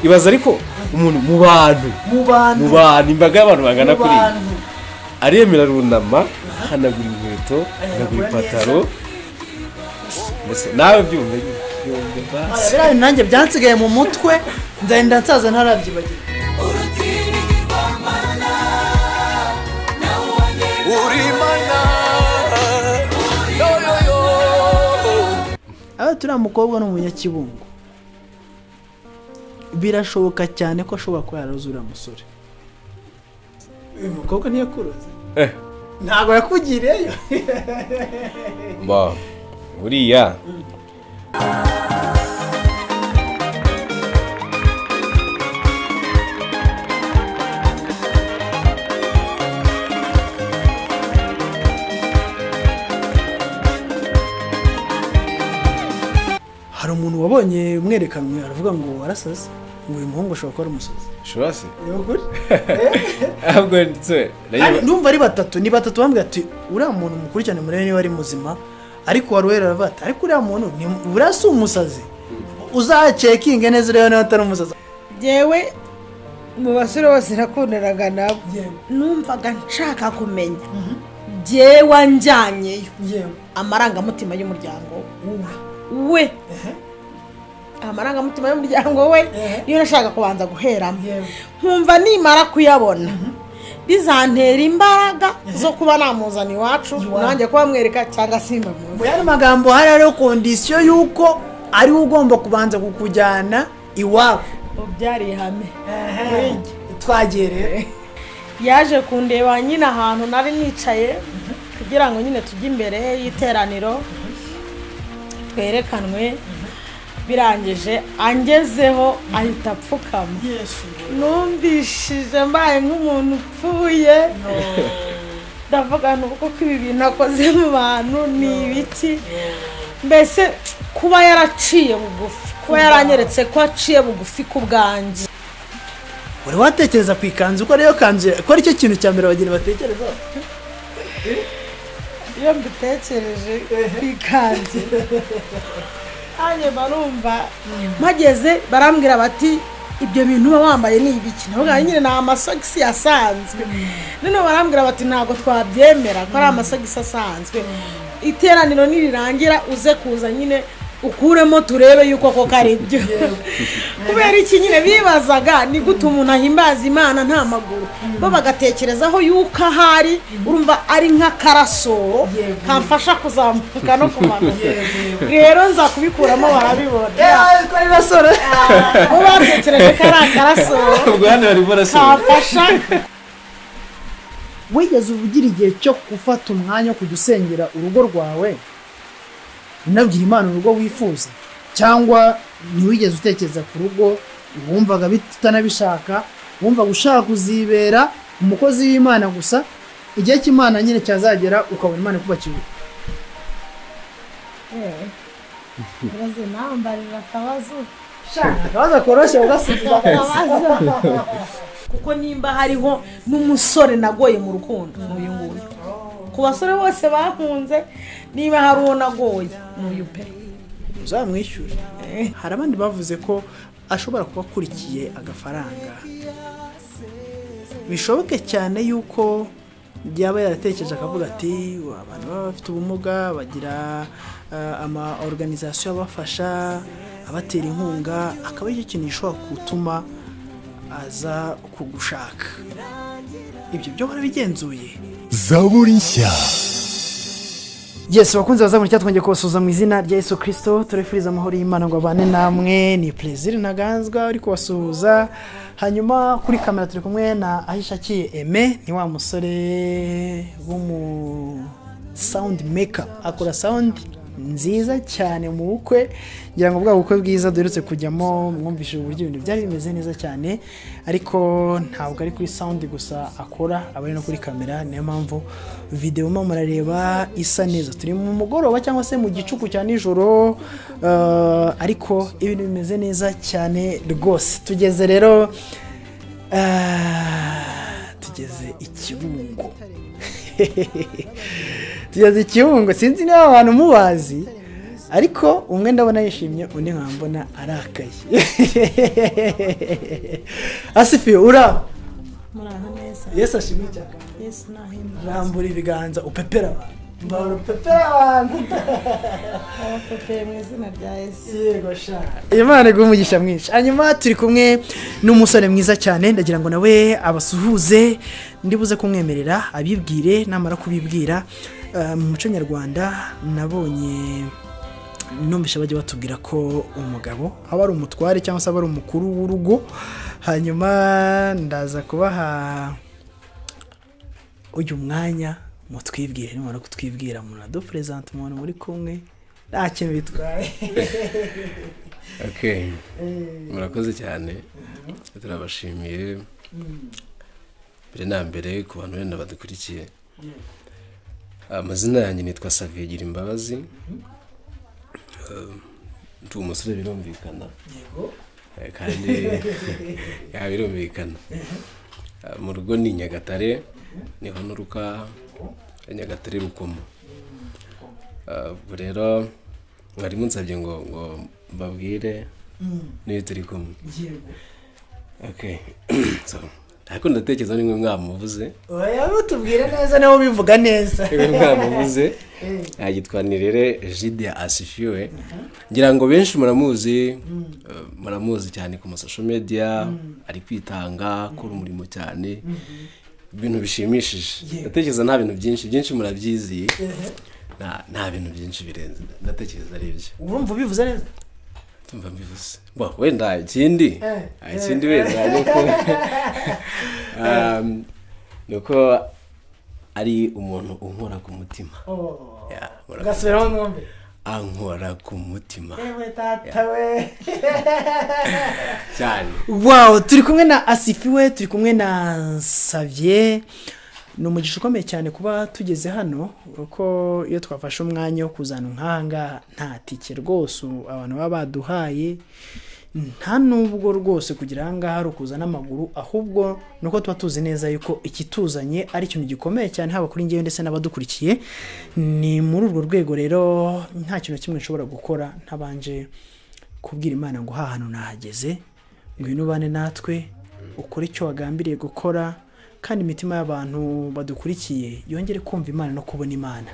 Ibaza ariko umuntu mu bantu imbaga y'abantu bangana kuri aremera runama ahanagura inkweto, ahanagura ipataro, mbese nawe byumve basi. Biriya nanjye byansigaye mu mutwe, nzagenda nsaza ntarabyibagirwa. Aba turiya mukobwa ni umunyakibungo, birashoboka cyane ko ashobora kuba yararoze uriya musore. Uyu mukobwa ntiyakuroze, ntabwo yakugiriyeyo. Buriya hari umuntu wabonye umwerekanwe aravuga ngo warasaze, ngo uyu muhungu ashobora kuba ari umusazi. Shobora se? Ni ukuri? Ahubwo ndetse ndumva ari batatu, ni batatu bambwira ati uriya muntu mukurikirane murebe niba ari muzima, ariko wari aravuga ati ariko uriya muntu ni buriya si umusazi, uzacekinge neza urebe niba atari umusazi. Jewe mu basore bose nakundanaga nabo, numvaga nshaka kumenya jewe anjyanyeyo amarangamutima y'umuryango we, amarangamutima y'umuryango we niyo nashaka kubanza guheramo, nkumva nimara kuyabona bizantera imbaraga zo kuba namuzana iwacu nanjye kuba mwereka cyangwa simbamuzi. Mu yandi magambo hari hariho kondisiyo y'uko ari we ugomba kubanza kukujyana iwabo. Byari ihame. Twagiye rero. Yaje kundeba nyine ahantu nari nicaye kugira ngo nyine tujye imbere y'iteraniro twerekanwe, birangije angezeho ahita apfukama. Numvishije mbaye nk'umuntu upfuye, ndavuga nubwo ko ibi bintu akoze mu bantu ni ibiki, mbese kuba yaraciye bugufi, kuba yaranyeretse ko aciye bugufi ku bwanjye. Wari watekereza ku ikanzu ko ariyo kanzu, ko aricyo kintu cya mbere abageni batekerezaho? Iyo mbitekereje ku ikanzu hanyuma numva mpageze barambwira bati ibyo bintu uba wambaye ni ibiki, navuga nyine ni amasogisi asanzwe. Noneho barambwira bati ntabwo twabyemera ko ari amasogisi asanzwe, iteraniro nirirangira uze kuza nyine ukuremo turebe yuko koko ari byo. Kubera iki nyine bibazaga ni gute umuntu ahimbaza Imana nta maguru, bo bagatekerezaho yuko ahari urumva ari nk'akarasoro kamfasha kuzamuka no kumanuka. Rero nza kubikuramo barabibona bo batekereje ko ari akarasoro kamfasha. Wigeze ugira igihe cyo gufata umwanya wo kujya usengera urugo rwawe, unabwira Imana urugo wifuza, cyangwa ntiwigeze utekereza ku rugo, wumvaga utanabishaka, wumvaga ushaka kuzibera umukozi w'Imana gusa, igihe cy'Imana nyine cyazagera ukabona Imana ikubakiye? Akabazo koroshye ugasubiza. Kuko nimba hariho n'umusore nagoye mu rukundo n'uyu nguyu, ku basore bose bakunze niba hari uwo nagoye n'uyu pe uzamwishyure. Hari abandi bavuze ko ashobora kuba akurikiye agafaranga, bishoboke cyane yuko yaba yaratekereje akavuga ati abantu baba bafite ubumuga bagira ama organisation abafasha, abatera inkunga, akaba aricyo kintu gishobora gutuma aza kugushaka. Ibyo byo barabigenzuye. Zaburi nshya. Yes, bakunze bazamuri cyatwongeye kubasuhuza mu izina rya Yesu Kristo, turifuriza amahoro y'Imana ngo abane namwe. Ni Plaisir Ntaganzwa uri kubasuhuza. Hanyuma kuri kamera turi kumwe na Ahishakiye Aime, ni wa musore w'umu sound maker, akora sound nziza cyane mu bukwe. Ngira ngo bwa bukwe bwiza duherutse kujyamo mwumvishije uburyo ibintu byari bimeze neza cyane, ariko ntabwo ari kuri sound gusa akora, aba ari no kuri kamera. Niyo mpamvu video murimo murareba isa neza. Turi mu mugoroba cyangwa se mu gicuku cya nijoro, ariko ibintu bimeze neza cyane rwose. Tugeze rero tugeze i Kibungo. Tugeze i Kibungo, sinzi niba abantu mubazi, Ariko umwe ndabona yishimye, undi nkambona arakaye. Asifiwe, uraho? Muraho neza. Yesu ashimwe cyane. Yesu nahimbaza. Rambura ibiganza upepera abantu. Mbahora upepera abantu. Abapepeye mu izina rya Yesu. Yego sha. Imana iguhe umugisha mwinshi. Hanyuma turi kumwe n'umusore mwiza cyane, ndagira ngo nawe abasuhuze, ndibuze kumwemerera abibwire, namara kubibwira. Mu muco nyarwanda nabonye numvisha bajya batubwira ko umugabo aba ari umutware cyangwa se aba ari umukuru w'urugo. Hanyuma ndaza kubaha uyu mwanya mutwibwire, nimara kutwibwira munadupresent umuntu muri kumwe, nta kintu bitwaye. Okay. Murakoze cyane, turabashimiye mbere na mbere ku bantu wenda badukurikiye. Amazina yanjye nitwa Xavier Girimbabazi. Ndi umusore birumvikana. Yego. Kandi ya birumvikana. Mu rugo ni Nyagatare, niho nturuka, Nyagatare Rukomo. Ubwo rero mwari munsabye ngo mbabwire niyo turi kumwe. Yego. Okay. So, ariko ndatekereza nimwe mwamuvuze. Oya, mutubwire neza nawe ubivuga neza. Nimwe mwamuvuze. Yitwa Nirere Jide Asifiwe. Ngira ngo benshi muramuzi, muramuzi cyane ku social media, ari kwitanga, akora umurimo cyane. Ibintu bishimishije. Ndatekereza nta bintu byinshi murabyizi. Nta bintu byinshi birenze. Ndatekereza ari ibyo. Urumva ubivuze neza? Tumva mbivuze. Bo wenda ikindi. Ikindi wenda nuko nuko ari umuntu unkora ku mutima. Gasubiraho mwumve. Ankora ku mutima. Ewe tata we. Cyane. Wow, turi kumwe na Asifiwe, turi kumwe na Xavier. Ni umugisha ukomeye cyane kuba tugeze hano, kuko iyo twafashe umwanya wo kuzana nk'ahangaha nta tike rwose abantu baba baduhaye, nta nubwo rwose kugira ahangaha ari ukuza n'amaguru, ahubwo nuko tuba tuzi neza yuko ikituzanye ari ikintu gikomeye cyane haba kuri njyewe ndetse n'abadukurikiye. Ni muri urwo rwego rero nta kintu kimwe nshobora gukora ntabanje kubwira Imana ngo ha hantu nahageze, ngwino ubane natwe, ukore icyo wagambiriye gukora, kandi imitima y'abantu badukurikiye yongere kumva Imana no kubona Imana.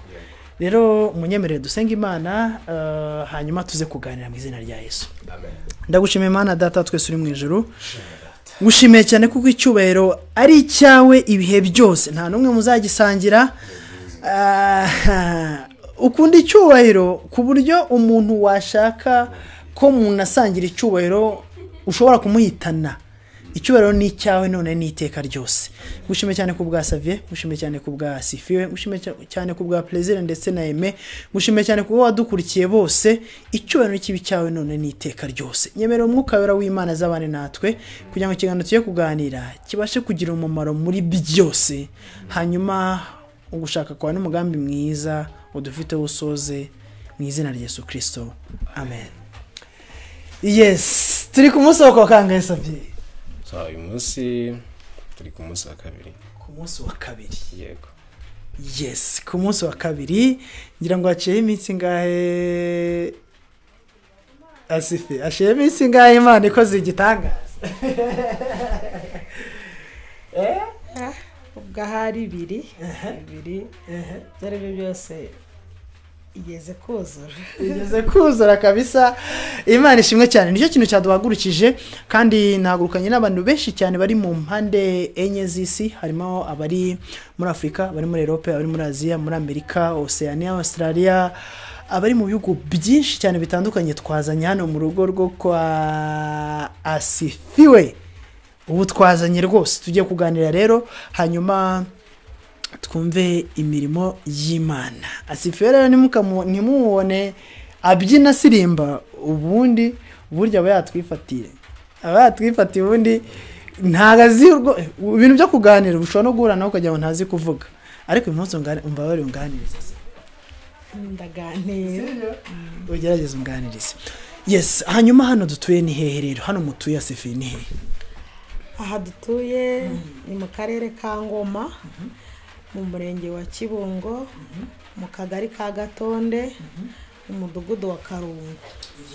Rero munyemerere dusenga Imana, hanyuma tuze kuganira mu izina rya Yesu. Amen. Ndagushimiye Imana Data twese uri mu ijuru. Ngushimiye cyane kuko icyubahiro ari icyawe ibihe byose, nta n'umwe muzagisangira. Ukunda icyubahiro ku buryo umuntu washaka ko munasangira icyubahiro ushobora kumuhitana. Icyubahiro ni icyawe none n'iteka ryose. Ngushimiye cyane ku bwa Xavier, ngushimiye cyane ku bwa Asifiwe, ngushimiye cyane ku bwa Plaisir ndetse na Aime, ngushimiye cyane ku wadukurikiye bose. Icyubahiro kibi cyawe none n'iteka ryose. Nyemerera umwuka wera w'Imana azabane natwe kugira ngo ikiganiro tugiye kuganira kibashe kugira umumaro muri byose. Hanyuma ugushaka kwawe n'umugambi mwiza udufite usoze mu izina rya Yesu Kristo. Amen. Yes, turi ku munsi wa kangahe Xavier? So, uyu munsi turi ku munsi wa kabiri. Ku munsi wa kabiri. Yego. Yes, ku munsi wa kabiri ngira ngo haciyeho iminsi ingahe Asifi? Haciyeho iminsi ingahe Imana ikoze igitangaza? Ubwo ahari ibiri, ibyo ari byo byose igeze kuzura. Igeze kuzura kabisa. Imana ishimwe cyane. Nicyo kintu cyaduhagurukije, kandi nahagurukanye n'abantu benshi cyane bari mu mpande enye z'isi, harimo abari muri Afurika, abari muri Europe, abari muri Aziya, muri Amerika, Oceania, Australia, abari mu bihugu byinshi cyane bitandukanye. Twazanye hano mu rugo rwo kwa Asifiwe. Ubu twazanye rwose tugiye kuganira rero, hanyuma twumve imirimo y'Imana. Asifiwe rero ntimubone abyina asirimba, ubundi burya aba yatwifatiye. Aba yatwifatiye ubundi ntago azi ibintu byo kuganira, ushobora no guhura nawe ukagira ngo ntazi kuvuga. Ariko uyu munsi umva bari unganiriza. Ndaganira. Ugerageze unganirize. Yes, hanyuma hano dutuye ni hehe rero? Hano mutuye Asifiwe ni hehe? Aha dutuye ni mu karere ka Ngoma, mu murenge wa Kibungo, mu kagari ka Gatonde, Umudugudu wa Karungu.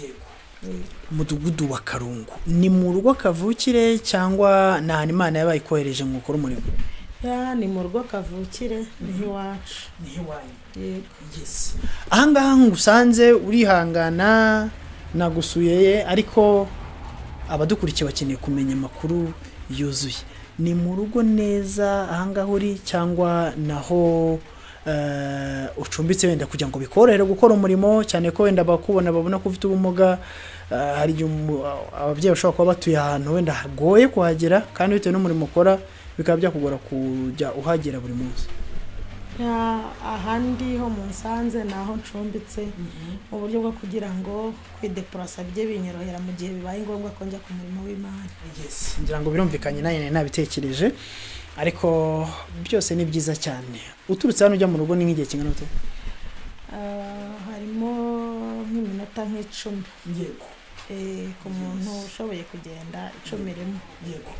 Yego. Umudugudu wa Karungu ni mu rugo kavukire cyangwa ni ahantu Imana yabaye ikohereje ngo ukore umurimo? Ya, ni mu rugo kavukire, niho iwacu. Niho iwanyu. Yego. Yes. Ahangaha ngusanze urihangana nagusuye, ariko abadukurikiye bakeneye kumenya amakuru yuzuye. Ni mu rugo neza ahangaha uri cyangwa naho ucumbitse wenda kugira ngo bikorohere gukora umurimo, cyane ko wenda bakubona babona ko ufite ubumuga? Hari igihe ababyeyi bashobora kuba batuye ahantu wenda hagoye kuhagera, kandi bitewe n'umurimo ukora bikaba byakugora kujya uhagera buri munsi. Ya, ahandi ho mu Nsanze ni aho ncumbitse mu buryo bwo kugira ngo kwidepurasa bijye binyorohera mu gihe bibaye ngombwa ko njya ku murimo w'Imana. Yes, ngira ngo birumvikanye, nanjye nari nabitekereje, ariko byose ni byiza cyane. Uturutse hano ujya mu rugo ni nk'igihe kingana gute? Harimo nk'iminota nk'icumi. Yego. Ku muntu ushoboye kugenda 10 rimwe. Yego.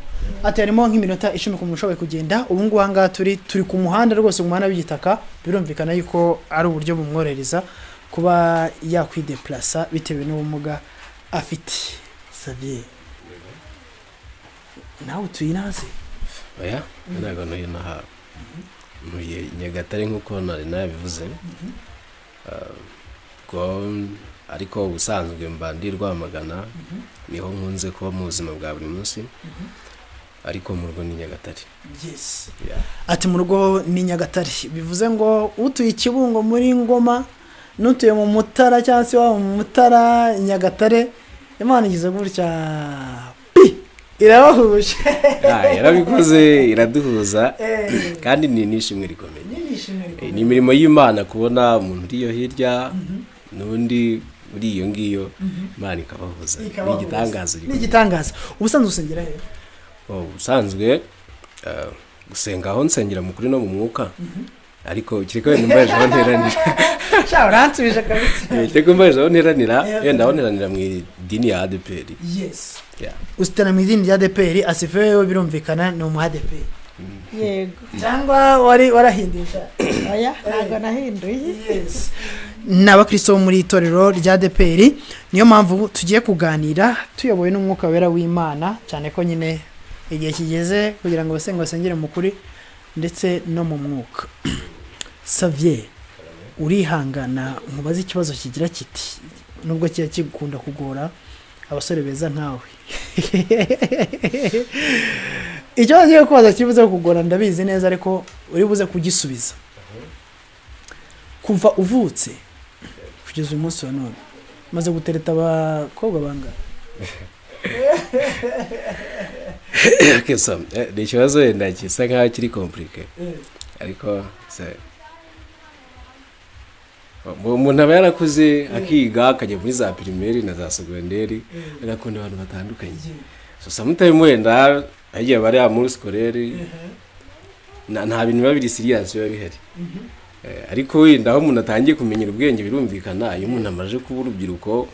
Ati harimo nk'iminota 10 ku muntu ushoboye kugenda. Ubu ngubu aha ngaha turi ku muhanda rwose, ku muhanda w'igitaka, birumvikana yuko ari uburyo bumworohereza kuba yakwideplasa bitewe n'ubumuga afite. Xavier, nawe utuye inaha se? Oya, ntabwo ntuye inaha, ntuye Nyagatare nk'uko nari nabivuze. Ubwo ariko ubusanzwe mba ndi Rwamagana, niho nkunze kuba mu buzima bwa buri munsi, ariko mu rugo ni Nyagatare. Yes. Yeah. Ati mu rugo ni Nyagatare, bivuze ngo utuye Kibungo muri Ngoma n'utuye mu Mutara cyangwa se waba mu Mutara Nyagatare, Imana igize gutya pi irabahuje. Yarabikoze, iraduhuza, kandi ni n'ishimwe rikomeye. Ni imirimo y'Imana kubona umuntu uri iyo hirya n'undi uri iyo ngiyo, Imana ikabahuza. Ni igitangaza. Ni igitangaza. Ubusanzwe usengera he? Ubusanzwe gusenga aho nsengera mu kuri no mu mwuka, ariko kireka wenda mbaje aho nteranira. Sha, uransubije kabisa. Kireka mbaje aho nteranira, wenda aho nteranira mu idini ya ADPR. Yes. Yeah. Usitana mu idini ya ADPR, asife yo birumvikana ni umu ADPR. Yego. Cyangwa wari warahindisha? Oya, ntabwo nahinduye. Yes. Ni abakristo bo muri itorero rya ADPR, niyo mpamvu tugiye kuganira tuyobowe n'umwuka wera w'Imana, cyane ko nyine igihe kigeze kugira ngo abasenga basengere mu kuri ndetse no mu mwuka. Xavier, urihangana nkubaze ikibazo kigira kiti, nubwo kiba kigukunda kugora abasore beza nkawe. Ikibazo ngiye kubaza kibuze kugora ndabizi neza, ariko uri buze kugisubiza. Kuva uvutse kugeza uyu munsi wa none, maze gutereta abakobwa bangahe? Okay, so ni ikibazo wenda gisa nkaho kiri compliqué, ariko umuntu aba yarakuze akiga akajya muri za primaire na za secondaire, agakunda abantu batandukanye. So sometimes wenda agiye bari muri scolaire, nta bintu biba biri serious biba bihari. Ariko wenda aho umuntu atangiye kumenyera ubwenge birumvikana, iyo umuntu amaze kuba urubyiruko,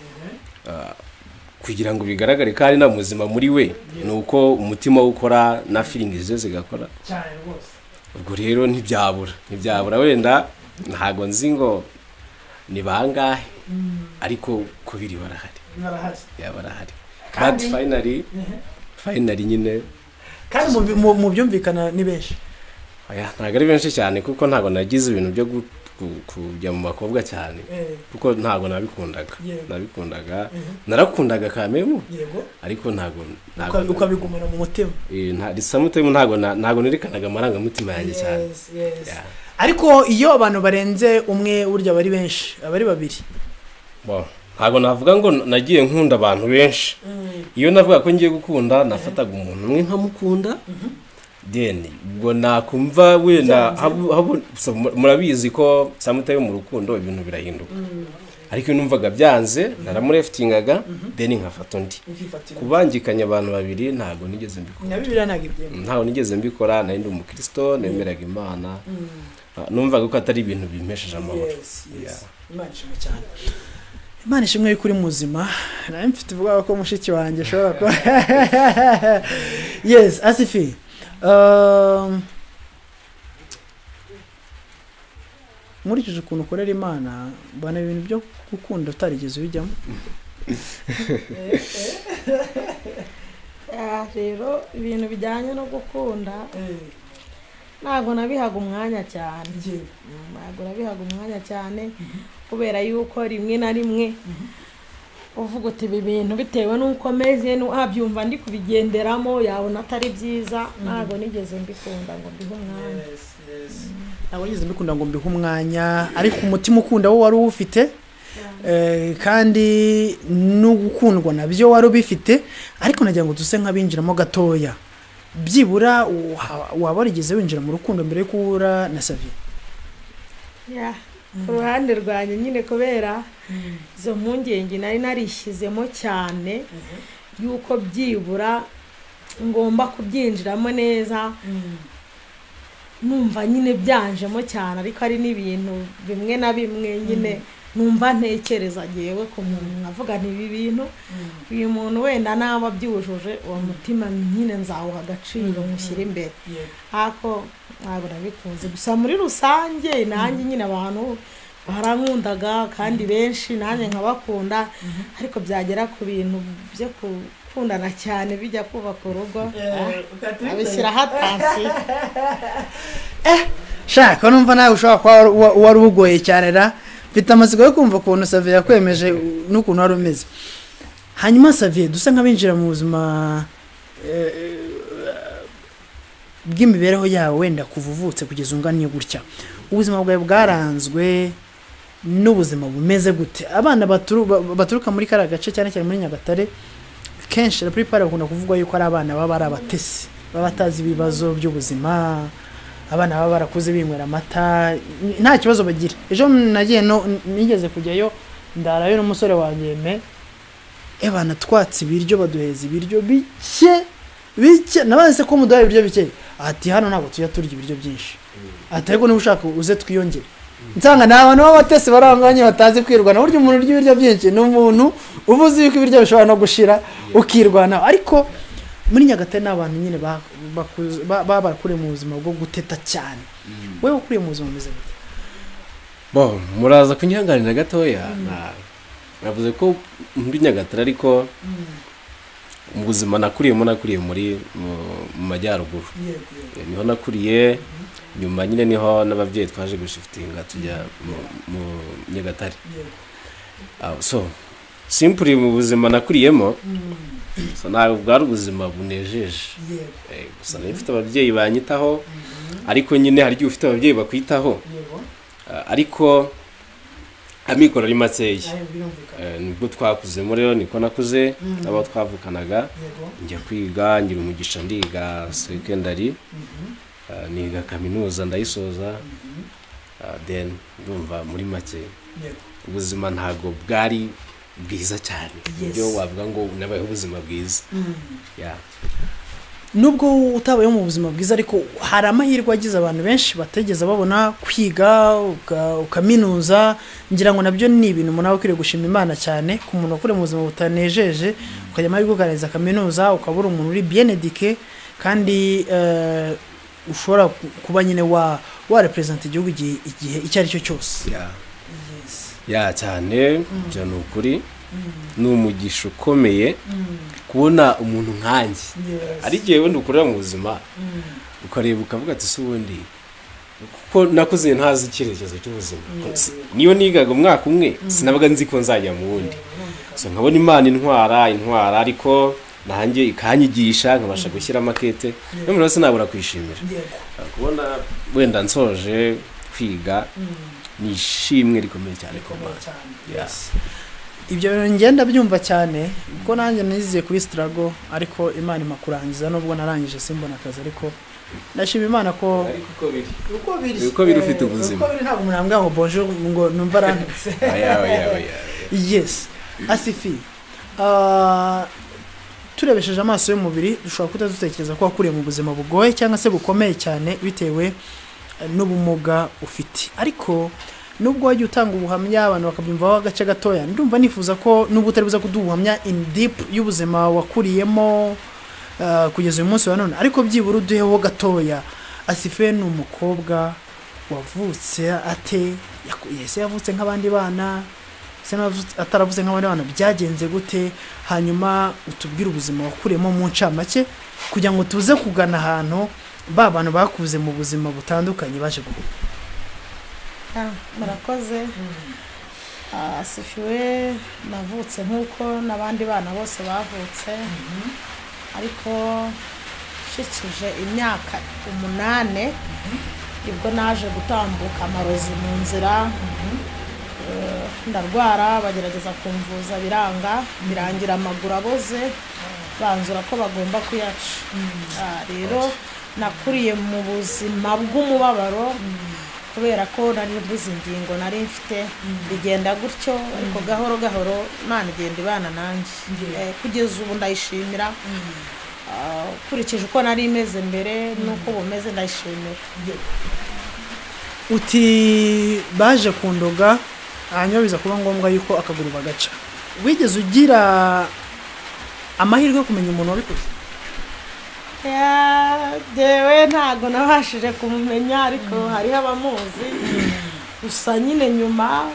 kugira ngo bigaragare ko ari na muzima muri we, ni uko umutima we ukora na feelings ze zigakora. Cyane rwose. Ubwo rero ntibyabura wenda ntago nzi ngo ni bangahe, ariko ko biri barahari. Barahari. Ya, barahari. But finally nyine. Kandi mu byumvikana ni benshi. Oya, ntago ari benshi cyane kuko ntago nagize ibintu byo kujya mu bakobwa cyane, kuko ntago nabikundaga. Nabikundaga, narakundaga kamemu. Yego. Ariko ntago ukabigumana mu mutima. Samutemu ntago nerekanaga amarangamutima yanjye cyane. Yes, yes. Ariko iyo abantu barenze umwe burya bari benshi, abari babiri. Bon, ntago navuga ngo nagiye nkunda abantu benshi. Iyo navuga ko ngiye gukunda, nafataga umuntu umwe nkamukunda. Then ubwo nakumva wenda murabizi ko samutayo mu rukundo ibintu birahinduka. Ariko iyo numvaga byanze naramureftingaga, then nkafata undi. Kubangikanya abantu babiri ntago nigeze mbikora. Na Bibiliya ntago ibyemera. Ntago nigeze mbikora, nari ndi umukristo, nemeraga Imana. Numvaga ko atari ibintu bimpesheje amahoro. Yes, yes. Imana ishimwe cyane. Imana ishimwe yuko uri muzima. Nari mfite ubwoba ko mushiki wanjye ashobora kuba. Yes, Asifi. Nkurikije ukuntu ukorera Imana, mbona ibintu byo gukunda utarigeze ubijyamo. Rero ibintu bijyanye no gukunda ntabwo nabihaga umwanya cyane, ntabwo nabihaga umwanya cyane kubera yuko rimwe na rimwe uvuga uti ibi bintu bitewe n'uko meze abyumva ndi kubigenderamo yabona atari byiza. Ntabwo nigeze mbikunda ngo mbihe umwanya. Ntabwo nigeze mbikunda ngo mbihe umwanya, ariko umutima ukunda wo wari uwufite, kandi no gukundwa nabyo wari ubifite. Ariko nagira ngo duse nk'abinjiramo gatoya, byibura waba warigeze winjira mu rukundo mbere yo guhura na Xavier? Ku ruhande rwanjye nyine kubera izo mpungenge nari narishyizemo cyane yuko byibura ngomba kubyinjiramo neza, numva nyine byanjemo cyane, ariko ari n'ibintu bimwe na bimwe nyine numva ntekereza ngewe ku muntu nkavuga nti ibi bintu uyu muntu wenda naba abyujuje, uwo mutima nyine nzawuha agaciro mushyire imbere. Ariko ntabwo nabikunze. Gusa muri rusange nanjye nyine abantu barankundaga kandi benshi nanjye nkabakunda, ariko byagera ku bintu byo gukundana cyane bijya kubaka urugo abishyiraho atansiyo. Shaka numva nawe ushobora kuba wari ugoye cyane ra. Mfite amatsiko yo kumva ukuntu Xavier yakwemeje n'ukuntu wari umeze. Hanyuma Xavier, dusa nk'abinjira mu buzima bw'imibereho yawe, wenda kuva uvutse kugeza unganye gutya, ubuzima bwawe bwaranzwe n'ubuzima bumeze gute? Abana baturuka muri kariya gace, cyane cyane muri Nyagatare, kenshi la plupart bakunda kuvuga yuko ari abana baba ari abatesi, baba batazi ibibazo by'ubuzima, abana baba barakuze binywera amata nta kibazo bagira. Ejo nagiye nigeze kujyayo ndarayo n'umusore wanjye me, ebana twatse ibiryo, baduheza ibiryo bike bike, nabanze ko muduha ibiryo bike, ati hano ntabwo tujya turya ibiryo byinshi, ati ariko niba ushaka uze twiyongere. Nsanga ni abantu b'abatesi baranganye batazi kwirwana. Burya umuntu urya ibiryo byinshi ni umuntu uba uzi yuko ibiryo bishobora no gushira ukirwana. Ariko muri Nyagatare ni abantu nyine baba barakuriye mu buzima bwo guteta cyane. Wewe ukuriye mu buzima bumeze gute? Bo muraza kunyihanganira gatoya, navuze ko muri Nyagatare, ariko mu buzima nakuriyemo nakuriye muri mu majyaruguru, niho nakuriye. Nyuma nyine niho n'ababyeyi twaje gushifitinga tujya mu Nyagatare. So simply mu buzima nakuriyemo, so ntabwo bwari ubuzima bunejeje. Gusa nari mfite ababyeyi banyitaho, ariko nyine hari igihe ufite ababyeyi bakwitaho, ariko amikoro ari makeya. Nibwo twakuzemo rero, niko nakuze abo twavukanaga, njya kwiga, ngira umugisha ndiga secondary, niga kaminuza ndayisoza. Then ndumva muri make ubuzima ntabwo bwari bwiza cyane, ibyo wavuga ngo nabayeho ubuzima bwiza. Nubwo utabayeho mu buzima bwiza, ariko hari amahirwe agize abantu benshi bategeza babona kwiga ukaminuza. Ngira ngo nabyo ni ibintu umuntu aba akwiriye gushima Imana cyane, ku muntu wakuriye mu buzima butanejeje ukajya amahirwe ukarangiza kaminuza, ukabura umuntu uri bien éduqué, kandi ushobora kuba nyine wa represent igihugu igihe icyo ari cyo cyose. Ya cyane, ibyo ni ukuri, ni umugisha ukomeye kubona umuntu nkanjye. Ari igihe wenda ukorera mu buzima ukareba ukavuga ati se ubundi kuko nakuze ntazi icyerekezo cy'ubuzima, niyo nigaga umwaka umwe sinabaga nzi ko nzajya mu wundi. So nkabona Imana intwara, ariko nanjye ikanyigisha nkabasha gushyira makete, no muri sinabura kwishimira kubona wenda nsoje kwiga, ni ishimwe rikomeye cyane ku Mana. Ibyo bintu ngenda byumva cyane kuko nanjye niziye kuri struggle, ariko Imana imakurangiza nubwo narangije simbona akazi, ariko ndashima Imana ko uko biri ufite ubuzima, uko biri ntabwo umuntu ambwira ngo bonjour ngo numva arantutse. Yes, Asifi, turebesheje amaso y'umubiri dushobora kutadutekereza ko wakuriye mu buzima bugoye cyangwa se bukomeye cyane bitewe n'ubumuga ufite, ariko nubwo wajya utanga ubuhamya abantu bakabyumvaho agace gatoya, ndumva nifuza ko nubwo utari buza kuduha ubuhamya in deep y'ubuzima wakuriyemo kugeza uyu munsi wa none, ariko byibura uduheho gatoya. Asife ni umukobwa Wavutse ate? Ese yavutse nk'abandi bana? Ese ataravuze nk'abandi bana byagenze gute? Hanyuma utubwire ubuzima wakuriyemo mu ncamake, kugira ngo tuze kugana ahantu ba bantu bakuze mu buzima butandukanye baje guhura. Murakoze. Asifiwe. Navutse nk'uko n'abandi bana bose bavutse, ariko nshikije imyaka 8 nibwo naje gutambuka amarozi mu nzira. Ndarwara, bagerageza kumvuza biranga, birangira amaguru aboze, banzura ko bagomba kuyaca. Rero nakuriye mu buzima bw'umubabaro kubera ko nari mbuze ingingo nari mfite, bigenda gutyo, ariko gahoro gahoro Imana igenda ibana nanjye kugeza ubu ndayishimira. Ukurikije uko nari meze mbere n'uko bumeze ndayishimira. Uti baje kundoga, hanyuma biza kuba ngombwa yuko akaguru bagaca. Wigeze ugira amahirwe yo kumenya umuntu wabikoze? Jewe ntago nabashije kumumenya, ariko hariho abamuzi. Gusa nyine nyuma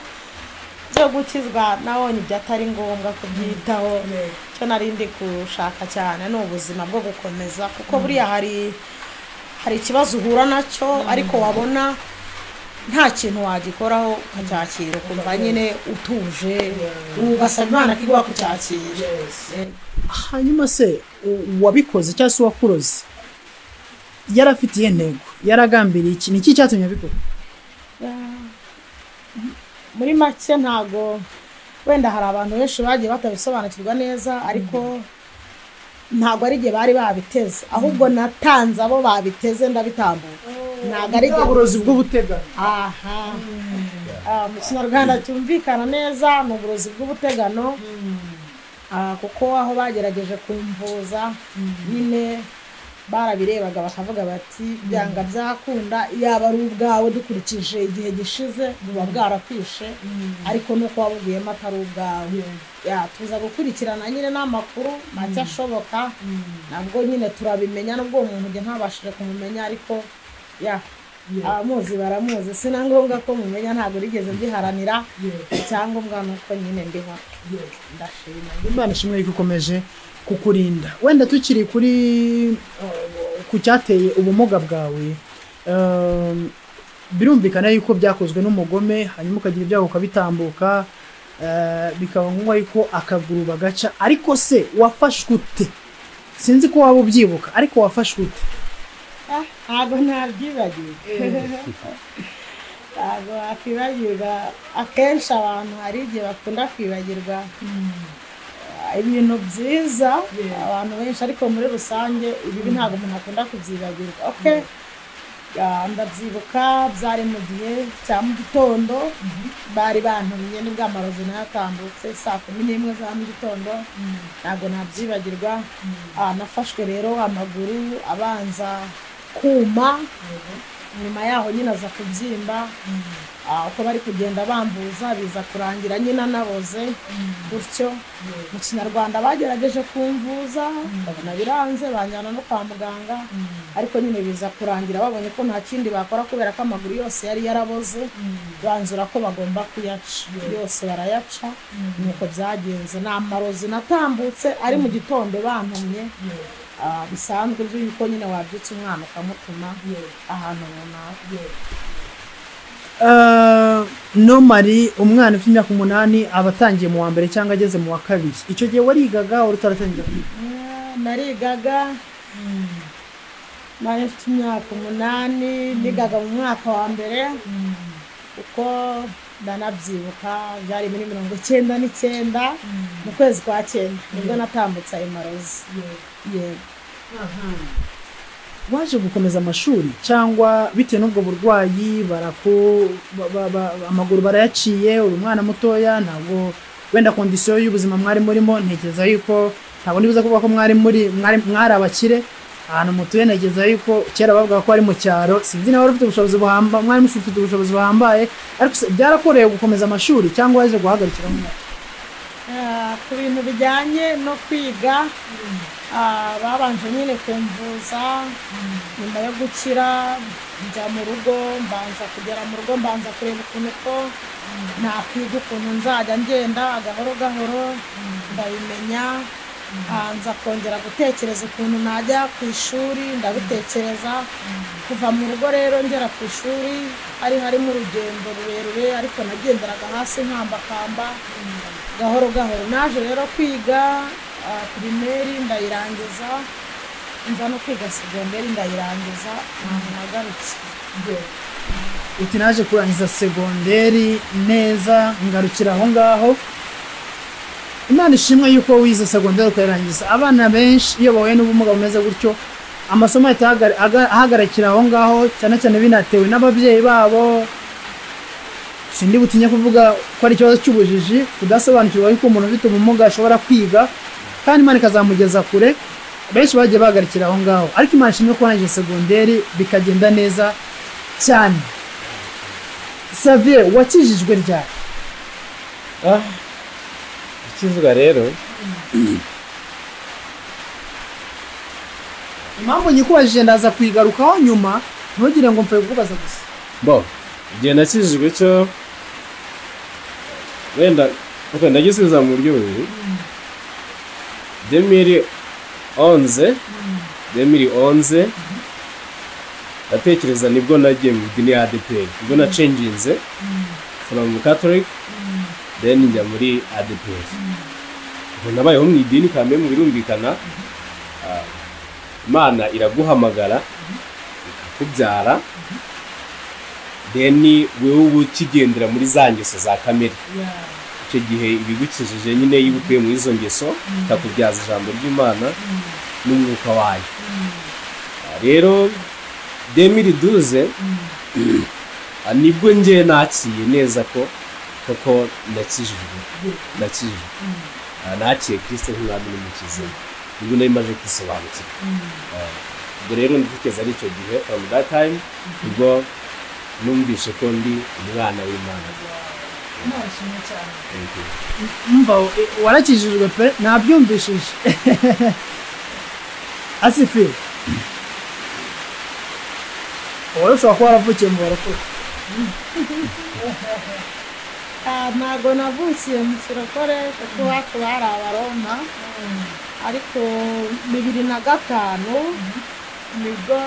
yo gukizwa nabonye ibyo atari ngombwa kubyitaho. Icyo nari ndi gushaka cyane ni ubuzima bwo gukomeza, kuko buriya hari ikibazo uhura nacyo ariko wabona nta kintu wagikoraho ukacyakira, ukumva nyine utuje, ugasaba Imana ko iguha kucyakira. Hanyuma se uwabikoze cyangwa se uwakuroze yarafitiye intego, yaragambiriye iki? Ni iki cyatumye abikora? Muri make ntago wenda hari abantu benshi bagiye batabisobanukirwa neza, ariko ntago ari igihe bari babiteze, ahubwo natanze abo babiteze ndabitambuka. Ntago ari uburozi bw'ubutegano. Aha, mu Kinyarwanda cyumvikana neza ni uburozi bw'ubutegano, kuko aho bagerageje kumvuza nyine barabirebaga bakavuga bati byanga byakunda, yaba ari ubwawe dukurikije igihe gishize buba bwarakwishe, ariko nuko wabuguyemo atari ubwawe. Tuza gukurikirana nyine n'amakuru make ashoboka, nabwo nyine turabimenya, nubwo umuntu njye ntabashije kumumenya, ariko abamuzi baramuzi, si na ngombwa ko mumenya, ntabwo rigeze mbiharanira, icyangombwa nuko nyine ndiho. Ndashima Imana ishimwe yuko ikomeje kukurinda. Wenda tukiri kuri ku cyateye ubumuga bwawe, birumvikana yuko byakozwe n'umugome, hanyuma ukagira ibyago ukabitambuka, bikaba ngombwa yuko akaguru bagaca. Ariko se wafashwe ute? Sinzi ko waba ubyibuka, ariko wafashwe ute? Ntabwo ntabyibagirwa, ntabwo wakwibagirwa. Akenshi abantu hari igihe bakunda kwibagirwa ibintu byiza, abantu benshi, ariko muri rusange ibibi ntabwo umuntu akunda kubyibagirwa. Okay, ndabyibuka byari mu gihe cya mu gitondo, bari bantumye nibwo amarozi nayatambutse saa 11 za mu gitondo, ntabwo nabyibagirwa. Nafashwe rero amaguru abanza kuma, nyuma yaho nyine aza kubyimba. Uko bari kugenda bambuza biza kurangira nyine anaboze gutyo. Mu Kinyarwanda bagerageje kumvuza babona biranze, banjyana no kwa muganga, ariko nyine biza kurangira babonye ko nta kindi bakora kubera ko amaguru yose yari yaraboze, banzura ko bagomba kuyaca yose, barayaca. Nuko byagenze. Ni amarozi natambutse ari mu gitondo bantumye, bisanzwe by'uko nyine wabyutse umwana ukamutuma ahantu runaka. Normally umwana ufite imyaka 8 aba atangiye mu wa mbere cyangwa ageze mu wa kabiri. Icyo gihe warigaga wari utaratangira kwiga? Narigaga, nari mfite imyaka 8, nigaga mu mwaka wa mbere, kuko ndanabyibuka byari muri 99 mu kwezi kwa 9 nibwo natambutse ayo marozi. Yego. Waje gukomeza amashuri cyangwa bitewe n'ubwo burwayi amaguru barayaciye, uri umwana mutoya, ntabwo wenda kondisiyo y'ubuzima mwari murimo, ntekereza yuko ntabwo nibuza kuvuga ko mwari abakire ahantu mutuye, ntekereza yuko kera bavuga ko ari mu cyaro, sinzi nawe ufite ubushobozi buhambaye, mwari mufite ubushobozi buhambaye, ariko byarakoreye gukomeza amashuri cyangwa waje guhagarikira mu? Ku bintu bijyanye no kwiga, babanje nyine kumvuza, nyuma yo gukira njya mu rugo, mbanza kugera mu rugo, mbanza kureba ukuntu ko nakwiga, ukuntu nzajya ngenda gahoro gahoro ndabimenya. Nza kongera gutekereza ukuntu najya ku ishuri, ndabitekereza. Kuva mu rugo rero ngera ku ishuri hari harimo urugendo rurerure, ariko nagenderaga hasi nkambakamba gahoro gahoro. Naje rero kwiga primaire ndayirangiza, nza no kwiga segonderi ndayirangiza, ntabwo nagarutse. Uti naje kurangiza segonderi neza ngarukira aho ngaho. Imana ishimwe yuko wize segonderi ukayirangiza. Abana benshi iyo bahuye n'ubumuga bumeze gutyo, amasomo ahita ahagarikira aho ngaho, cyane cyane binatewe n'ababyeyi babo. Sindi butinye kuvuga ko ari ikibazo cy'ubujiji, kudasobanukirwa yuko umuntu ufite ubumuga ashobora kwiga kandi Imana ikazamugeza kure. Benshi bagiye bahagarikira aho ngaho, ariko Imana ishimwe ko warangije segonderi bikagenda neza cyane. Xavier, wakijijwe ryari? Gukizwa rero, impamvu nyikubajije ndaza kuyigarukaho nyuma, ntugire ngo mpfe kukubaza gusa. Bo igihe nakijijwe cyo wenda ndagisubiza mu buryo bubiri. 2011 ndatekereza nibwo nagiye mu idini ya ADEPR, nibwo nacenginze from Catholic then njya muri ADEPR. Ubwo nabayeho mu idini kambe mu birumvikana, Imana iraguhamagara ikakubyara, then wewe uba ukigendera muri za ngeso za kamere. Icyo gihe ibigukijije nyine iyo ubukuye muri izo ngeso ikakubyaza ijambo ry'Imana n'umwuka wayo. Rero 2012 nibwo ngiye nakiye neza ko koko nakijijwe, nakiye Kristo nk'umwami n'umukiza, nibwo nari maze kwisobanukirwa. Ubwo rero ndikeza ari icyo gihe, from that time nibwo numvishe ko ndi umwana w'Imana. Mva warakijijwe pe, nabyumvishije. Asifi, wowe ushobora kuba waravukiye mu barokore? Ntabwo navukiye mu kirokore kuko iwacu bari abaroma, ariko 2005 nibwo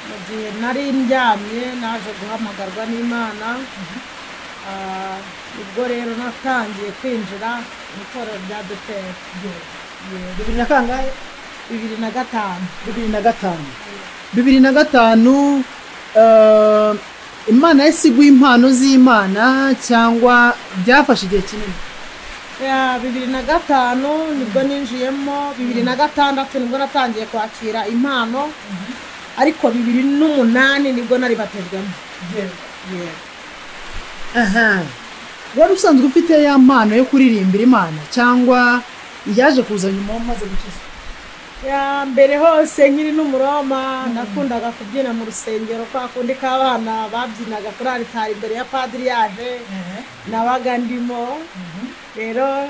mu gihe nari ndyamye naje guhamagarwa n'Imana. Ubwo rero natangiye kwinjira mu itorero rya ADEPR. 2000 kangahe? 2005. 2005. 2005, Imana yahise iguha impano z'Imana cyangwa byafashe igihe kinini? 2005 nibwo ninjiyemo, 2006 nibwo natangiye kwakira impano, ariko 2008 nibwo nari batejwemo. Aha, wari usanzwe ufite ya mpano yo kuririmbira Imana cyangwa yaje kuza nyuma umaze gukizwa? Ya mbere hose nkiri n'umuroma nakundaga kubyina mu rusengero, kwa kundi k'abana babyinaga kuri aritari imbere ya padiri yaje, nabaga ndimo. Rero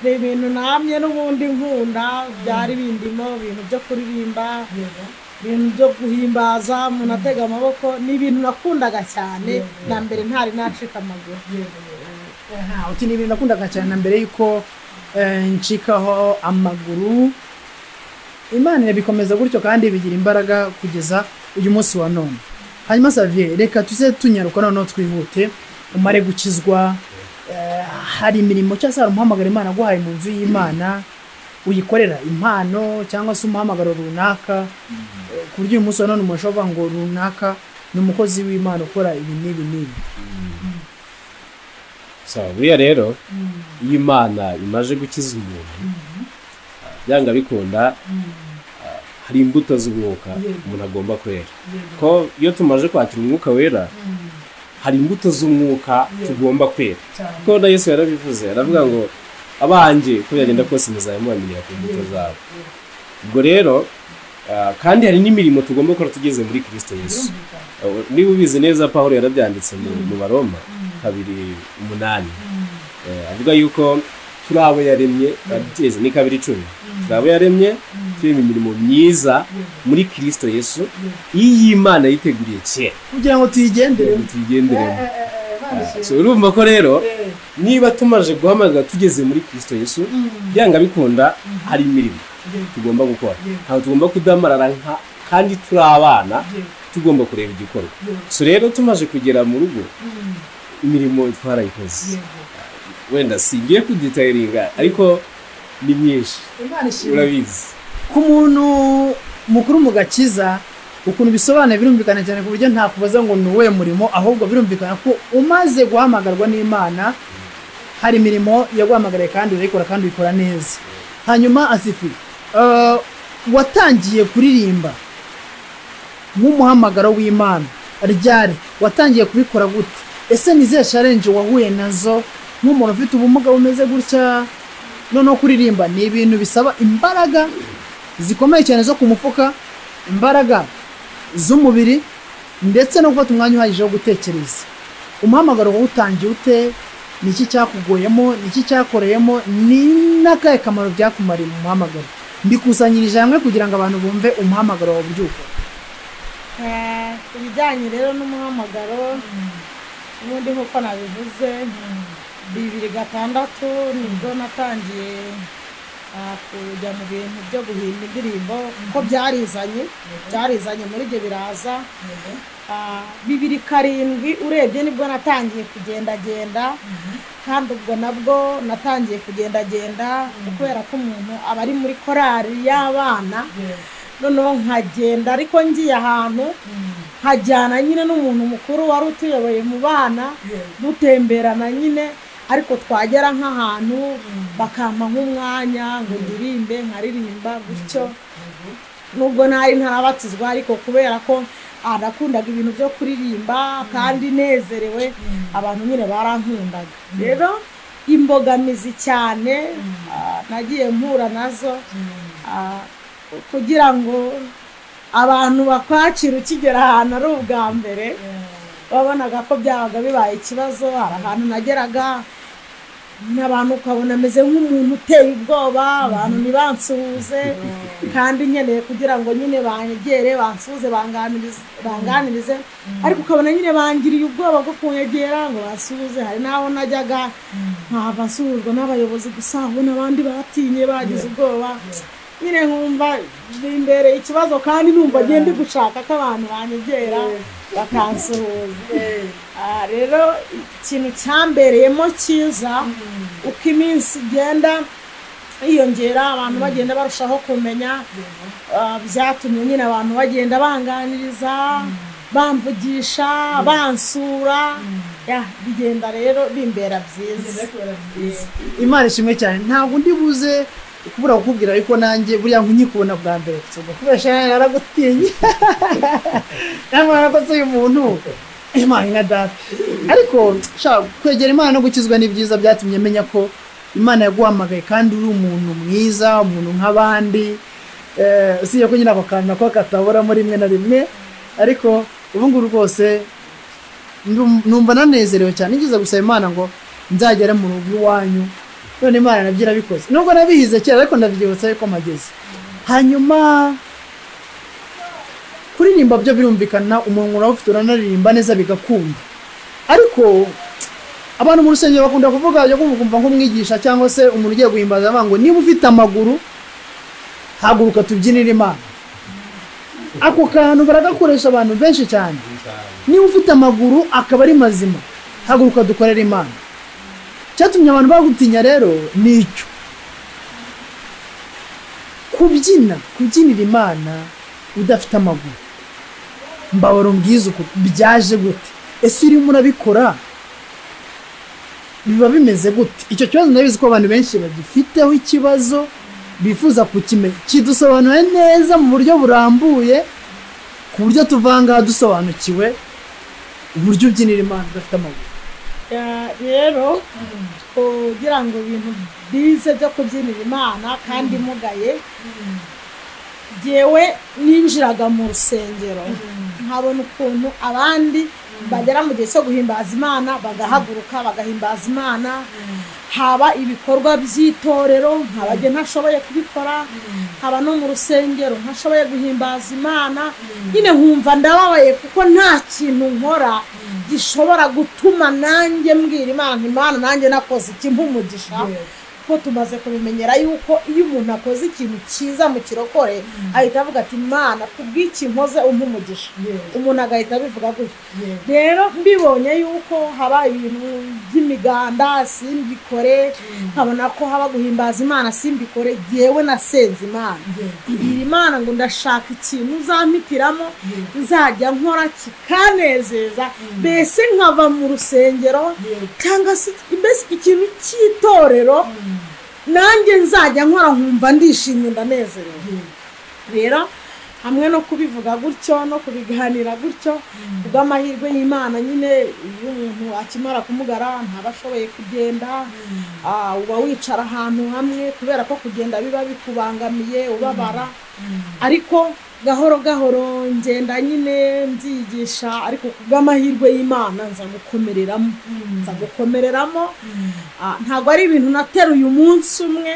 ni ibintu namye n'ubundi nkunda, byari bindimo, ibintu byo kuririmba, ibintu byo guhimbaza umuntu atega amaboko, ni ibintu nakundaga cyane na mbere ntari nacika amaguru. Uti ni ibintu nakundaga cyane na mbere yuko ncikaho amaguru. Imana irabikomeza gutyo kandi bigira imbaraga kugeza uyu munsi wa none. Hanyuma Xavier, reka tuze tunyaruka noneho twihute. Umare gukizwa, hari imirimo cyangwa se hari umuhamagaro Imana aguhaye mu nzu y'Imana uyikorera, impano cyangwa se umuhamagaro runaka, ku buryo uyu munsi wa none umuntu ashobora kuvuga ngo runaka ni umukozi w'Imana ukora ibi n'ibi n'ibi? Sawa, buriya rero iyo Imana imaze gukiza umuntu, byanga bikunda hari imbuto z'umwuka umuntu agomba kwera, ko iyo tumaze kwakira umwuka wera hari imbuto z'umwuka tugomba kwera, kuko na Yesu yarabivuze, aravuga ngo abanjye uko byagenda kose muzajya mubamenyera ku mbuto zabo. Ubwo rero kandi hari n'imirimo tugomba gukora tugeze muri Kristo Yesu. Niba ubizi neza, Paul yarabyanditse mu Baroma 2:8, avuga yuko Turi abo yaremye, ni 2:10. Turi abo yaremye, turema imirimo myiza muri Kristo Yesu, iyi Imana yiteguriye kera kugira ngo tuyigenderemo. So urumva ko rero niba tumaze guhamagara tugeze muri Kristo Yesu, byanga bikunda hari imirimo tugomba gukora. Ntabwo tugomba kudamarara kandi turi abana, tugomba kureba igikorwa. So rero tumaze kugera mu rugo, imirimo twarayikoze. Wenda singiye kudetailinga ariko ni myinshi, urabizi. Ku muntu mukuru mu gakiza ukuntu bisobanuye birumvikana cyane ku buryo nta kubaza ngo ni uwuhe murimo, ahubwo birumvikana ko umaze guhamagarwa n'Imana hari imirimo yaguhamagariye kandi urayikora kandi uyikora neza. Hanyuma Asifi, watangiye kuririmba nk'umuhamagaro w'Imana ryari? Watangiye kubikora gute? Ese ni izihe challenge wahuye nazo nk'umuntu ufite ubumuga bumeze gutya? Noneho kuririmba ni ibintu bisaba imbaraga zikomeye cyane zo ku mufuka, imbaraga z'umubiri, ndetse no gufata umwanya uhagije wo gutekereza. Umuhamagaro wawutangiye ute? Ni iki cyakugoyemo? Ni iki cyakoreyemo? Ni n'akahe kamaro byakumariye mu muhamagaro? Mbikusanyirije hamwe kugira ngo abantu bumve umuhamagaro wawe uburyo ukora. Ibijyanye rero n'umuhamagaro, ubundi nk'uko nabivuze, 2006 nibwo natangiye kujya mu bintu byo guhimba indirimbo, kuko byarizanye muri ibyo biraza. 2007 urebye nibwo natangiye kugendagenda, kandi ubwo nabwo natangiye kugendagenda kubera ko umuntu aba ari muri korali y'abana, noneho nkagenda ariko ngiye ahantu nkajyana nyine n'umuntu mukuru wari utuyoboye mu bana, dutemberana nyine, ariko twagera nk'ahantu bakampa nk'umwanya ngo ndirimbe, nkaririmba gutyo. Nubwo ntari ntarabatizwa, ariko kubera ko nakundaga ibintu byo kuririmba kandi nezerewe, abantu nyine barankundaga. Rero imbogamizi cyane nagiye mpura nazo, kugira ngo abantu bakwakira ukigera ahantu ari ubwa mbere, wabonaga ko byabaga bibaye ikibazo. Hari ahantu nageraga n'abantu ukabona ameze nk'umuntu uteye ubwoba, abantu ntibansuhuze, kandi nkeneye kugira ngo nyine banyegere bansuhuze banganirize, ariko ukabona nyine bangiriye ubwoba bwo kunyegera ngo bansuhuze. Hari n'aho najyaga nkahava nsuhuzwa n'abayobozi gusa, ubona abandi batinye bagize ubwoba, nyine nkumva imbere ikibazo, kandi numva ngende gushaka ko abantu banyegera bakansuhuza. Rero ikintu cyambereyemo cyiza, uko iminsi igenda yiyongera abantu bagenda barushaho kumenya, byatumye nyine abantu bagenda banganiriza, bamvugisha, bansura, bigenda rero bimbera byiza. Imana ishimwe cyane. Ntabwo ndi buze kubura kukubwira, ariko nanjye buriya nkikubona bwa mbere kubera naragutinye, narakoze uyu muntu Imana nka data. Ariko kwegera Imana no gukizwa ni byiza, byatumye menya ko Imana yaguhamagaye kandi uri umuntu mwiza, umuntu nk'abandi. Usibye ko nyine ako kantu nako kataburamo rimwe na rimwe, ariko ubu ngubu rwose numva nanezerewe cyane. Nigeze gusaba Imana ngo nzagere mu rugo iwanyu, none Imana nabyo irabikoze, nubwo nabihize kera ariko ndabyibutsa yuko mpageze. Hanyuma kuririmba byo birumvikana, umuntu urawufite uranaririmba neza bigakunda, ariko abantu mu rusengero bakunda kuvuga, yo kumva nk'umwigisha cyangwa se umuntu ugiye guhimbaza avuga ngo niba ufite amaguru haguruka tubyinire Imana. Ako kantu baragakoresha abantu benshi cyane. Niba ufite amaguru akaba ari mazima, haguruka dukorere Imana. Cyatumye abantu bagutinya rero ni icyo kubyina, kubyinira Imana udafite amaguru. Mbabaro mbwiza uko byaje gute? Ese urimo urabikora biba bimeze gute? Icyo kibazo ndabizi ko abantu benshi bagifiteho ikibazo, bifuza kukimenya. Kidusobanuye neza mu buryo burambuye, ku buryo tuvanga dusobanukiwe uburyo ubyinira Imana udafite amaguru. Rero kugira ngo ibintu bize byo kubyinira Imana kandi mugaye, jyewe ninjiraga mu rusengero Nkabona ukuntu abandi bagera mu gihe cyo guhimbaza Imana bagahaguruka bagahimbaza Imana, haba ibikorwa by'itorero nkabajye ntashoboye kubikora, haba no mu rusengero ntashoboye guhimbaza Imana. Nyine nkumva ndababaye kuko nta kintu nkora gishobora gutuma nanjye mbwira Imana, Imana nanjye nakoze iki mpumugisha. Ko tumaze kubimenyera yuko iyo umuntu akoze ikintu cyiza mu kirokore ahita avuga ati Imana kubw'iki nkoze umpumugisha, umuntu agahita abivuga gutyo. Rero mbibonye yuko haba ibintu by'imiganda simbikore, nkabona ko haba guhimbaza Imana simbikore, jyewe nasenze Imana, mbwira Imana ngo ndashaka ikintu uzampitiramo nzajya nkora kikanezeza, mbese nkava mu rusengero cyangwa se mbese ikintu cy'itorero nanjye nzajya nkora nkumva ndishimye ndanezerewe. Rero hamwe no kubivuga gutyo no kubiganira gutyo, kubw'amahirwe y'Imana nyine iyo umuntu akimara kumugara ntaba ashoboye kugenda, uba wicara ahantu hamwe kubera ko kugenda biba bikubangamiye ubabara, ariko gahoro gahoro ngenda nyine mbyigisha, ariko kubw'amahirwe y'Imana nza gukomereramo. Ntabwo ari ibintu nateruye umunsi umwe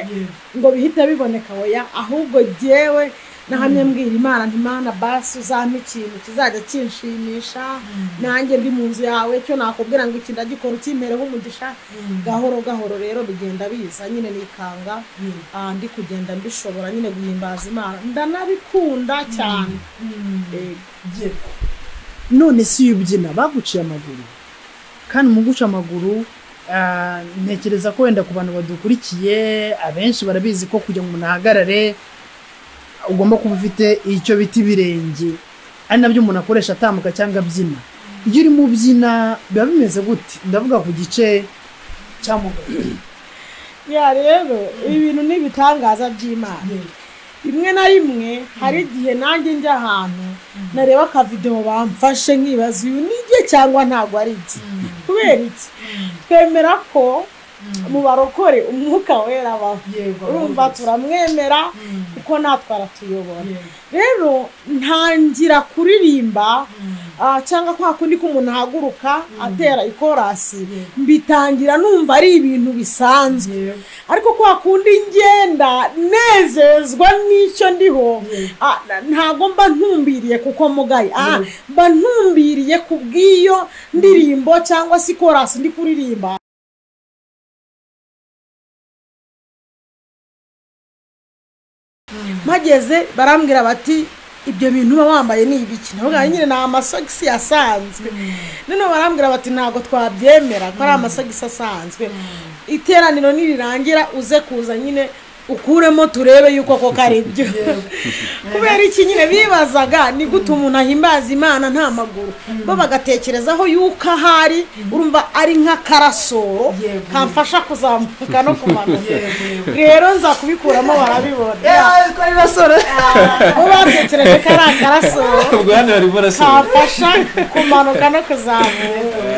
ngo bihite biboneka, oya, ahubwo jyewe nahamye mbwira Imana nti Imana basi uzampa ikintu kizajya kinshimisha nanjye ndi mu nzu yawe, cyo nakubwira ngo iki ndagikora ukimpereho umugisha. Gahoro gahoro rero bigenda biza nyine nikanga, ndi kugenda mbishobora nyine guhimbaza Imana, ndanabikunda cyane. None si iyo ubyina baguciye amaguru, kandi mu guca amaguru ntekereza ko wenda ku bantu badukurikiye abenshi barabizi ko kugira ngo umuntu ahagarare ugomba kuba ufite icyo bita ibirenge, ari nabyo umuntu akoresha atambuka cyangwa abyina. Iyo urimo ubyina biba bimeze gute? Ndavuga ku gice cya mugabo. Ya rero ibintu ni ibitangaza by'Imana. Rimwe na rimwe hari igihe nanjye njya ahantu nareba akavideo bamfashe nkibaza uyu ni igihe cyangwa ntabwo ari iki. Kubera iki? Twemera ko mu barokore umwuka wera abaho, urumva turamwemera kuko natwe aratuyobora. Rero ntangira kuririmba cyangwa kwa kundi ko umuntu ahaguruka atera ikorasi, mbitangira numva ari ibintu bisanzwe, ariko kwa kundi ngenda nezezwa n'icyo ndiho, ntabwo mba ntumbiriye kuko mugaye, mba ntumbiriye kubw'iyo ndirimbo cyangwa se ikorasi ndi kuririmba. Mpageze barambwira bati ibyo bintu uba wambaye ni ibiki? Ndavuga nyine ni amasogisi asanzwe. Noneho barambwira bati ntabwo twabyemera ko ari amasogisi asanzwe, iteraniro nirirangira uze kuza nyine ukuremo turebe yuko koko ari byo. Kubera iki nyine bibazaga ni gute umuntu ahimbaza Imana nta maguru, bo bagatekerezaho yuko ahari urumva ari nk'akarasoro kamfasha kuzamuka no kumanuka. Rero nza kubikuramo barabibona bo batekereje ko ari akarasoro kamfasha kumanuka no kuzamuka.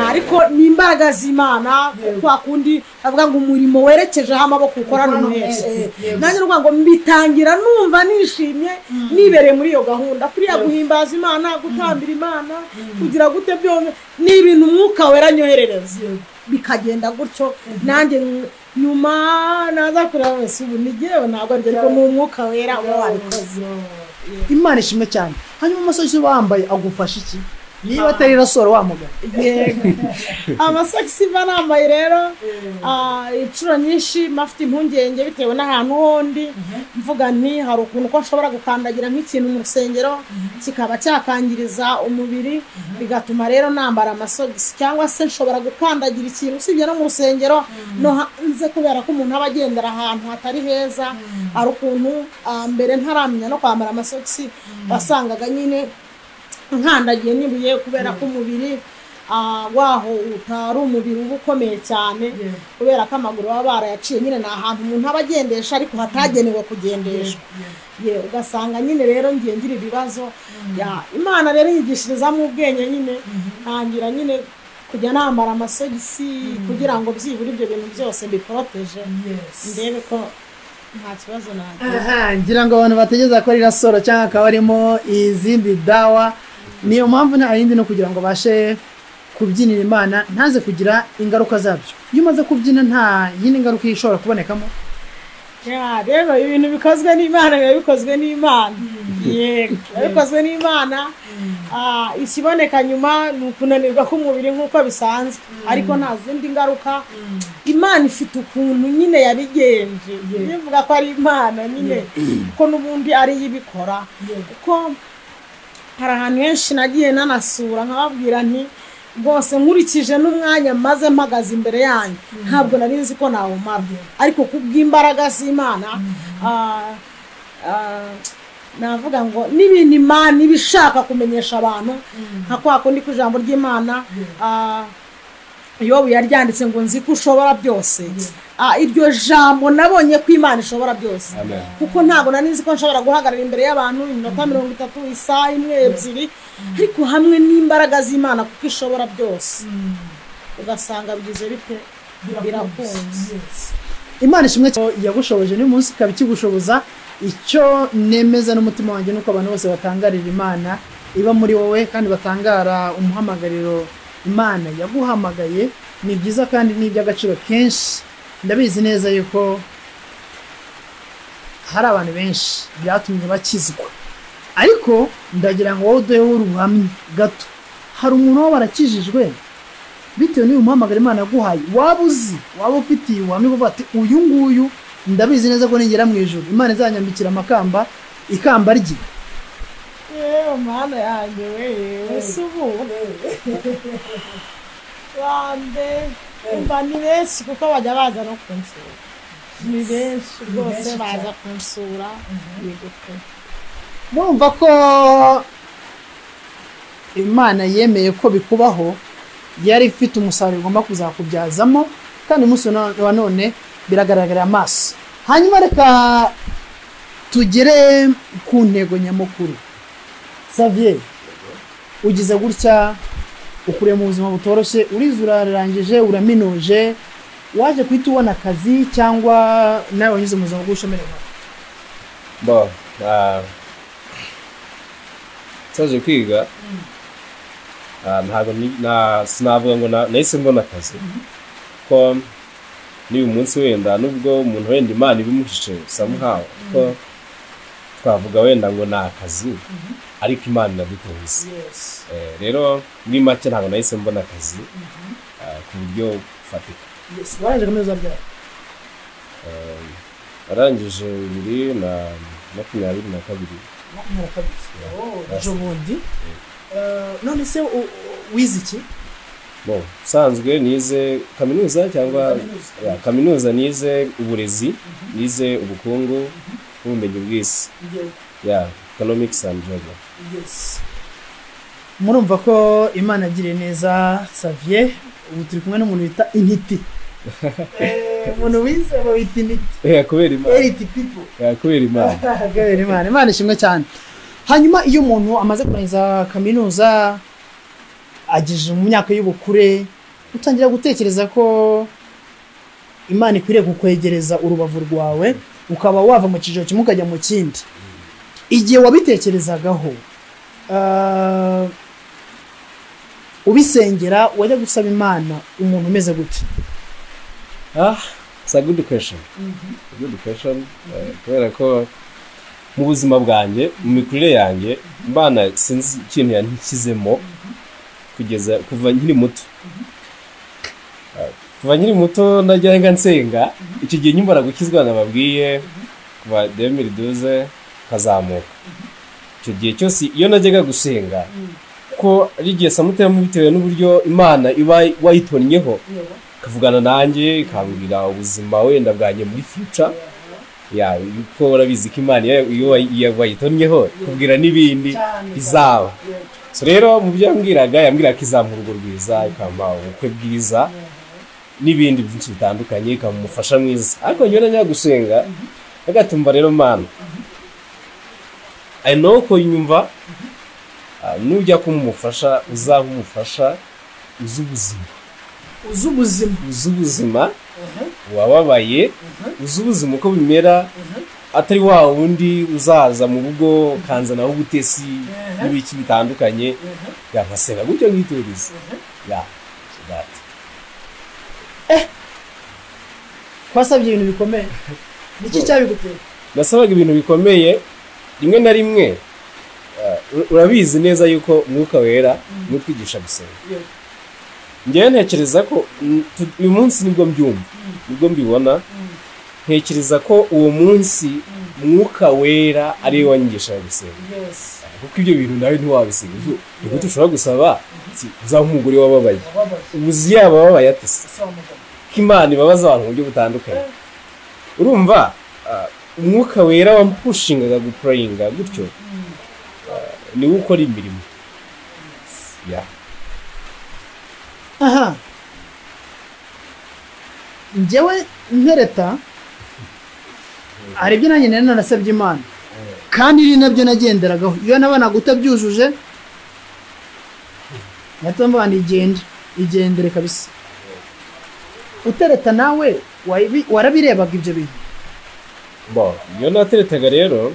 Ariko ni imbaraga z'Imana, kwa kundi avuga ngo umurimo werekejeho amaboko ukorana umwete. Nanjye urwa ngo mbitangira numva nishimye nibereye muri iyo gahunda, kuriya guhimbaza Imana, gutambira Imana, kugira gute byombi ni ibintu umwuka wera anyoherereza, bikagenda gutyo. Nanjye nyuma naza kureba wese ubu nigewe ntabwo ariko ni umwuka wera uba wabikoze. Imana ishimwe cyane. Hanyuma amasogisi wambaye agufasha iki niba atari rasoro wa mugabo? Yego, amasogisi mba nambaye rero inshuro nyinshi mafite impungenge bitewe n'ahantu hondi, mvuga nti hari ukuntu ko nshobora gukandagira nk'ikintu mu rusengero kikaba cyakangiriza umubiri, bigatuma rero nambara amasogisi, cyangwa se nshobora gukandagira ikintu usibye no mu rusengero no hanze, kubera ko umuntu aba agendera ahantu hatari heza. Hari ukuntu mbere ntaramenya no kwambara amasogisi wasangaga nyine nkandagiye n'ibuye, kubera ko umubiri waho utari umubiri uba ukomeye cyane, kubera ko amaguru baba barayaciye nyine ni ahantu umuntu aba agendesha ariko hatagenewe kugendeshwa, ugasanga nyine rero ngiye ngira ibibazo. Imana rero inyigishirizamo ubwenge nyine, ntangira nyine kujya nambara amasogisi kugira ngo byibura ibyo bintu byose mbiporoteje, ndebe ko nta kibazo nagira. Ngira ngo abantu bategereza ko ari rasoro cyangwa akaba arimo izindi dawa. Niyo mpamvu nta yindi no kugira ngo abashe kubyinira Imana ntaze kugira ingaruka zabyo. Iyo umaze kubyina nta yindi ngaruka ishobora kubonekamo. Ya, rero ibintu bikozwe n'Imana biba bikozwe n'Imana. Yego, biba bikozwe n'Imana. Ikiboneka nyuma ni ukunanirwa k'umubiri nk'uko bisanzwe, ariko nta zindi ngaruka. Imana ifite ukuntu nyine yabigenje, bivuga ko ari Imana nyine, kuko n'ubundi ari yo ibikora. Kuko hari ahantu henshi nagiye nanasura nkababwira nti rwose nkurikije n'umwanya maze mpagaze imbere yanyu, ntabwo nari nzi ko nawumara, ariko kubw'imbaraga z'Imana, navuga ngo n'ibintu Imana iba ishaka kumenyesha abantu, nka kwa kundi ku ijambo ry'Imana, Yobu yaryanditse ngo nzi ko ushobora byose. Iryo jambo nabonye ko Imana ishobora byose, kuko ntabwo nari nzi ko nshobora guhagarara imbere y'abantu iminota 30, isaha imwe, ebyiri, ariko hamwe n'imbaraga z'Imana kuko ishobora byose, ugasanga bigize bite, birakunze. Imana ishimwe yagushoboje n'uyu munsi ikaba ikigushoboza. Icyo nemeza n'umutima wanjye nuko abantu bose batangarira Imana iba muri wowe, kandi batangara umuhamagariro Imana yaguhamagaye. Ni byiza kandi ni iby'agaciro kenshi. Ndabizi neza yuko hari abantu benshi byatumye bakizwa, ariko ndagira ngo wowe uduhe uruhamya gato. Hari umuntu waba warakijijwe bitewe n'uyu muhamagaro Imana yaguhaye, waba uzi, waba ufitiye ubuhamya uvuga ati uyu nguyu ndabizi neza ko ningera mu ijuru Imana izanyambikira amakamba, ikamba rye. Yewe Mana yanjye we, ese ubu bande umva ni benshi, kuko bajya baza no kunsura, ni benshi rwose baza kunsura. Yego pe. Murumva ko Imana yemeye ko bikubaho, yari ifite umusaruro igomba kuzakubyazamo, kandi umunsi wa none biragaragarira amaso. Hanyuma reka tugere ku ntego nyamukuru. Xavier, ugize gutya, ukuriye mu buzima butoroshye, urize urarangije, uraminuje, waje guhita ubona akazi cyangwa nawe wanyuze mu buzima bw'ubushomeri? Bo, nsoje kwiga, ntabwo sinavuga ngo nahise mbona akazi, ko n'uyu munsi wenda nubwo umuntu wenda Imana ibimuhishe somehow, ko twavuga wenda ngo ni akazi, ariko Imana iradutunze. Rero muri make ntabwo nahise mbona akazi ku buryo bufatika. Warangije kaminuza ryari? Warangije 2022. Ejo bundi. None se wize iki? Bo, usanzwe nize kaminuza cyangwa kaminuza, nize uburezi, nize ubukungu n'ubumenyi bw'isi. Yeah, economics and geography. Yes. Murumva ko Imana agiriye neza Xavier, ubu turi kumwe n'umuntu bita intiti. Umuntu wize bita intiti. Kubera Imana. Elite people. Kubera Imana. Kubera Imana. Imana ishimwe cyane. Hanyuma iyo umuntu amaze kurangiza kaminuza agejeje mu myaka y'ubukure, utangira gutekereza ko Imana ikwiriye kukwegereza urubavu rwawe, ukaba wava mu cyiciro kimwe ukajya mu kindi. Igihe wabitekerezagaho, ubisengera, wajya gusaba Imana umuntu umeze gute? It's a good question. Good question. Kubera ko mu buzima bwanjye, mu mikurire yanjye, Imana sinzi ikintu yanshyizemo kugeza kuva nkiri muto. Kuva nkiri muto najyaga nsenga, icyo gihe nyumara gukizwa nababwiye kuva 2012 kazamuka. Icyo gihe cyose iyo najyaga gusenga, ko ari igihe samutema bitewe n'uburyo Imana iba wayitonnyeho, kavugana nanjye ikambwira ubuzima wenda bwanjye muri future. Ya, uko urabizi ko Imana iyo wayitonnyeho kubwira n'ibindi bizaba. So rero mu byo yambwiraga, yambwiraga ko izampa urugo rwiza, ikampa ubukwe bwiza n'ibindi byinshi bitandukanye, ikamufasha mwiza. Ariko njyewe najya gusenga agatumva rero Mana, I know ko nyumva nujya kumufasha uzaba umufasha uzi ubuzima, uzi ubuzima, uzi ubuzima wababaye, uzi ubuzima uko bimera, Atari wa wundi uzaza mu rugo kanzanaho ubutesi n'ibiki bitandukanye, ya, nkasenga gutyo nkituriza, ya, so that. Twasabye ibintu bikomeye, niki cyabiguteye? Nasabaga ibintu bikomeye rimwe na rimwe. Urabizi neza yuko Umwuka Wera niwe utwigisha gusenga. Njyewe ntekereza ko uyu munsi nibwo mbyumva, nibwo mbibona. Ntekereza ko uwo munsi Mwuka Wera ari we wanyigishaga gusenga, kuko ibyo bintu nawe ntiwabisiga. Ni gute ushobora gusaba uzaba umugore wababaye, ubuzi yaba ababaye ate se? Ko Imana ibabaza abantu mu buryo butandukanye. Urumva, Umwuka Wera wampushingaga guprayinga gutyo, niwe ukora imirimo, ya. Aha, njyewe ntereta hari ibyo nanjye nari narasabye Imana, kandi ni nabyo nagenderagaho. Iyo nabonaga utabyujuje, nahita mvuga ngo igende, igendere kabisa. Utereta nawe warabirebaga ibyo bintu? Bo, iyo nateretaga rero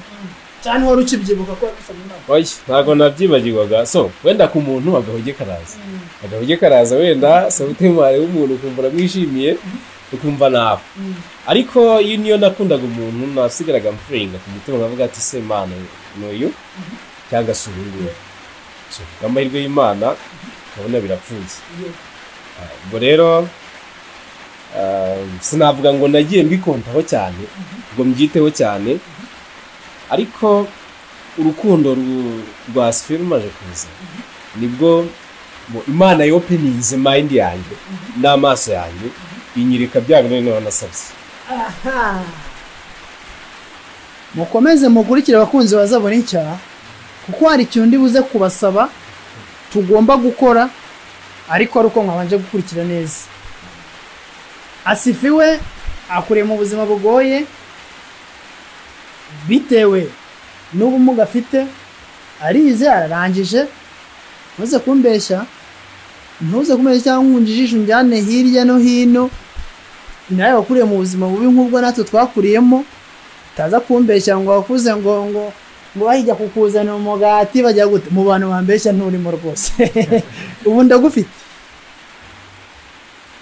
cyane, wari ukibyibuka ko wabisabye Imana? Oya, ntabwo nabyibagirwaga. So wenda ku muntu agahuge karaza, agahuge karaza, wenda sabutemare w'umuntu ukumva uramwishimiye, ukumva nawe. Ariko iyo niyo nakundaga umuntu, nasigaraga mpuringa ku mutima, nkavuga ati: "Se Mana, n'uyu cyangwa se uyu nguyu?" So amahirwe y'Imana ukabona birapfuye. Ubwo rero sinavuga ngo nagiye mbikontaho cyane ngo mbyiteho cyane, ariko urukundo rwa Sifi rumaze kuza, nibwo Imana yopeninze mind yanjye n'amaso yanjye, inyereka bya bintu noneho nasabye. Mukomeze mukurikire, abakunzi bazabona icyaha, kuko hari ikintu ndi buze kubasaba tugomba gukora, ariko ari uko mwabanje gukurikira neza. Asifiwe akuriye mu buzima bugoye bitewe n'ubumuga afite. Arize, ararangije. Ntuze kumbeshya, ntuze kumbeshya cyangwa nkunje ijisho njyane hirya no hino. Nawe wakuriye mu buzima bubi nk'ubwo natwe twakuriyemo. Utaza kumbeshya ngo wakuze ngo bahijya kukuzanira umugati bajya gute. Mu bantu bambeshya nturimo rwose, ubu ndagufite.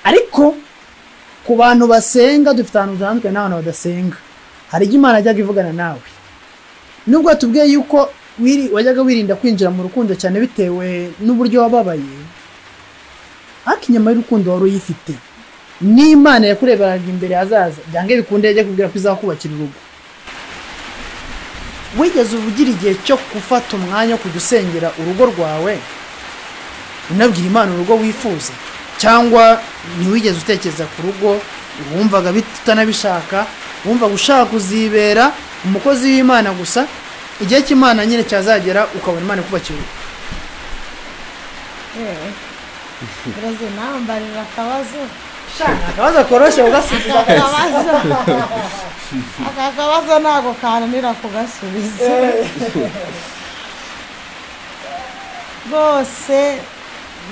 Ariko ku bantu basenga, dufite ahantu dutandukanye n'abantu badasenga. Hari ibyo Imana yajyaga ivugana nawe, nubwo watubwiye yuko wajyaga wirinda kwinjira mu rukundo cyane bitewe n'uburyo wababaye, ariko inyama y'urukundo wari uyifite, n'Imana yakureberaga imbere hazaza. Byange bikunde yajya kubwira ko izakubakira urugo. Wigeze ugira igihe cyo gufata umwanya wo kujya usengera urugo rwawe, unabwira Imana urugo wifuza, cyangwa ntiwigeze utekereza ku rugo? Wumvaga utanabishaka, wumvaga ushaka kuzibera umukozi w'Imana gusa, igihe cy'Imana nyine cyazagera ukabona Imana ikubakira urugo? Yewe, uraze nambarira akabazo. Akabazo koroshye ugasubiza. Aka kabazo ntabwo kananira kugasubiza rwose.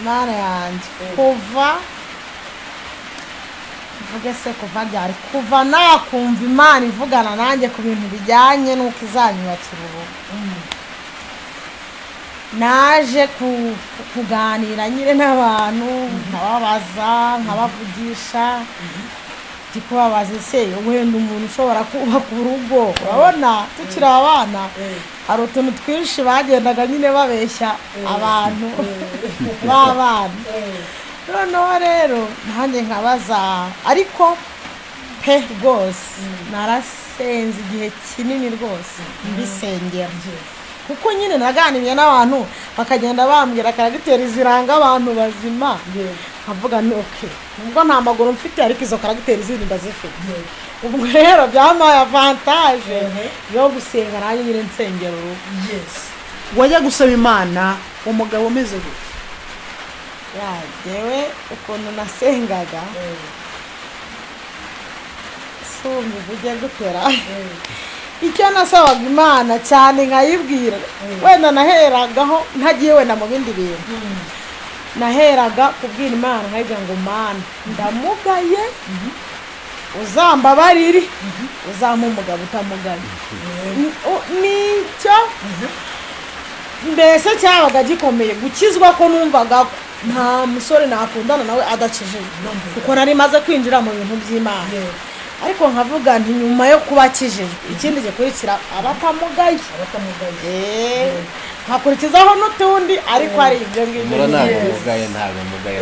Mana yanjye, kuva mvuge se kuva ryari, kuva nakumva Imana ivugana nanjye ku bintu bijyanye n'uko izanyubakira urugo, naje kuganira nyine n'abantu, nkababaza, nkabavugisha. Ndi kubabaza: ese wenda umuntu ushobora kubaka urugo? Urabona tukiri abana hari utuntu twinshi bagendaga nyine babeshya abantu b'abana. Noneho rero nanjye nkabaza, ariko pe rwose narasenze igihe kinini rwose mbisengera, kuko nyine naganiriye n'abantu bakagenda bambwira caractère ziranga abantu bazima, nkavuga ni okay, nubwo nta maguru mfite ariko izo caractère zindi ndazifite. Ubwo rero byampaye avantage yo gusenga nanjye nyine nsengera urugo. Wajya gusaba Imana umugabo umeze gute? Ya, jyewe ukuntu nasengaga, sumva uvuge gutera, icyo nasabaga Imana cyane nkayibwira, wenda naheragaho ntagiye wenda mu bindi bintu, naheraga kubwira Imana nkayibwira ngo: "Mana, ndamugaye." Uzambabarire, uzampa umugabo utamugaye. Nicyo mbese cyabaga gikomeye gukizwa, ko numvaga ko nta musore nakundana nawe adakijijwe, kuko nari maze kwinjira mu bintu by'Imana. Ariko nkavuga nti nyuma yo kuba akijijwe, ikindi gikurikira abatamugaye, nkakurikizaho n'utundi, ariko ari ibyo ngibyo. Ntabwo mugaye, ntabwo mugaye.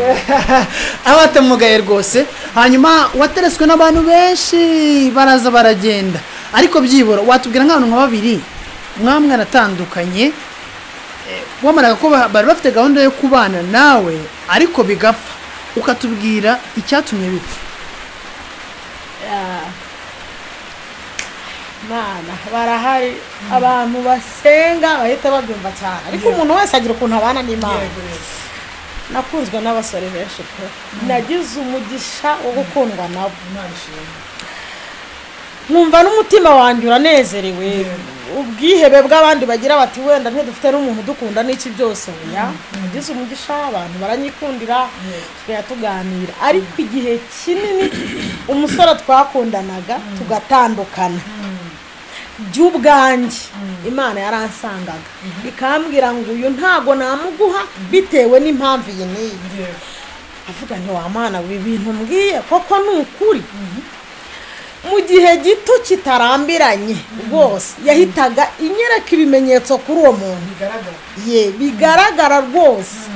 Abatamugaye rwose. Hanyuma wateretswe n'abantu benshi, baraza baragenda, ariko byibura watubwira nk'abantu nka babiri mwamwe mwaratandukanye, wamaraga ko bari bafite gahunda yo kubana nawe ariko bigapfa, ukatubwira icyatumye bipfa. Mana, barahari abantu basenga bahita babyumva cyane, ariko umuntu wese agira ukuntu abana n'Imana. Nakunzwe n'abasore benshi pe, nagize umugisha wo gukundwa nabo, nkumva n'umutima wanjye uranezerewe. Ubwihebe bw'abandi bagira bati wenda ntidufite n'umuntu udukunda n'iki byose, oya, nagize umugisha, abantu baranyikundira, tukajya tuganira. Ariko igihe kinini umusore twakundanaga tugatandukana, by'ubwanjye Imana yaransangaga ikambwira ngo uyu ntago namuguha bitewe n'impamvu iyi n'iyi. Avuga nti wa Mana, ibi bintu mbwiye koko ni ukuri? Mu gihe gito kitarambiranye rwose yahitaga inyereka ibimenyetso kuri uwo muntu ye bigaragara rwose.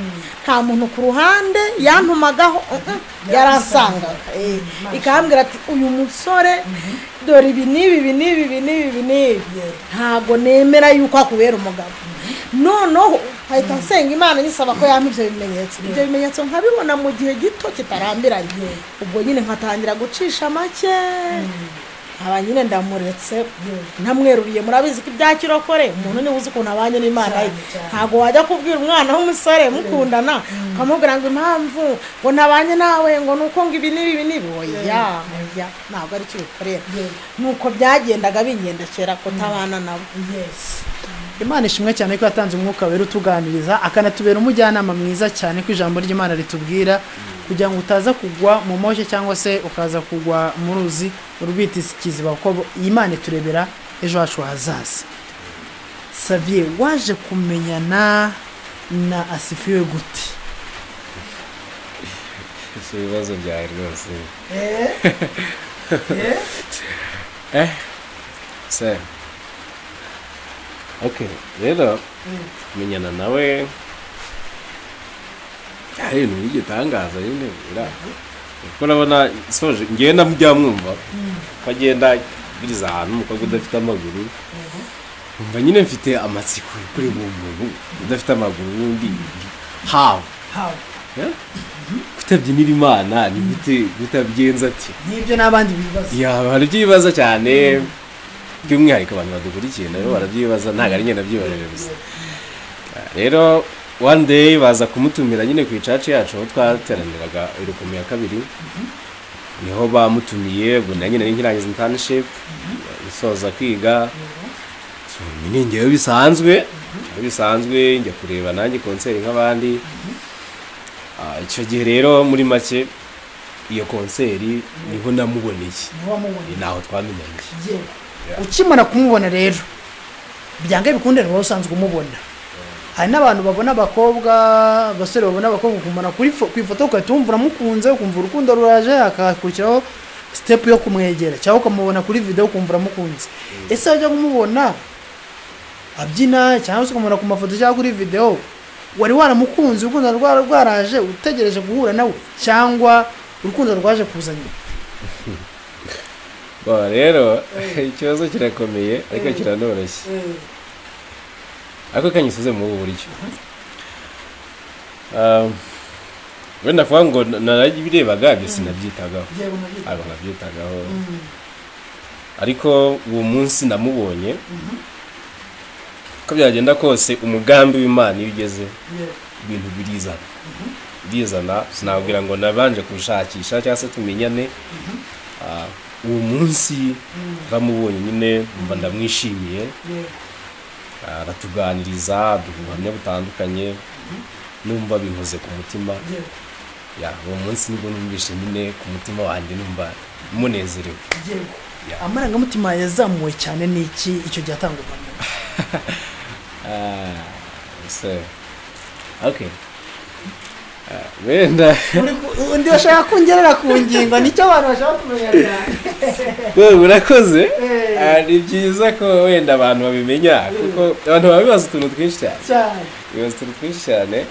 Nta muntu ku ruhande yantumagaho, yaransangaga ikambwira ati uyu musore dore ibi n'ibi, ibi n'ibi, ibi n'ibi, ibi n'ibi, ntabwo nemera yuko akubera umugabo. Noneho nkahita nsenga Imana nyisaba ko yampa ibyo bimenyetso. Ibyo bimenyetso nkabibona mu gihe gito kitarambiranye. Ubwo nyine nkatangira gucisha make, nkaba nyine ndamuretse ntamweruriye. Murabizi ko ibya kirokore umuntu niwe uzi ukuntu abanye n'Imana ye. Ntabwo wajya kubwira umwana w'umusore mukundana ukamubwira ngo impamvu ngo ntabanye nawe ngo ni uko ngo ibi n'ibi, ibi n'ibi. Oya, oya, ntabwo ari cyo bikorera. Nuko byagendaga bingendekera kutabana nabo. Imana ishimwe cyane ko yatanze Umwuka Wera utuganiriza, akanatubera umujyanama mwiza cyane, ko ijambo ry'Imana ritubwira kugira ngo utaza kugwa mu moshya cyangwa se ukaza kugwa mu ruzi urwita ikiziba, kuko Imana iturebera ejo hacu hazaza. Saviye, waje kumenyana na Asifiwe gute? Si ibibazo byawe rwose se. Okay, rero kumenyana nawe ari ibintu by'igitangaza nyine bira, kuko urabona soje ngewe ndamujya mwumva ko agenda abwiriza ahantu umukobwa udafite amaguru, umva nyine mfite amatsiko kuri uwo muntu udafite amaguru wundi, hawe kutabyinira Imana ni gute, kutabigenza ati? N'ibyo n'abandi bibaza. Ya, barabyibaza cyane, by'umwihariko abantu badukurikiye nabo barabyibaza, ntabwo ari njye nabyibajije gusa. Rero one day baza kumutumira nyine ku i church yacu aho twateraniraga irukomo ya kabiri, niho bamutumiye. Ubwo nanjye nari nkirangiza internship, nsoza kwiga. So, nyine ngewe bisanzwe njya kureba nanjye concert nk'abandi. Icyo gihe rero muri make iyo concert niho namuboneye, ni naho twamenyanye. Ukimara kumubona rero, byanga bikunde wowe usanzwe umubona, hari n'abantu babona abakobwa, abasore babona abakobwa ukumubona ku ifoto ugahita wumva uramukunze, ukumva urukundo ruraje, hakakurikiraho step yo kumwegera, cyangwa ukamubona kuri video ukumva uramukunze. Ese wajya kumubona abyina cyangwa se ukamubona ku mafoto cyangwa kuri video, wari waramukunze, urukundo rwaraje utegereje guhura nawe, cyangwa urukundo rwaje kuza nyuma? Bo, rero ikibazo kirakomeye ariko kiranoroshye, ariko kanyisuze muri ubu buryo. Wenda kuvuga ngo narabirebaga ibyo sinabyitagaho, ntabwo nabyitagaho, ariko uwo munsi namubonye, uko byagenda kose umugambi w'Imana iyo ugeze ibintu birizana, birizana. Sinabwira ngo nabanje kushakisha cyangwa se tumenyane. Uwo munsi naramubonye nyine mba ndamwishimiye. Aratuganiriza, duha ubuhamya butandukanye, numva binkoze ku mutima. Ya, uwo munsi nibwo numvise nyine ku mutima wanjye numva munezerewe. Yego. Yeah. Amarangamutima yazamuwe cyane n'iki icyo gihe atanga ubuhamya? So, okay. Wenda Undi bashaka kongerera ku ngingo, nicyo abantu bashaka kumenya cyane. Wewe urakoze. Ni byiza ko wenda abantu babimenya, kuko abantu babibaza utuntu twinshi cyane. Cyane. Bibaza utuntu twinshi cyane.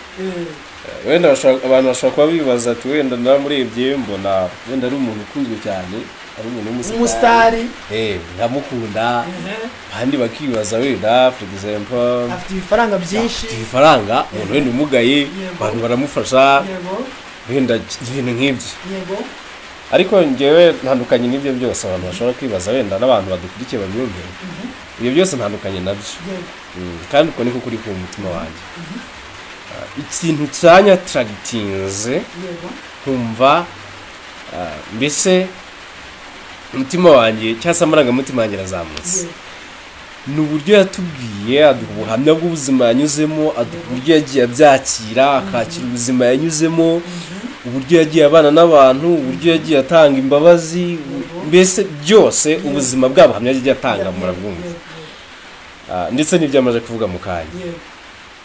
Wenda abantu bashobora kuba bibaza ati wenda namurebye mbona wenda ari umuntu ukunzwe cyane, ari umuntu w'umusitari. Nkamukunda. Abandi bakibaza wenda for example afite ibifaranga byinshi, afite ibifaranga, umuntu wenda umugaye, abantu baramufasha, wenda ibintu nk'ibyo. Ariko njyewe ntandukanye n'ibyo byose abantu bashobora kwibaza, wenda n'abantu badukurikiye babyumve. Ibyo byose ntandukanye nabyo. Kandi uko niko kuri ku mutima wanjye. Ikintu cyanyataragitinze nkumva mbese umutima wanjye cyangwa se amarangamutima yanjye arazamutse, ni uburyo yatubwiye, aduha ubuhamya bw'ubuzima yanyuzemo, aduha uburyo yagiye abyakira, akakira ubuzima yanyuzemo, uburyo yagiye abana n'abantu, uburyo yagiye atanga imbabazi, mbese byose ubuzima bw'abuhamya yagiye atanga murabwumva, ndetse n'ibyo amaze kuvuga mu kanya.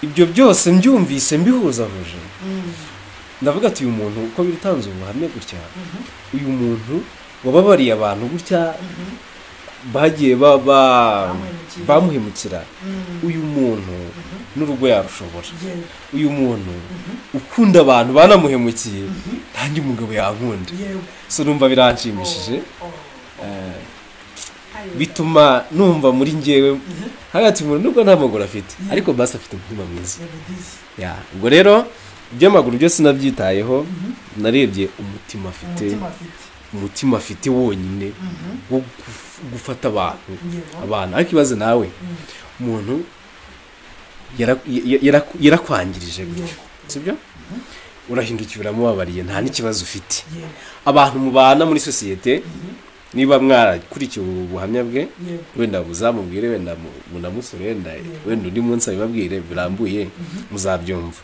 Ibyo byose mbyumvise mbihuzahuje, ndavuga ati uyu muntu uko bitanze ubuhamya gutya, uyu muntu wababariye abantu gutya bagiye bamuhemukira, uyu muntu n'urugo yarushobora, uyu muntu ukunda abantu banamuhemukiye, ntange umugabo yankunda. So numva biranshimishije, bituma numva muri njyewe hagati umuntu nubwo nta maguru afite, ariko basi afite umutima mwiza. Ubwo rero iby'amaguru byose nabyitayeho, narebye umutima afite, umutima afite wonyine wo gufata abantu abana. Ariko ibaze nawe umuntu yarakwangirije gutyo, sibyo? Urahindukiye uramubabariye, nta n'ikibazo ufite. Abantu mubana muri sosiyete, niba mwarakurikiye ubuhamya bwe, wenda buzamubwire, wenda munamusore, wenda undi munsi abibabwire birambuye, muzabyumva.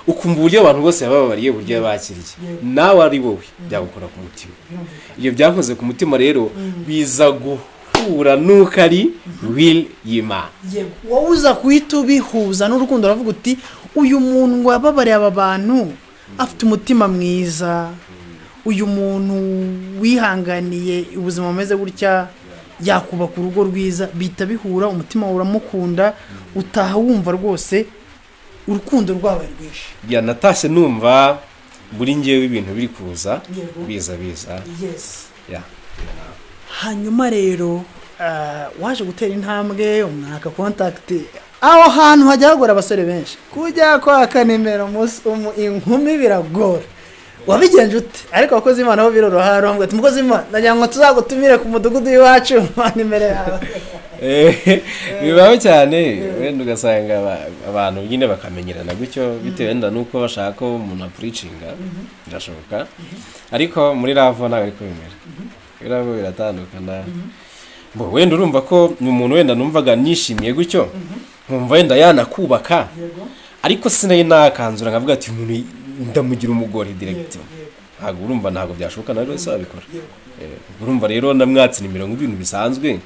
Ukumva uburyo abantu bose yababariye, uburyo yabakiriye, nawe ari wowe byagukora ku mutima. Iyo byankoze ku mutima rero biza guhura n'uko ari will y'Imana. Wowe uza kuhita ubihuza n'urukundo, uravuga uti uyu muntu ngo yababariye aba bantu afite umutima mwiza, uyu muntu wihanganiye ubuzima bumeze gutya yakubaka urugo rwiza, bita bihura, umutima uramukunda, utaha wumva rwose urukundo rwawe rwinshi. Ya natashye numva buri ngewe ibintu biri kuza biza biza. Yes. Hanyuma rero waje gutera intambwe umwaka contact, aho hantu hajya hagora abasore benshi kujya kwaka nimero inkumi biragora. Wabigenje ute? Ariko abakozi Imana bo biroroha, baravuga ati mukozi Imana ndagira ngo tuzagutumire ku mudugudu w'iwacu nimero yawe. Bibaho cyane, wenda ugasanga abantu nyine bakamenyerana gutyo bitewe wenda nuko bashaka ko umuntu apuricinga, birashoboka. Ariko muri Lavo ntabwo ariko bimera. Muri Lavo biratandukana. Wenda urumva ko ni umuntu wenda numvaga nishimiye gutyo, nkumva wenda yanakubaka, ariko sinari nakanzura nkavuga ati umuntu ndamugira umugore direct. Ntabwo urumva ntabwo byashoboka nawe wese wabikora. Urumva rero ndamwatse nimero nk'ibintu bisanzwe,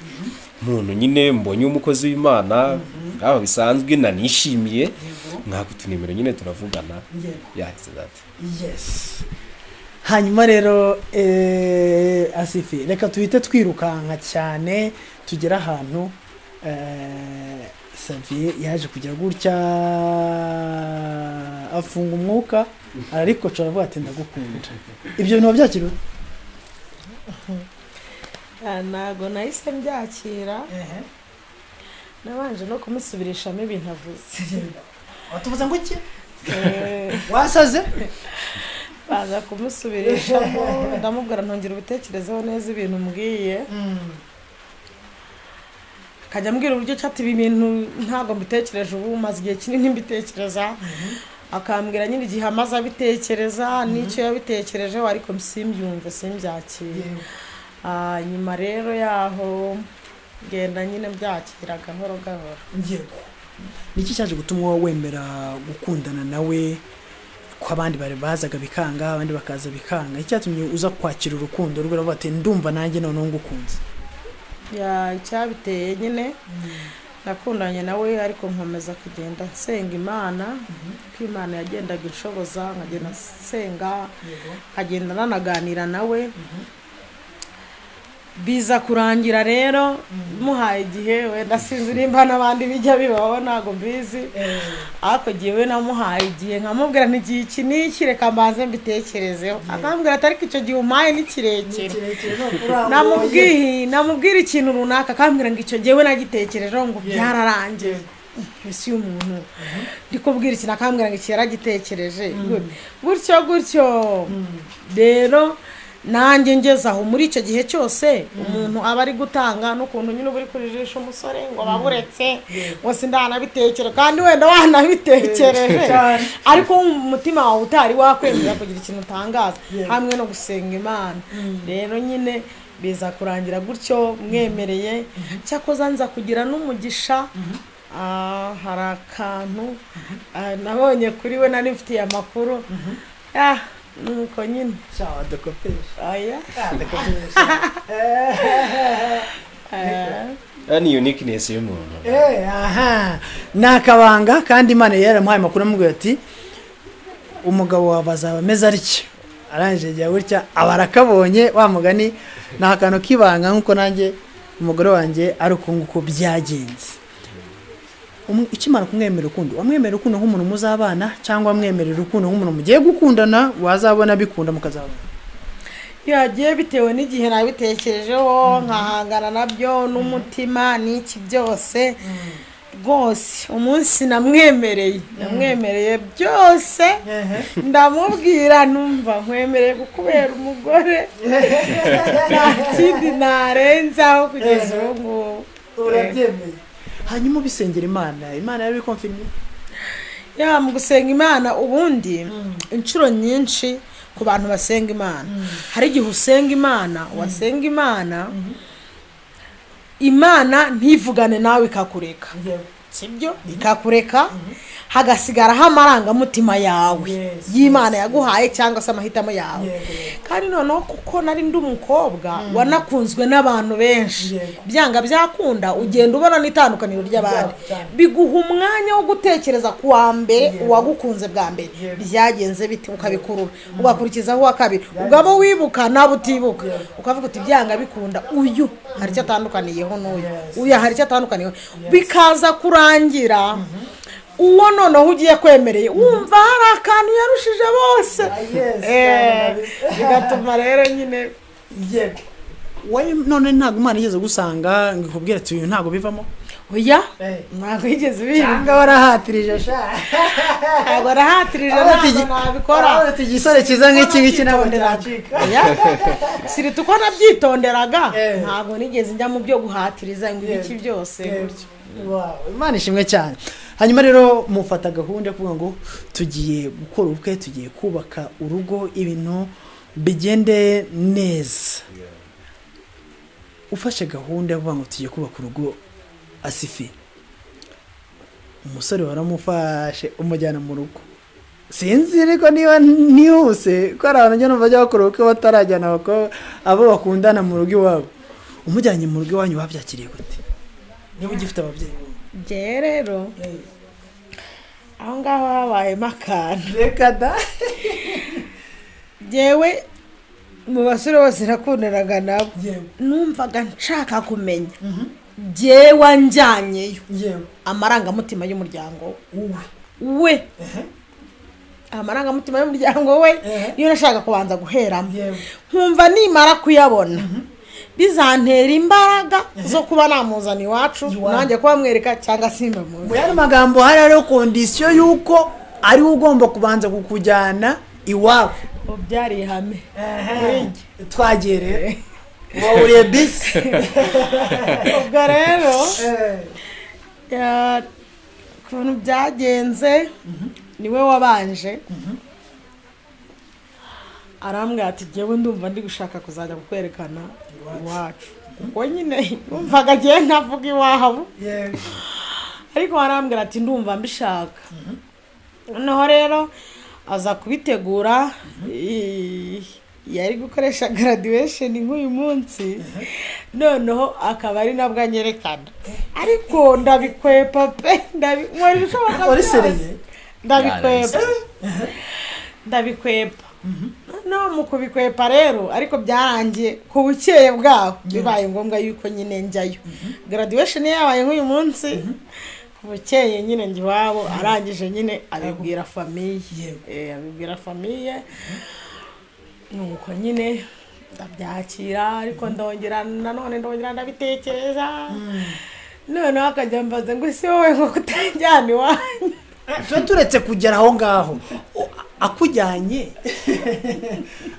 umuntu nyine mbonye umukozi w'Imana aho bisanzwe nanishimiye, mwaka nimero nyine turavugana. Yes. Hanyuma rero Asifi, reka tuhite twirukanka cyane tugera ahantu Xavier yaje kugira gutya afunga umwuka, ariko aravuga ati ndagukunda. Ibyo bintu wabyakira? Ntabwo nahise mbyakira, nabanje no kumusubirishamo ibintu avuze. Watuvuze ngo iki? Wasaze? Baza kumusubirishamo, ndamubwira ntongera ubitekerezeho neza ibintu mbwiye. Akajya ambwira uburyo chat ibi bintu ntabwo mbitekereje ubu, maze igihe kinini mbitekereza. Akambwira nyine igihe amaze abitekereza n'icyo yabitekerejeho, ariko simbyumve simbyakire. Nyuma rero yaho ngenda nyine mbyakira gahoro gahoro. Niki cyaje gutuma wemera gukundana nawe Ko abandi bari bazaga bikanga, abandi bakaza bikanga, icyatumye uza kwakira urukundo rwe uravuga ati ndumva nanjye noneho ngukunze? Ya, icyabiteye nyine, nakundanye nawe ariko nkomeza kugenda nsenga Imana, ko Imana yagendaga inshoboza, nkagenda nsenga, nkagenda nanaganira nawe. Biza kurangira rero muhaye igihe, wenda sinzi nimba n'abandi bijya bibaho, ntabwo mbizi, ariko jyewe namuhaye igihe, nkamubwira nti igihe iki n'iki reka mbanze mbitekerezeho, akambwira ati ariko icyo gihe umpaye ni kirekire. Namubwira ikintu runaka akambwira ngo icyo jyewe nagitekerejeho, ngo byararangiye. Ese uyu muntu ndi kubwira ikintu akambwira ngo iki yaragitekereje gutyo gutyo. Rero nanjye ngeze aho muri icyo gihe cyose umuntu aba ari gutanga, n'ukuntu nyine uba uri kurijisha umusore ngo baburetse ngo sindanabitekereza, kandi wenda wanabitekereje ariko umutima wawe utari wakwemera kugira ikintu utangaza, hamwe no gusenga Imana. Rero nyine biza kurangira gutyo mwemereye. Cyakoze nza kugira n'umugisha, hari akantu nabonye kuri we nari mfitiye amakuru, nuko nyine sawa dukopesha. Oya, dukopesha. Ni uniqueness y'umuntu. Aha ni akabanga, kandi Imana yaramuhaye amakuru amubwira ati umugabo wawe azaba ameze atya, arangije ajya gutya aba arakabonye. Wa mugani ni akantu k'ibanga, nk'uko nanjye umugore wanjye ari uko nguko byagenze. Ukimara kumwemerera urukundo, wamwemerera urukundo nk'umuntu muzabana, cyangwa wamwemerera urukundo nk'umuntu mugiye gukundana, wazabona bikunda mukazabana? Yagiye bitewe n'igihe nabitekerejeho, nkahangana nabyo n'umutima n'iki byose. Rwose umunsi namwemereye byose, ndamubwira numva nkwemereye kukubera umugore, nta kindi narenzaho kugeza ubu ngubu. Urabyemeye? Hanyuma ubisengera Imana, Imana yarabikonfirmye? Ya, mu gusenga Imana ubundi inshuro nyinshi ku bantu basenga Imana, hari igihe usenga Imana, wasenga Imana, Imana ntivugane nawe ikakureka, sibyo? Ikakureka, hagasigaraho amarangamutima yawe y'Imana yaguhaye cyangwa se amahitamo yawe. Kandi noneho kuko nari ndi umukobwa wanakunzwe n'abantu benshi, byanga byakunda ugenda ubona n'itandukaniro ry'abandi, biguha umwanya wo gutekereza ku wa mbere uwagukunze bwa mbere byagenze bite, ukabikurura ugakurikizaho uwa kabiri, ugabo wibuka nabo utibuka, ukavuga uti byanga bikunda uyu hari icyo atandukaniyeho n'uyu, uyu hari icyo atandukaniyeho, bikaza kurangira uwo noneho ugiye kwemereye wumva hari akantu yarushije bose, bigatuma rero nyine. Yego, wowe none ntabwo Imana igeze gusanga ngo ikubwire ati uyu ntabwo bivamo? Oya, ntabwo yigeze biba. Cyangwa warahatirije sha? Ntabwo narahatirije, ntabwo nabikora. Ati igisore cyiza nk'iki ngiki ntabwo cyacika. Sirita uko nabyitonderaga, ntabwo nigeze njya mu byo guhatiriza ngo ibiki byose gutyo. Imana ishimwe cyane. Hanyuma rero mufata gahunda yo kuvuga ngo tugiye gukora ubukwe, tugiye kubaka urugo, ibintu bigende neza. Ufashe gahunda yo kuvuga ngo tugiye kubaka urugo, Asifi, umusore waramufashe umujyana mu rugo. Sinzi ariko niba ntihuse ko hari abantu njya numva bajya bakora ubukwe batarajyana abo bakundana mu rugo iwabo. Umujyanye mu rugo iwanyu babyakiriye gute? Niba ugifite ababyeyi? Njye rero aho ngaho habayemo akantu. Reka da. Njyewe mu basore bose nakundanaga nabo, numvaga nshaka kumenya jyewe anjyanyeyo amarangamutima y'umuryango we, amarangamutima y'umuryango we niyo nashaka kubanza guheramo, nkumva nimara kuyabona bizantera imbaraga zo kuba namuzana iwacu, nanjye kuba mwereka cyangwa simbamuzi. Mu yandi magambo hari hariho kondisiyo y'uko ari we ugomba kubanza kukujyana iwabo. Byari ihame. Twagiye rero wahuriye bisi. Ubwo rero ukuntu byagenze, niwe wabanje arambwira ati jyewe ndumva ndi gushaka kuzajya kukwerekana iwacu, kuko nyine numvaga agiye ntavuga iwabo, ariko arambwira ati ndumva mbishaka. Noneho rero Aza kubitegura, yari gukoresha graduation nk'uyu munsi, noneho akaba ari nabwo anyerekana, ariko ndabikwepa pe, nkora ibishoboka byose ndabikwepa. No mu kubikwepa rero, ariko byarangiye ku bukeye bwaho bibaye ngombwa yuko nyine njyayo. Graduation yabaye nk'uyu munsi, ku bukeye nyine njye iwabo, arangije nyine abibwira famille, abibwira famille, nuko nyine ndabyakira, ariko ndongera nanone ndongera ndabitekereza. Noneho akajya ambaza ngo ese wowe ngo kutajyana iwanyu? Tuba turetse kugera aho ngaho, akujyanye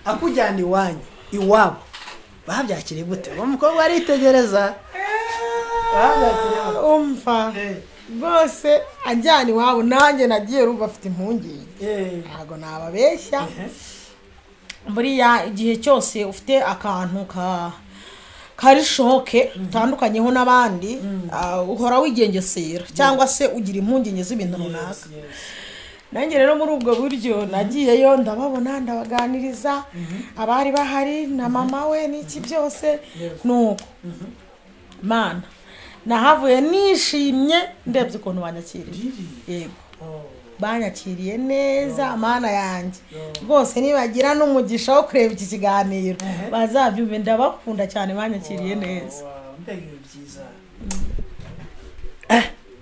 akujyana iwanyu, iwabo babyakiriye gute? Uwo mukobwa aritegereza, umva rwose anjyana iwabo, nanjye nagiye rumva afite impungenge, ntabwo nababeshya. Buriya igihe cyose ufite akantu kari shoke utandukanyeho n'abandi, uhora wigengesera cyangwa se ugira impungenge z'ibintu runaka. Nanjye rero muri ubwo buryo nagiyeyo, ndababona, ndabaganiriza, abari bahari na mama we n'iki byose, nuko mana nahavuye nishimye ndebye ukuntu banyakiriye. Yego, banyakiriye neza, mana yanjye rwose. Nibagira n'umugisha wo kureba iki kiganiro bazabyumve, ndabakunda cyane, banyakiriye neza.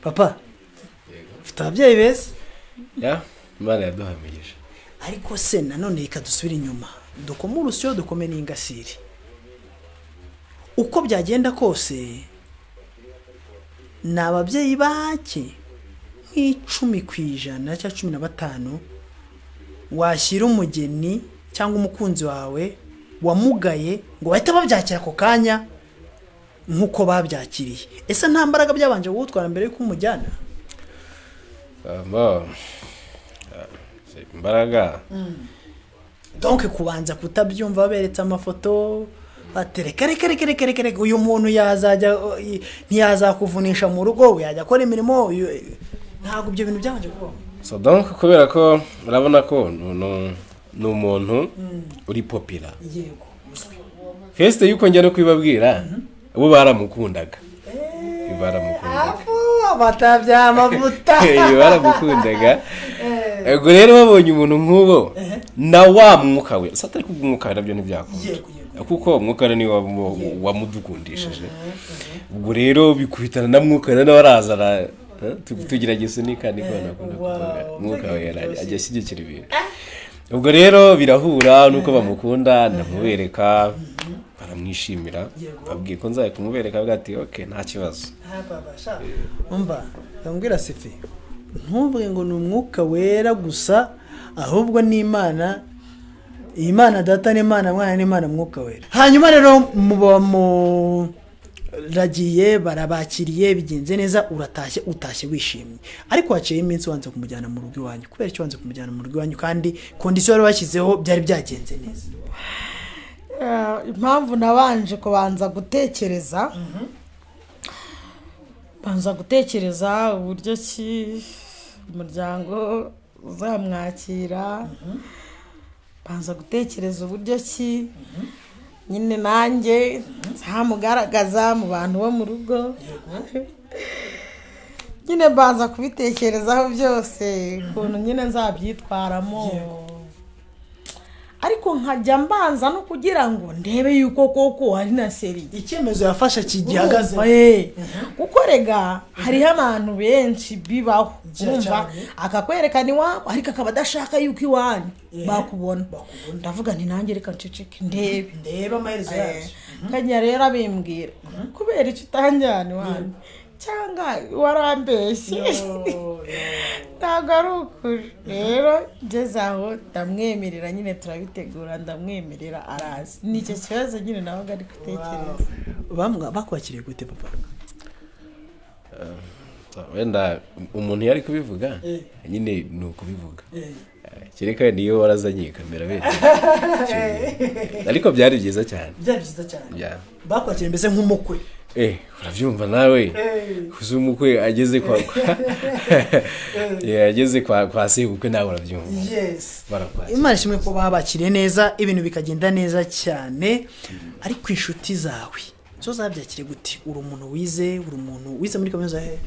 Papa, ufite ababyeyi beza? Ya, Imana yaduhaye umugisha. Ariko se nanone reka dusubire inyuma, dukome urusyo dukome n'ingasire. Uko byagenda kose ni ababyeyi bake nk'10% cyangwa 15 washyira umugeni cyangwa umukunzi wawe wamugaye ngo bahite babyakira ako kanya nk'uko babyakiriye. Ese nta mbaraga byabanje gutwara mbere y'uko umujyana? Imbaraga donc kubanza kutabyumva, baberetse amafoto batereka reka reka reka reka reka, uyu muntu yazajya ntiyazakuvunisha mu rugo, yajya akora imirimo, ntabwo ibyo bintu byabanje kubaho. So donc kubera ko urabona ko ni umuntu uri popular. Yego. Feste yuko njya no kubibabwira, bo baramukundaga. Batabya amavuta. Baramukundaga. Ego rero babonye umuntu nk'uwo na wa mwuka we, satari kubw'umwuka we nabyo ntibyakunda, kuko umwuka we niwe wamudukundishije. Ubwo rero bikubitana na mwuka we, nawe arazana tugerageza niko nakunda kuvuga, mwuka we ajya ashyigikira ibintu. Ubwo rero birahura nuko bamukunda, ndamubereka baramwishimira, babwiye ko nzaye kumubereka, bavuga ati okay nta kibazo. Umva ndambwira Sifi, ntuvuge ngo ni umwuka wera gusa, ahubwo ni Imana, Imana data n'Imana mwana n'Imana mwuka wera. Hanyuma rero muragiye, barabakiriye, bigenze neza, uratashye, utashye wishimye. Ariko haciye iminsi wanze kumujyana mu rugo iwanyu. Kubera icyo wanze kumujyana mu rugo iwanyu kandi condition bari bashyizeho byari byagenze neza? Impamvu nabanje kubanza gutekereza, banza gutekereza uburyo ki umuryango uzamwakira, banza gutekereza uburyo ki nyine nanjye nzamugaragaza mu bantu bo mu rugo. Nyine banza kubitekerezaho byose ukuntu nyine nzabyitwaramo, ariko nkajya mbanza no kugira ngo ndebe yuko koko ari na seri icyemezo yafashe kigihagaze. Kuko rega hariho abantu benshi bibaho, urumva akakwerekana iwabo ariko akaba adashaka yuko iwanyu bakubona. Ndavuga nti nanjye reka nceceke ndebe amaherezo yacu. Kanya rero abimbwira kubera icyo utanjyana iwanyu cyangwa warambeshye, ntabwo ari ukuri. Rero ngeze aho ndamwemerera nyine, turabitegura, ndamwemerera arazi. Ni icyo kibazo nyine nabaga ari gutekereza. Bakwakiriye gute papa? Wenda umuntu yari kubivuga nyine ni ukubivuga, kereka niyo warazanye kamera bene, ariko byari byiza cyane. Byari byiza cyane. Bakwakiriye mbese nk'umukwe. Urabyumva nawe, uzi umukwe ageze kwa ageze kwa sebukwe, nawe urabyumva. Barakwakira. Imana ishimwe ko babakiriye neza, ibintu bikagenda neza cyane. Ariko inshuti zawe zo zabyakiriye gute? Uri umuntu wize, uri umuntu wize muri kaminuza he?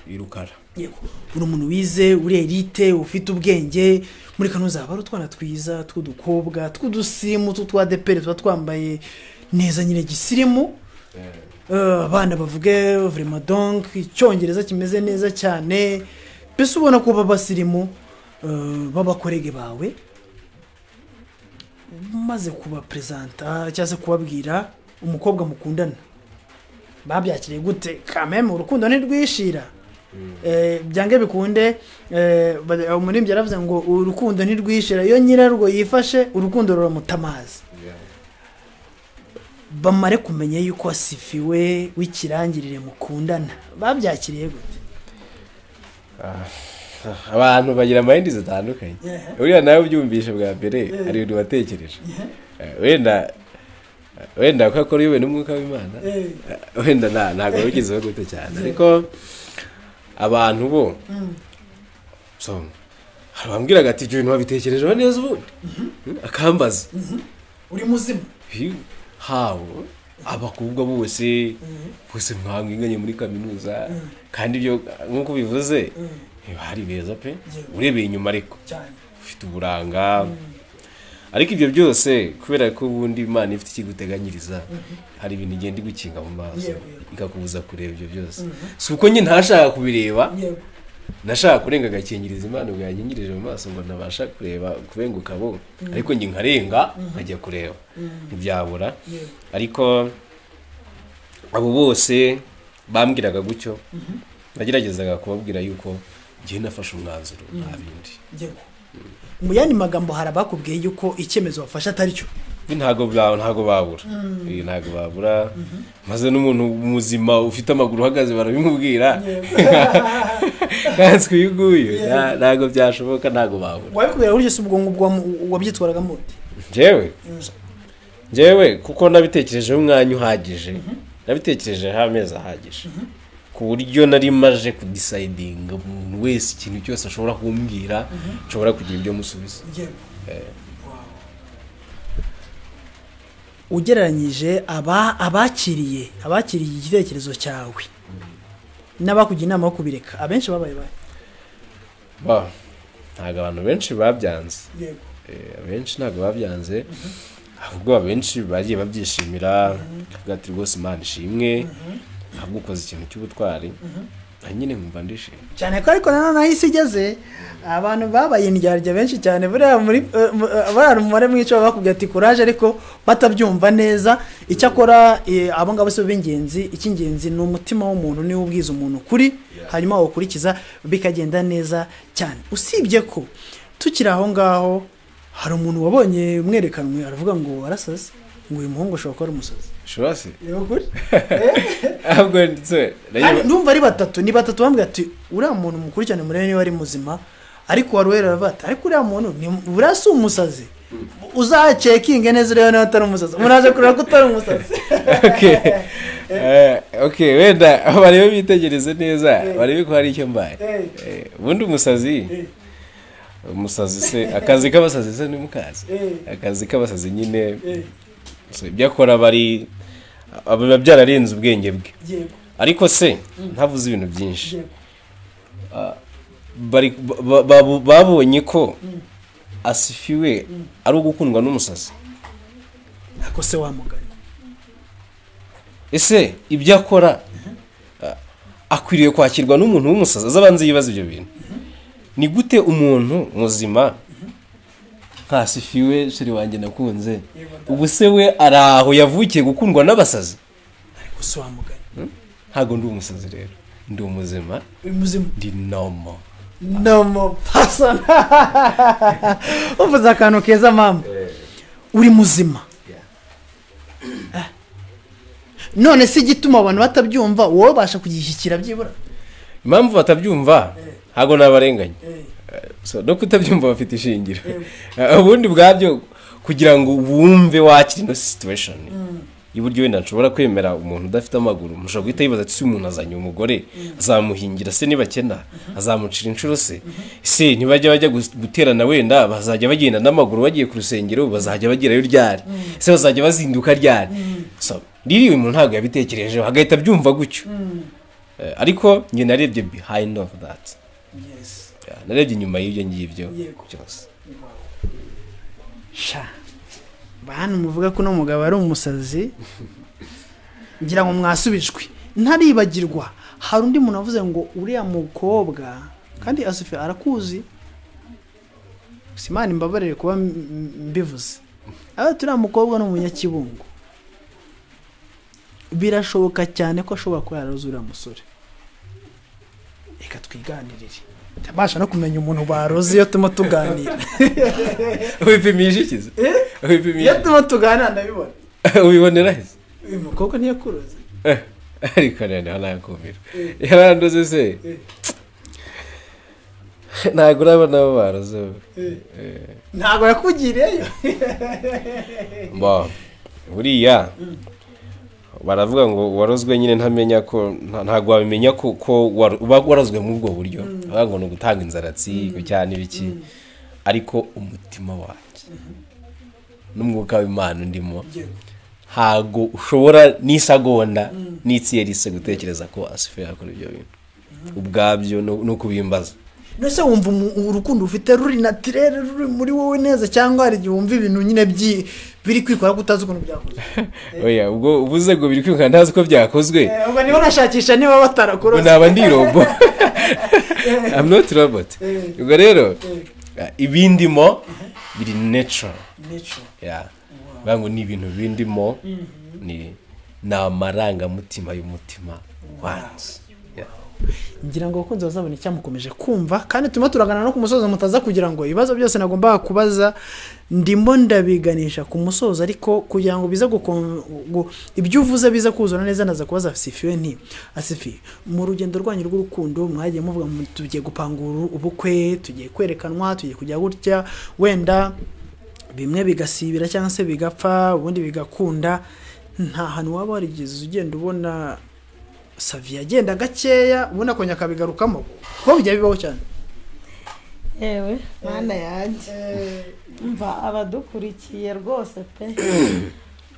I Rukara. Yego, uri umuntu wize, uri elite, ufite ubwenge. Muri kaminuza haba hari utwana twiza tw'udukobwa tw'udusimu tw'utwadepere, tuba twambaye neza nyine gisirimu. Abana bavuge vraiment donc icyongereza kimeze neza cyane, mbese ubona ko b'abasirimu, b'abakorege bawe. Maze kubapresenta cyangwa se kubabwira umukobwa mukundana, babyakiriye gute? Kameme urukundo ntirwishira. Byange bikunde, umuririmbyi yaravuze ngo urukundo ntirwishira, iyo nyirarwo yifashe urukundo ruramutamaza. Bamare kumenya yuko Asifiwe w'ikirangirire mukundana, babyakiriye gute? Abantu bagira amayindi zitandukanye. Uriya nawe ubyumvishe bwa mbere hari ibintu watekereje. Wenda ko akora iwe n'umwuka w'Imana, wenda ntabwo wabigezeho gute cyane, ariko abantu bo so hari abambwiraga ati ibyo bintu wabitekerejeho neza ubundi, akambaza uri muzima hawo abakobwa bose bose mwanginganye muri kaminuza, kandi ibyo nkuko bivuze bari beza pe, urebeye inyuma ariko ufite uburanga. Ariko ibyo byose kubera ko ubundi Imana ifite ikiguteganyiriza, hari ibintu igenda igukinga mu maso ikakubuza kureba ibyo byose. Si uko njye ntashaka kubireba, nashaka kurenga agakingiriza Imana ubwo yanyingirije mu maso ngo ntabasha kureba kubenguka bo, ariko njye nkarenga nkajya kureba ntibyabura. Ariko abo bose bambwiraga gutyo, nageragezaga kubabwira yuko njye nafashe umwanzuro nta bindi. Mu yandi magambo hari abakubwiye yuko icyemezo wafashe atari cyo. Ntago babura. Ntago babura. Maze n'umuntu muzima ufite amaguru uhagaze barabimubwira. Kanswe yuguye. Ntago byashoboka, ntago babura. Wabikubwira buryo se ubwo ngubwo wabyitwaraga mute? Njyewe kuko nabitekerejeho umwanya uhagije. Nabitekerejeho amezi ahagije. Ku buryo nari maje kudecidinga umuntu wese ikintu cyose ashobora kumbwira, nshobora kugira ibyo musubiza. Ugereranyije abakiriye igitekerezo cyawe n'abakugira inama yo kubireka, abenshi babaye bahe? Ntabwo abantu benshi babyanze. Abenshi ntabwo babyanze, ahubwo abenshi bagiye babyishimira, bavuga ati rwose Imana ishimwe, ahubwo ukoze ikintu cy'ubutwari, nyine nkumva ndishimye cyane ko. Ariko nanone aho isi igeze abantu babaye indyarya benshi cyane, buriya muri buriya umubare mwinshi baba bakubwira ati courage, ariko batabyumva neza. Icyakora abo ngabo si bo b'ingenzi, icy'ingenzi ni umutima w'umuntu, niwo ubwiza umuntu kuri, hanyuma wawukurikiza bikagenda neza cyane. Usibye ko tukiri aho ngaho, hari umuntu wabonye mwerekanwe aravuga ngo warasaze, ngo uyu muhungu ashobora kuba ari umusazi. Shobora se? Yego kuri. Ahubwo ndetse ndumva ari batatu, ni batatu bambwira ati uriya muntu mukurikirane murebe niba ari muzima, ariko wari wera aravuga ati ariko uriya muntu ni buriya si umusazi, uzacekinge neza urebe niba atari umusazi, muraje kureba ko utari umusazi. Okay, wenda barebe bitegereze neza, barebe ko hari icyo mbaye. Ubundi umusazi se akazi k'abasazi se ni mukazi. Akazi k'abasazi nyine ibyo akora bari biba byararenze ubwenge bwe. Ariko se ntavuze ibintu byinshi, babonye ko Asifiwe ari ugukundwa n'umusazi. Ako se wamugana ese ibyo akora akwiriye kwakirwa n'umuntu w'umusazi? Azabanze yibaza ibyo bintu. Ni gute umuntu muzima nka Asifiwe sheri wanjye nakunze, ubu se we araho yavukiye gukundwa n'abasazi? Ariko se wamugana ntago ndi umusazi rero, ndi umuzima, ndi normal. Normal person. Uvuze akantu keza mama. Uri muzima. None se igituma abantu batabyumva wowe basha kugishyikira byibura? Impamvu batabyumva ntago nabarenganya. So no kutabyumva bafite ishingiro. Ubundi bwabyo kugira ngo wumve wakira ino situation y'uburyo wenda nshobora kwemera umuntu udafite amaguru. Mushobora guhita yibaza ati, "Se umuntu azanye umugore azamuhingira se nibakena, azamucira inshuro se, se ntibajya bajya guterana, wenda bazajya bagenda n'amaguru bagiye ku rusengero, bazajya bagerayo ryari se, bazajya bazinduka ryari?" So ririya uyu muntu ntabwo yabitekerejeho, agahita abyumva gutyo. Ariko njye narebye behind of that. Yeah, narebye inyuma y'ibyo ngibyo byose. Sha bantu muvuga ko uno mugabo ari umusazi, ngira ngo mwasubijwe. Ntaribagirwa, hari undi muntu wavuze ngo uriya mukobwa, kandi Asifi arakuzi, gusa Imana imbabarire kuba mbivuze, aba turiya mukobwa ni umunyakibungo, birashoboka cyane ko ashobora kuba yararoze uriya musore. Reka twiganirire, ndabasha no kumenya umuntu baroze iyo turimo tuganira. Wipimisha iki se? Iyo Wipimisha turimo tuganira ndabibona. Ubibonera he se? Uyu mukobwa ntiyakuroze? Ariko noneho nakumira, yarandoze se? Ntabwo urabona abo baroze wowe. Ntabwo yakugiriyeyo? Bo, buriya baravuga ngo uwarozwe nyine ntamenya ko ntabwo wabimenya ko uba warozwe muri ubwo buryo. Bavuga ngo ni ugutanga inzaratsi ku cyaha n'ibiki, ariko umutima wanjye n'umwuka w'Imana undimo, ntabwo ushobora n'isegonda n'itsiyeri gutekereza ko Asife yakora ibyo bintu ubwabyo no kubimbaza. Nose wumva urukundo ufite ruri naturel, ruri muri wowe neza, cyangwa hari igihe wumva ibintu nyine biri kwikora ko utazi ukuntu byakozwe? Oya, ubwo uvuze ngo biri kwikora ntazi uko byakozwe. Ubwo niba nashakisha niba Ubwo batarakuroze. Naba ndi robot. I'm not robot. Ubwo rero ibindimo biri natural. Yeah. Bavuga ngo ni ibintu bindimo, ni amarangamutima y'umutima wanjye. Yeah. Ngira ngo abakunzi bazabona icyamukomeje kumva, kandi turimo turagana no ku musozo, mutaza kugira ngo ibibazo byose nagombaga kubaza ndimo ndabiganisha ku musozo, ariko kugira ngo bize ibyo uvuze bize kuzura neza, naza kubaza Asifiwe nti: Asifi, mu rugendo rwanyu rw'urukundo mwagiye muvuga ngo tugiye gupanga ubukwe, tugiye kwerekanwa, tugiye kujya gutya, wenda bimwe bigasibira cyangwa se bigapfa, ubundi bigakunda, nta hantu waba warigeze ugenda ubona Savi agenda gakeya, ubona akongera akabigarukamo? Kuko bijya bibaho cyane. Yewe Mana yanjye, mva abadukurikiye rwose pe,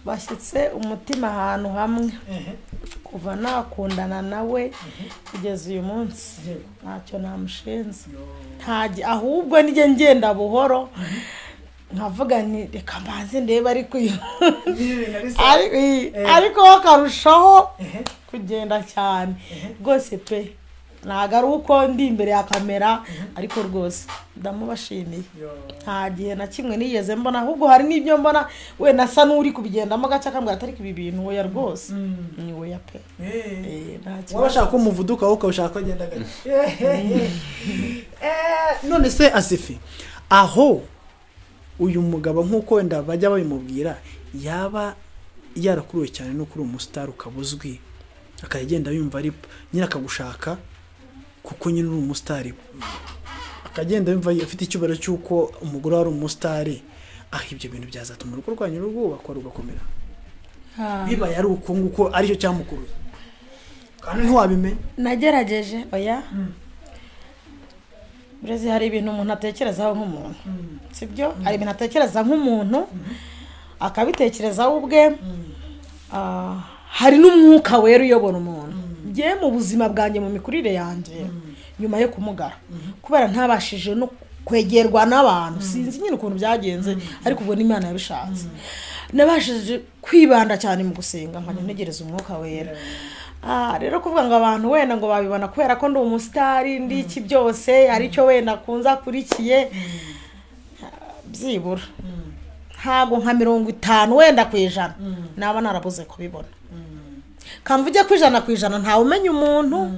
bashyitse umutima ahantu hamwe. Kuva nakundana nawe kugeza uyu munsi ntacyo namushinze. Ahubwo nijye ngenda buhoro, nkavuga nti reka mbanze ndebe, ariko ariko we akarushaho kugenda cyane rwose pe. Ntabwo ari uko ndi imbere ya kamera, ariko rwose ndamubashimiye. Nta gihe na kimwe nigeze mbona, ahubwo hari n'ibyo mbona wenda asa n'uri kubigendamo gace, akambwira ati ariko ibi bintu oya rwose, ni oya pe. Nta kibazo. Waba ushaka ko umuvuduko wowe ukawushaka ko agenda gake. None se Asifi, aho uyu mugabo, nk'uko wenda bajya babimubwira, yaba yarakuruwe cyane no kuri umusitari ukaba uzwi, akajya agenda yumva ari nyine akagushaka kuko nyine uri umusitari, akagenda yumva afite icyubahiro cy'uko umugore ari umusitari, aho ibyo bintu byazatuma urugo rwanyu rwubakwa rugakomera, bibaye ari uko nguko aricyo cyamukuruye, kandi ntiwabimenya? Nagerageje, oya. Burezi, hari ibintu umuntu atekerezaho nk'umuntu, sibyo? Hari ibintu atekereza nk'umuntu, akabitekerezaho ubwe. Hari n'umwuka wera uyobora umuntu. Njye mu buzima bwanjye, mu mikurire yanjye, nyuma yo kumugara kubera ntabashije no kwegerwa n'abantu, sinzi nyine ukuntu byagenze, ariko ubwo n'Imana yabishatse, nabashije kwibanda cyane mu gusenga, nkajya ntegereza umwuka wera. Rero kuvuga ngo abantu wenda ngo babibona kubera ko ndi umusitari, ndi iki byose, aricyo wenda akunze akurikiye, byibura ntabwo nka 50 wenda naba narabuze kubibona. Kamvuge ko 100% ntawe umenya umuntu.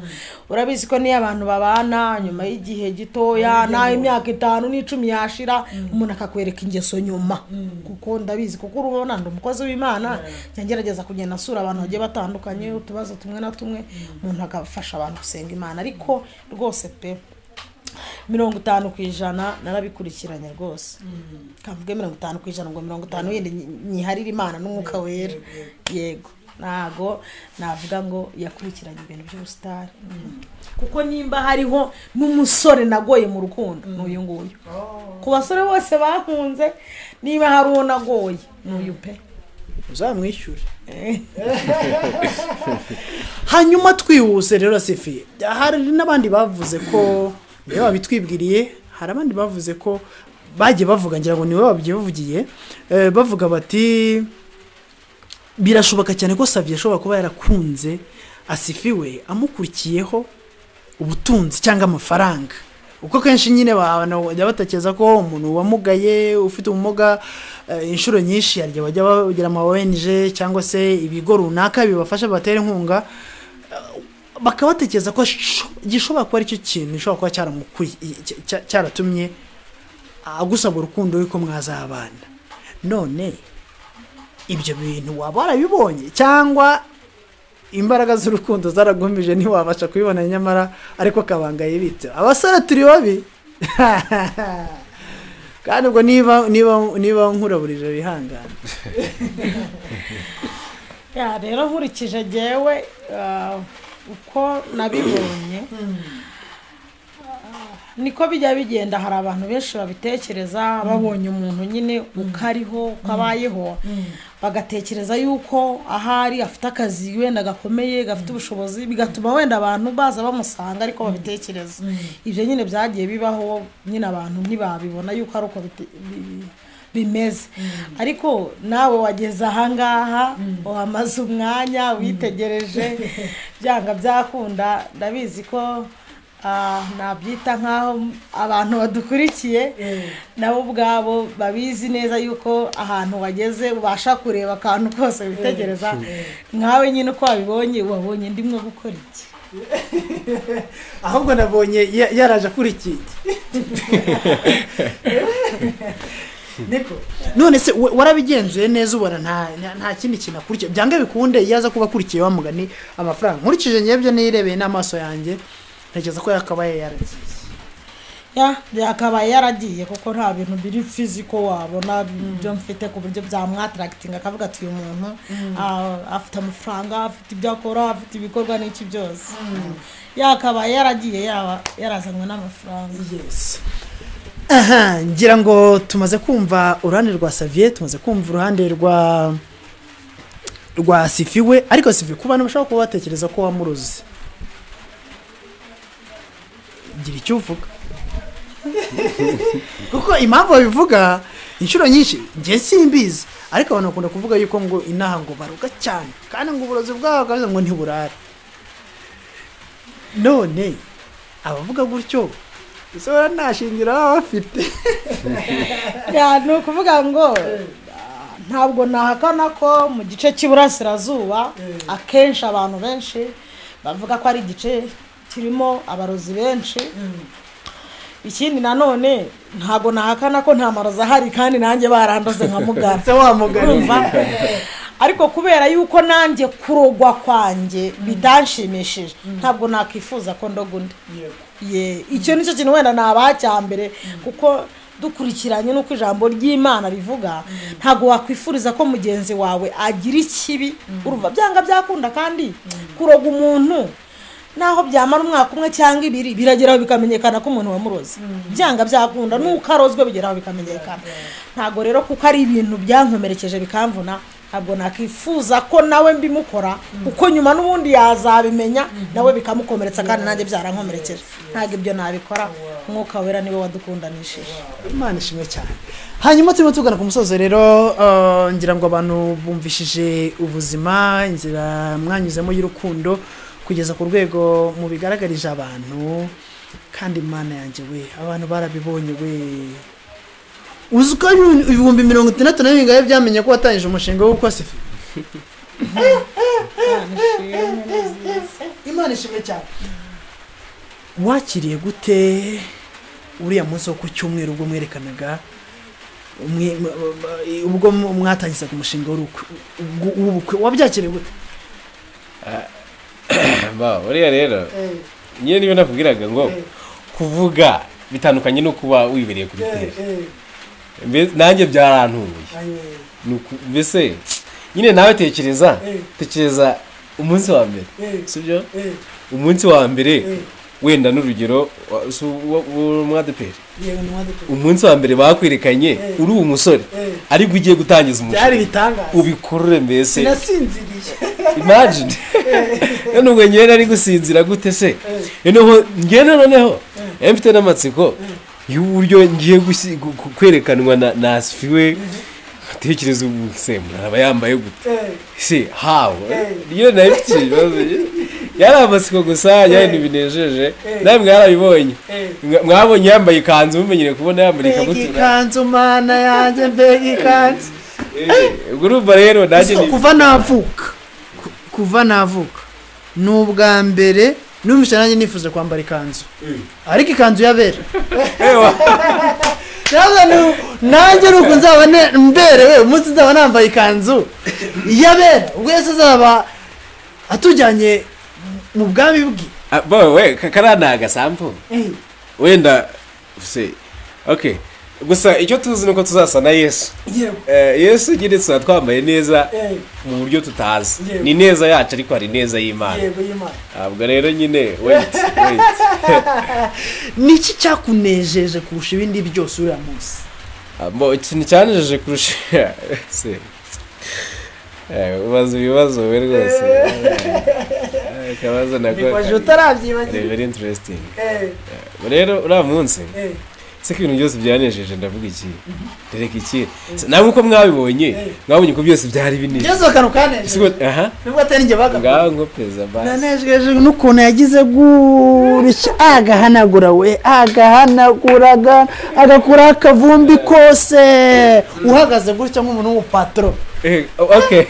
Urabizi ko niyo abantu babana nyuma y'igihe gitoya, naho imyaka 5 n'10 yashira, umuntu akakwereka ingeso nyuma. Kuko ndabizi, kuko urubona ndi umukozi w'Imana, njya ngerageza kugenda asura abantu bagiye batandukanye, utubazo tumwe na tumwe, umuntu agafasha abantu gusenga Imana. Ariko rwose pe. 50% narabikurikiranye rwose. Kavuge 50% ngo 50 yindi nyiharira Imana n'umwuka wera. Yego, ntago navuga ngo yakurikiranye ibintu by'ubusitari, kuko nimba hariho n'umusore nagoye mu rukundo n'uyu nguyu. Ku basore bose bahunze, niba hari uwo nagoye n'uyu pe, uzamwishyure. Hanyuma twihuse rero Sifi, hari n'abandi bavuze ko niwe babitwibwiriye, hari abandi bavuze ko bagiye bavuga, ngira ngo niwe babyivugiye, bavuga bati birashoboka cyane ko Xavier ashobora kuba yarakunze Asifiwe amukurikiyeho ubutunzi cyangwa amafaranga, uko kenshi nyine abantu bajya batekereza ko umuntu wamugaye ufite ubumuga inshuro nyinshi yarya bajya bagira ama ONG cyangwa se ibigo runaka bibafasha batera inkunga, bakabatekereza ko gishobora kuba aricyo kintu gishobora kuba cyaratumye agusaba urukundo yuko mwazabana. None ibyo bintu waba warabibonye cyangwa imbaraga z'urukundo zaragumije ntiwabasha kubibona, nyamara ariko kabanga yibitse? Abasore turi babi kandi ubwo niba niba niba nkuraburije bihangana. Ya rero nkurikije jewe uko nabibonye niko bijya bigenda. Hari abantu benshi babitekereza babonye umuntu nyine ukariho ukabayeho, bagatekereza yuko ahari afite akazi wenda gakomeye gafite ubushobozi, bigatuma wenda abantu baza bamusanga ariko babitekereza. Ibyo nyine byagiye bibaho nyine, abantu ntibabibona yuko ari uko bimeze. Ariko nawe wageze ahangaha wamaze umwanya witegereje, byanga byakunda, ndabizi ko nabyita nkaho abantu badukurikiye nabo ubwabo babizi neza yuko ahantu wageze ubasha kureba akantu kose witegereza. Nkawe nyine uko wabibonye, wabonye ndimwe gukora iki? Ahubwo nabonye yaraje akurikiye. Niko none se warabigenzuye neza ubona nta kindi kintu akurikiye? Byange bikunde yaza kuba akurikiye wa mugani amafaranga. Nkurikije nyebyo nirebeye n'amaso yanjye, ntekereza ko yakabaye yaragiye. Ya yakabaye yaragiye, kuko nta bintu biri physical wabona byo mfite ku buryo byamwattractinga akavuga ati uyu muntu afite amafaranga, afite ibyo akora, afite ibikorwa n'iki byose. Yakabaye yaragiye yaba yarazanywe n'amafaranga. Yes. Aha, ngira ngo tumaze kumva uruhande rwa Xavier, tumaze kumva uruhande rwa Sifiwe, ariko Sifi ku bantu bashobora kuba batekereza ko wamuroze, gira icyo uvuga. Kuko impamvu babivuga inshuro nyinshi njye simbizi, ariko abantu bakunda kuvuga yuko ngo inaha ngo baruga cyane kandi ngo uburozi bwabo bwavuze ngo ntiburare. None abavuga gutyo ese ntashingira baba bafite? Ya, ni ukuvuga ngo ntabwo nahakana ko mu gice cy'iburasirazuba akenshi abantu benshi bavuga ko ari igice kirimo abarozi benshi. Ikindi nanone ntabwo nahakana ko nta marozi ahari, kandi nanjye barandoze nka mugara. Se wa mugari. Ariko kubera yuko nanjye kurogwa kwanjye bitanshimishije, ntabwo nakifuza ko ndoga undi. Ye, icyo nicyo kintu wenda nabaha cya mbere, kuko dukurikiranye nuko ijambo ry'Imana rivuga, ntabwo wakwifuriza ko mugenzi wawe agira ikibi. Urumva byanga byakunda, kandi kuroga umuntu naho byamara umwaka umwe cyangwa ibiri birageraho bikamenyekana ko umuntu wamuroze. Byanga byakunda nuko arozwe bigeraho bikamenyekana. Ntabwo rero kuko ari ibintu byankomerekeje bikamvuna, ntabwo nakifuza ko nawe mbimukora, kuko nyuma n'ubundi yazabimenya nawe bikamukomeretsa, kandi nanjye byarankomerekeje. Ntabwo ibyo nabikora. Umwuka wera niwe wadukundanishije. Imana ishimwe cyane. Hanyuma turimo tugana ku musozo rero, ngira ngo abantu bumvishije ubuzima, inzira mwanyuzemo y'urukundo kugeza ku rwego mubigaragarije abantu, kandi Imana yanjye we, abantu barabibonye we. Uzi ko 62,000 byamenye ko watangije umushinga wo gukora Sifi? Imana ishimwe cyane. Wakiriye gute uriya munsi wo ku cyumweru ubwo mwerekanaga ubwo mwatangizaga umushinga w'ubukwe, wabyakiriye gute? Ba, uriya rero nyine niba nakubwiraga ngo Kuvuga bitandukanye no kuba wibereye kuri tere. Nanjye byarantunguye. Mbese nyine nawe tekereza umunsi wa mbere, sibyo? Umunsi wa mbere wenda n'urugero umwadeperi, umunsi wa mbere bakwerekanye uri umusore ariko ugiye gutangiza umushinga ubikorere, mbese nasinziriye. Imagine none ubwo ngewe nari gusinzira gute se? Noneho ngewe noneho mfite n'amatsiko y'uburyo ngiye kwerekanwa na Asifiwe, tekereza ubu se aba yambaye gute se how niyo nafite ibibazo, yari amatsiko gusa, yari binejeje. Nawe mwarabibonye, mwabonye yambaye ikanzu, mumenyere kubona yambaye ikabutura. Ikanzu mana yanjye, mbega ikanzu. Urumva rero nanjye kuva navuka ni ubwa mbere numvise nanjye nifuza kwambara ikanzu, ariko ikanzu y'abera. Nanjye nuko nzaba mberewe umunsi nzaba nambaye ikanzu y'abera, ubwo Yesu azaba atujyanye mu bwami bwe. Bowe kariya ni agasampu wenda se, okay. Gusa icyo tuzi nuko tuzasa na Yesu. Yesu nyine tuba twambaye neza mu buryo tutazi, ni neza yacu ariko hari neza y'Imana. Ubwo rero nyine wait. Niki cyakunejeje kurusha ibindi byose uriya munsi? Ikintu cyanejeje kurusha se, ubaza ibibazo we rwose. Akabazo nako very interesting. Rero uriya munsi se ko ibintu byose byanejeje, ndavuga iki reka iki nawe uko mwabibonye, mwabonye ko byose byari binini byose akantu kanejeje. Nubwo atari njye bagakoze ngaho ngo peza basi nanejeje n'ukuntu yagize gutya agahanagura we, agahanaguraga agakura akavumbi kose, uhagaze gutya nk'umuntu w'umupatro. Okay,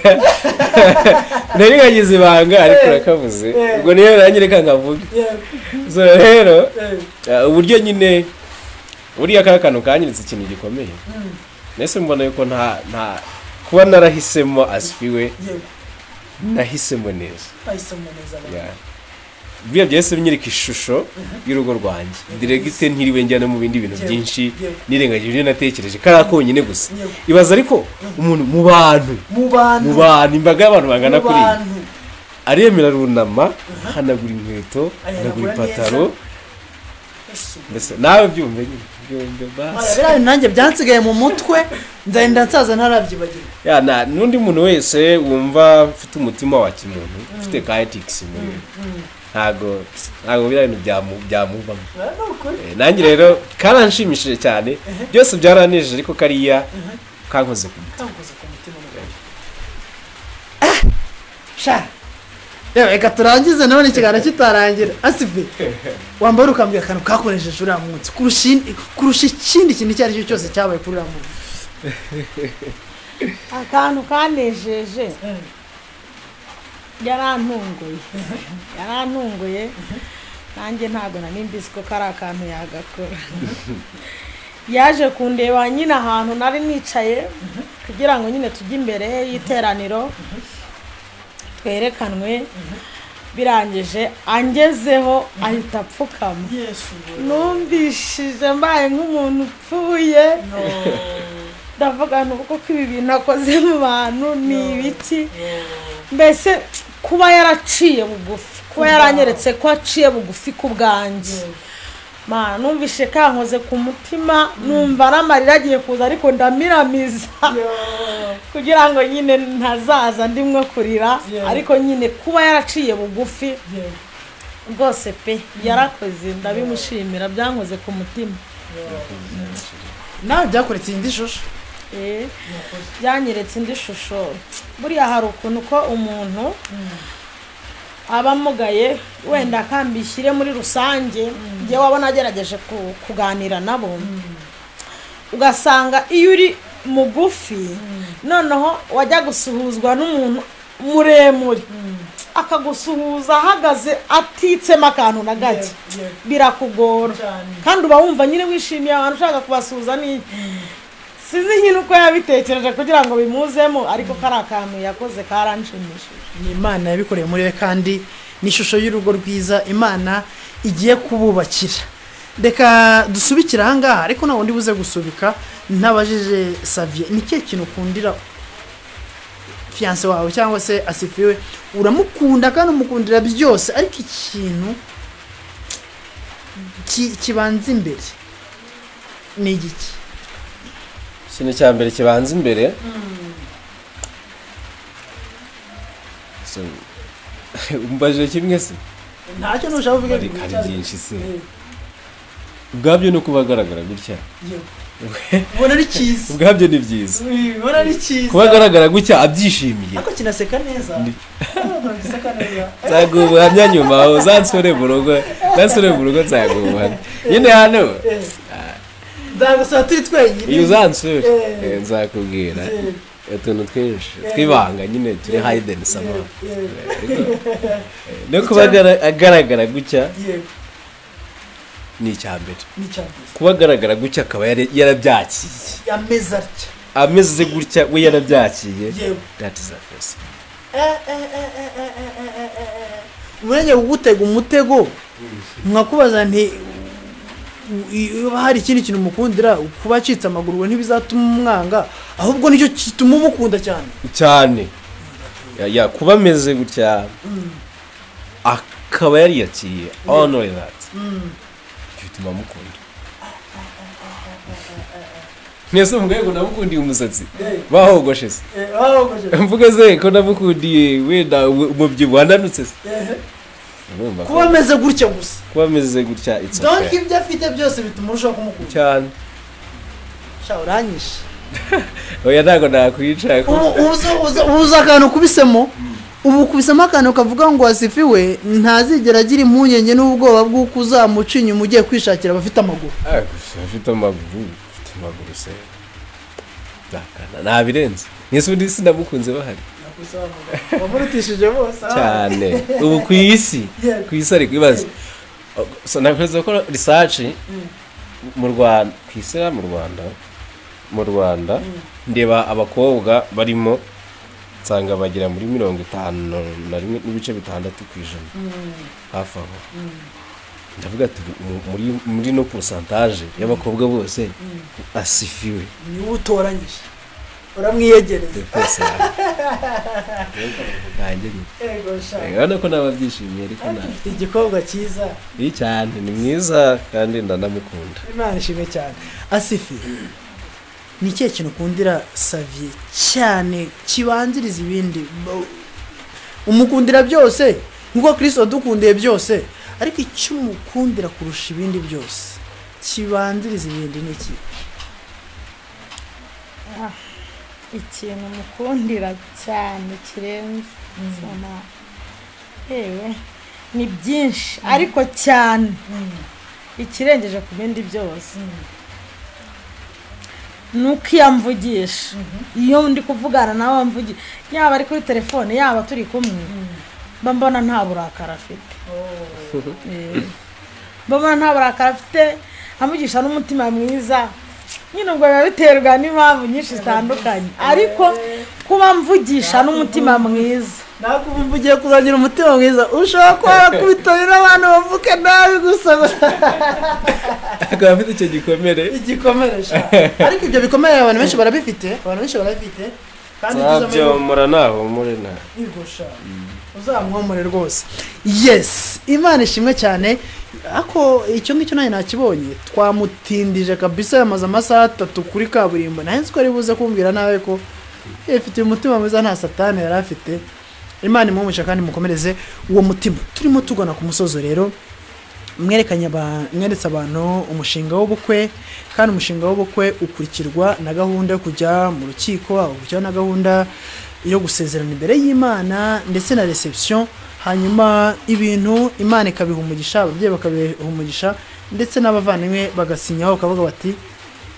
nari nkagize ibanga ariko urakavuze, ubwo niyo nanjye reka nkavuge. So rero uburyo nyine buriya ka kantu kanyiritse ikintu gikomeye, nese mbona yuko nta kuba narahisemo Asifiwe, nahisemo neza. Buriya byahise binyereka ishusho y'urugo rwanjye diregite, ntiriwe njyana mu bindi bintu byinshi, nirengagije ibyo natekereje kariya konyine gusa. Ibaza ariko umuntu mu bantu imbaga y'abantu bangana kuriya, aremera arunama, ahanagura inkweto, ahanagura ipataro, mbese nawe byumve nyine byumve basi. Nanjye byansigaye mu mutwe, nzagenda nsaza ntarabyibagirwa. N'undi muntu wese wumva mfite umutima wa kimuntu, ufite ka ethics muri ntago biriya bintu byamuvamo. Nanjye rero karanshimishije cyane, byose byaranejeje ariko kariya kankoze ku mutima. Sha reka turangize none ikiganiro kitarangira. Asifi wambara ukambwira akantu kakoresheje uriya munsi kurusha ikindi kintu icyo ari cyo cyose cyabaye kuri uriya munsi. Akantu kanejeje yarantunguye nanjye ntabwo nari mbizi ko kari akantu yagakora. Yaje kundeba nyine ahantu nari nicaye kugira ngo nyine tujye imbere y'iteraniro twerekanwe, birangije angezeho ahita apfukama. Numvishije mbaye nk'umuntu upfuye, ndavuga nubwo ko ibi bintu akoze mu bantu ni ibiki. Mbese kuba yaraciye bugufi, kuba yaranyeretse ko aciye bugufi ku bwanjye, numvishe kankoze ku mutima, numva n'amarira agiye kuza ariko ndamiramiza kugira ngo nyine ntazaza ndimwo kurira, ariko nyine kuba yaraciye bugufi rwose pe yarakoze, ndabimushimira, byankoze ku mutima. Nawe byakoretse indi shusho? Byanyeretse indi shusho. Buriya hari ukuntu ko umuntu aba amugaye wenda akambishyire muri rusange, njye wabona agerageje kuganira nabo, ugasanga iyo uri mugufi noneho wajya gusuhuzwa n'umuntu muremure akagusuhuza ahagaze atitsemo akantu na gake, birakugora kandi uba wumva nyine wishimiye abantu ushaka kubasuhuza n'iki. Sinzi nyine uko yabitekereje kugira ngo bimuzemo, ariko kari akantu yakoze karanshimishije. Ni Imana yabikoreye muri we kandi ni ishusho y'urugo rwiza Imana igiye kububakira. Reka dusubikire aha ngaha, ariko ntabwo ndi buze gusubika ntabajije Xavier, ni ikihe kintu ukundira fiancé wawe cyangwa se Asifiwe? Uramukunda kandi umukundira byose, ariko ikintu kibanza imbere ni igiki? Ikintu cya mbere kibanza imbere, So, umbajije kimwe se? Ntacyo ntushaka kuvuga. Hari hari byinshi se. Ubwabyo no kuba agaragara gutya, Ubona ari cyiza. ubwabyo ni byiza. Ubona ari cyiza. Kuba agaragara gutya abyishimiye. Ariko kinaseka neza. Giseka neza. Nzaguha ubuhamya nyuma, uzansure mu rugo, uzansure mu rugo, nzaguha ubuhamya nyine hano. Nzagusaba turi twenyine. Iyo uzansure, nzakubwira utuntu twinshi tw'ibanga nyine turi hidden somehow. Ariko, no kuba agaragara gutya ni icya mbere. Ni icya mbere. Kuba agaragara gutya akaba yarabyakiye. Ameze atya. Ameze gutya we yarabyakiye. That is a first. Umurenge kugutega umutego nkakubaza nti iyo hari ikindi kintu umukundira, kuba acitse amaguru we ntibizatuma umwanga, ahubwo nicyo gituma umukunda cyane. Cyane. Ya kuba ameze gutya akaba yariyakiriye, honor that, bituma amukunda. Mwese mvuge ngo namukundiye umusatsi bahogoshe se, mvuge se ko namukundiye wenda umubyibuho wananutse se? Urumva ko Kuba ameze gutya gusa. Kuba ameze gutya, it's Donc okay. ibyo afite byose bituma urushaho kumukunda. Cyane. Sha, uranyishe. Oya, ntabwo nakwica. Ubu uzi akantu ukubisemo, ubu ukubisemo akantu kavuga ngo Asifiwe ntazigera agira impungenge n'ubwoba bw'uko uzamuca inyuma ugiye kwishakira abafite amaguru. Ah, gusa afite amaguru se nakana nabirenze, mwese ubundi sinamukunze bahari. Wamurutishije bose. Cyane. Ubu ku isi, ku isi ari kwibaza. So nakoze gukora research mu Rwanda, ku isi, mu Rwanda ndeba abakobwa barimo, nsanga bagera muri 51.6% hafi aho. Ndavuga ati muri no pourcentage y'abakobwa bose, Asifiwe Niwe utoranyije, uramwiyegereza. Twese kanjye nyine. Ego sha. Urabona ko nababyishimiye, ariko nta Ufite igikobwa cyiza. Ni cyane, ni mwiza kandi ndanamukunda. Imana ishimwe cyane. Asifi, ni ikihe kintu ukundira Xavier cyane kibanziriza ibindi? Umukundira byose nk'uko Kirisito yadukundiye byose, ariko icyo umukundira kurusha ibindi byose kibanziriza ibindi ni iki? Ikintu mukundira cyane kirenze soma, yewe ni byinshi, ariko cyane ikirengeje ku bindi byose ni uko iyo amvugisha, iyo ndi kuvugana nawe amvugisha, yaba ari kuri telefone, yaba turi kumwe, mba mbona nta burakari afite. Mba mbona nta burakari afite, amvugisha n'umutima mwiza nyine. Ubwo biba biterwa n'impamvu nyinshi zitandukanye, ariko kuba mvugisha n'umutima mwiza. Nakumva ugiye kuzagira umutima mwiza, ushobora kuba warakubitanye n'abantu bavuga nabi gusa. Akaba afite icyo gikomere. Igikomere sha. Ariko ibyo bikomere abantu benshi barabifite, abantu benshi barabifite kandi ibyiza muri Nzabyomora nahumure nta Yego sha, uzamwomore rwose. Yes, Imana ishimwe cyane. Ako icyo ngicyo nanjye nakibonye, twamutindije kabisa, yamaze amasaha 3 kuri kaburimbo. Nawe nzi ko ari buze kumbwira nawe ko ifite umutima mwiza, nta satani yari afite. Imana imumugisha kandi mukomereze uwo mutima. Turimo tugana ku musozo rero. Mwerekanye mweretse abantu umushinga w'ubukwe, kandi umushinga w'ubukwe ukurikirwa na gahunda yo kujya mu rukiko, ukurikirwa na gahunda yo gusezerana imbere y'Imana ndetse na reception, hanyuma ibintu Imana ikabiha umugisha, ababyeyi bakabiha umugisha, ndetse n'abavandimwe bagasinyaho bakavuga bati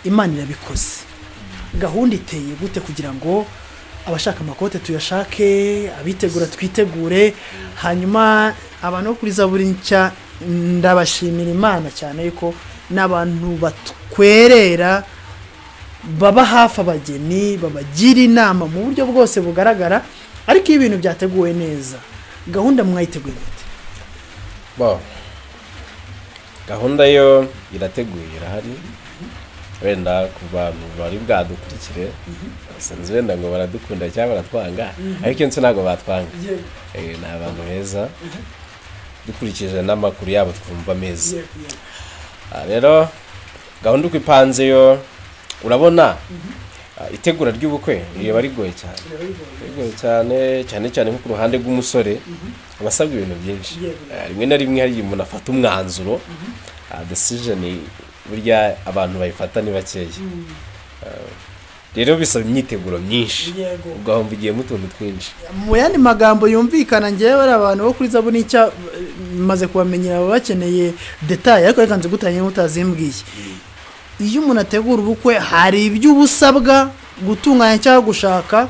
Imana irabikoze. Gahunda iteye gute kugira ngo abashaka amakote tuyashake, abitegura twitegure? Hanyuma abantu bo kuri Zaburi Nshya, ndabashimira Imana cyane yuko n'abantu batwerera, baba hafi abageni, babagira inama mu buryo bwose bugaragara. Ariko iyo ibintu byateguwe neza, gahunda mwayiteguye gute? Bo. Gahunda yo irateguye, irahari. Wenda ku bantu bari bwadukurikire, sinzi wenda ngo baradukunda cyangwa baratwanga, ariko iyo ntabwo batwanga. Ni abantu beza, dukurikije n'amakuru yabo twumva meza. Rero gahunda uko ipanze yo, urabona itegura ry'ubukwe riba rigoye cyane, rigoye cyane cyane cyane nko ku ruhande rw'umusore abasabwa ibintu byinshi. Rimwe na rimwe hari igihe umuntu afata umwanzuro, decision burya abantu bayifata ni bakeya. Rero bisaba imyiteguro myinshi, ugahomba igihe mu tuntu twinshi. Mu yandi magambo yumvikana, ngewe ari abantu bo kuri Zaburi Nshya maze kubamenyera, baba bakeneye detail, ariko reka nzigutanye utazimbwiye. Iyo umuntu ategura ubukwe hari ibyo uba usabwa gutunganya cyangwa gushaka,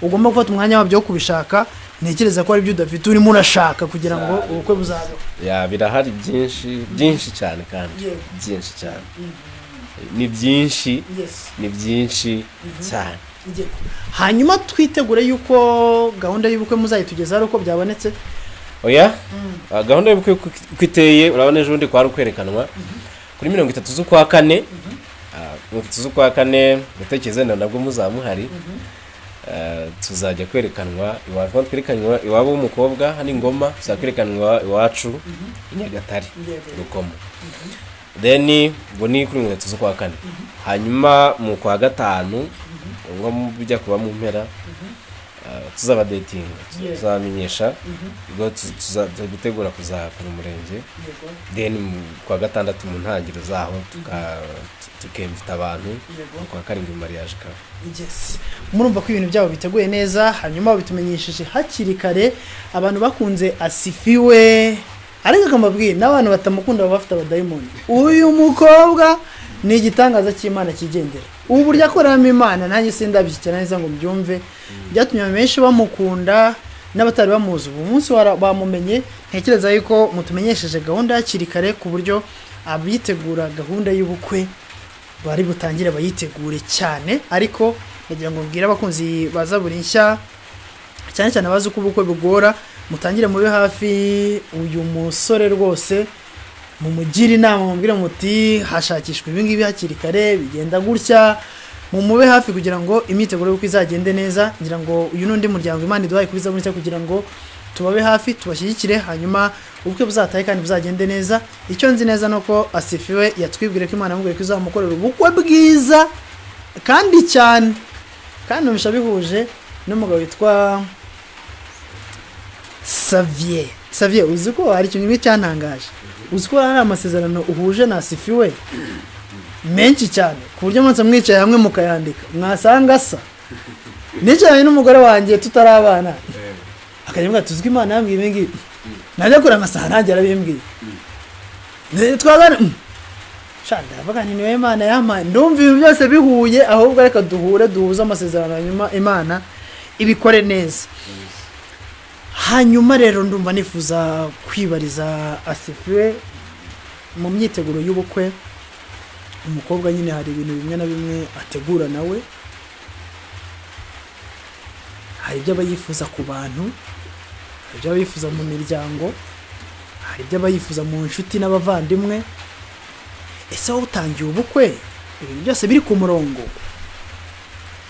ugomba gufata umwanya wabyo wo kubishaka. Ntekereza ko ari ibyo udafite urimo urashaka kugira ngo ubukwe buzabeho. Ya, birahari byinshi byinshi cyane, kandi byinshi cyane, ni byinshi, ni byinshi cyane. Hanyuma twitegure yuko gahunda y'ubukwe muzayitugezaho ari uko byabonetse? Oya, gahunda y'ubukwe uko iteye, urabona ejo bundi kwari ukwerekanwa kuri 30 z'ukwa kane. 30 z'ukwa kane, ndatekereza nabwo muzaba muhari. Tuzajya kwerekanwa iwacu, twerekanwa iwabo w'umukobwa hano i Ngoma, tuzakwerekanwa iwacu i Nyagatare Rukomo. Then ubwo ni kuri 30 z'ukwa kane. Hanyuma mu kwa gatanu, ubwo bijya kuba mu mpera, tuzaba datinga, tuzamenyesha ubwo tuzagutegura kuzakora umurenge. Then mu kwa gatandatu mu ntangiriro zaho tukemvita abantu, mu kwa karindwi mariage ikaba. Yes. Murumva ko ibintu byabo biteguye neza, hanyuma bitumenyesheje hakiri kare. Abantu bakunze Asifiwe, ariko akamabwira n'abantu batamukunda baba bafite abadayimoni. Uyu mukobwa ni igitangaza cy'Imana kigendera. Ubu buryo akoreramo Imana nanjye sindabishyikira neza ngo mbyumve. Byatumye benshi bamukunda n'abatari bamuzi ubu munsi bamumenye. Ntekereza yuko mutumenyesheje gahunda hakiri kare ku buryo abitegura gahunda y'ubukwe bari butangire bayitegure cyane. Ariko nagira ngo mbwire abakunzi ba Zaburi Nshya, cyane cyane abazi uko ubukwe bugora, mutangire mube hafi uyu musore rwose, mumugire inama, mubwire muti hashakishwa ibi ngibi hakiri kare, bigenda gutya, mumube hafi kugira ngo imyiteguro y'ubukwe izagende neza. Ngira ngo uyu n'undi muryango Imana iduhaye kuri Zaburi Nshya kugira ngo tubabe hafi, tubashyigikire, hanyuma ubukwe buzatahe kandi buzagende neza. Icyo nzi neza nuko Asifiwe yatwibwire ko Imana yamubwiye ko izamukorera ubukwe bwiza kandi cyane, kandi numvisha bihuje n'umugabo witwa Xavier. Xavier, uzi ko hari ikintu kimwe cyantangaje? Uzi ko hari amasezerano uhuje na Asifiwe menshi cyane, ku buryo mwese mwicaye hamwe mukayandika mwasanga asa. Nicaranye n'umugore wanjye tutarabana, akajya ambwira tuzwi Imana yambwiye ibi ngibi, najya kure amasaha nanjye arabimbwiye. Twagana sha, ndavuga nti niwe Imana yampaye, ndumva ibintu byose bihuye, ahubwo reka duhure duhuze amasezerano hanyuma Imana ibikore neza. Hanyuma rero ndumva nifuza kwibariza Asifiwe mu myiteguro y'ubukwe. Umukobwa nyine hari ibintu bimwe na bimwe ategura nawe, hari ibyo aba yifuza ku bantu, hari ibyo aba yifuza mu miryango, hari ibyo aba yifuza mu nshuti n'abavandimwe. Ese wowe utangiye ubukwe ibintu byose biri ku murongo?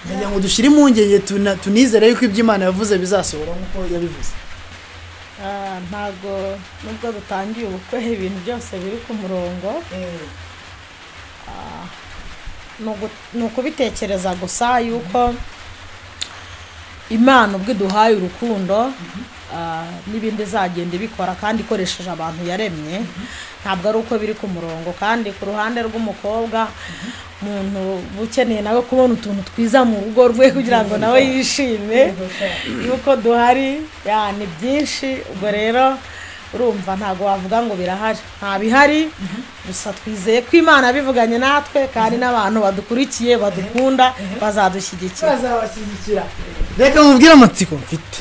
Ndagira ngo dushyire impungenge, tunizere yuko ibyo Imana yavuze bizasohora nk'uko yabivuze. Ntabwo nubwo dutangiye ubukwe ibintu byose biri ku murongo. Ni ukubitekereza gusa yuko Imana ubwo iduhaye urukundo n'ibindi izagenda ibikora kandi ikoresheje abantu yaremye, ntabwo ari uko biri ku murongo. Kandi ku ruhande rw'umukobwa, umuntu ukeneye nawe kubona utuntu twiza mu rugo rwe kugira ngo nawe yishime yuko duhari, ni byinshi. Ubwo rero urumva ntabwo wavuga ngo birahari, nta bihari, gusa twizeye ko Imana bivuganye natwe kandi n'abantu badukurikiye badukunda bazadushyigikira, bazabashyigikira. Reka mubwire amatsiko mfite.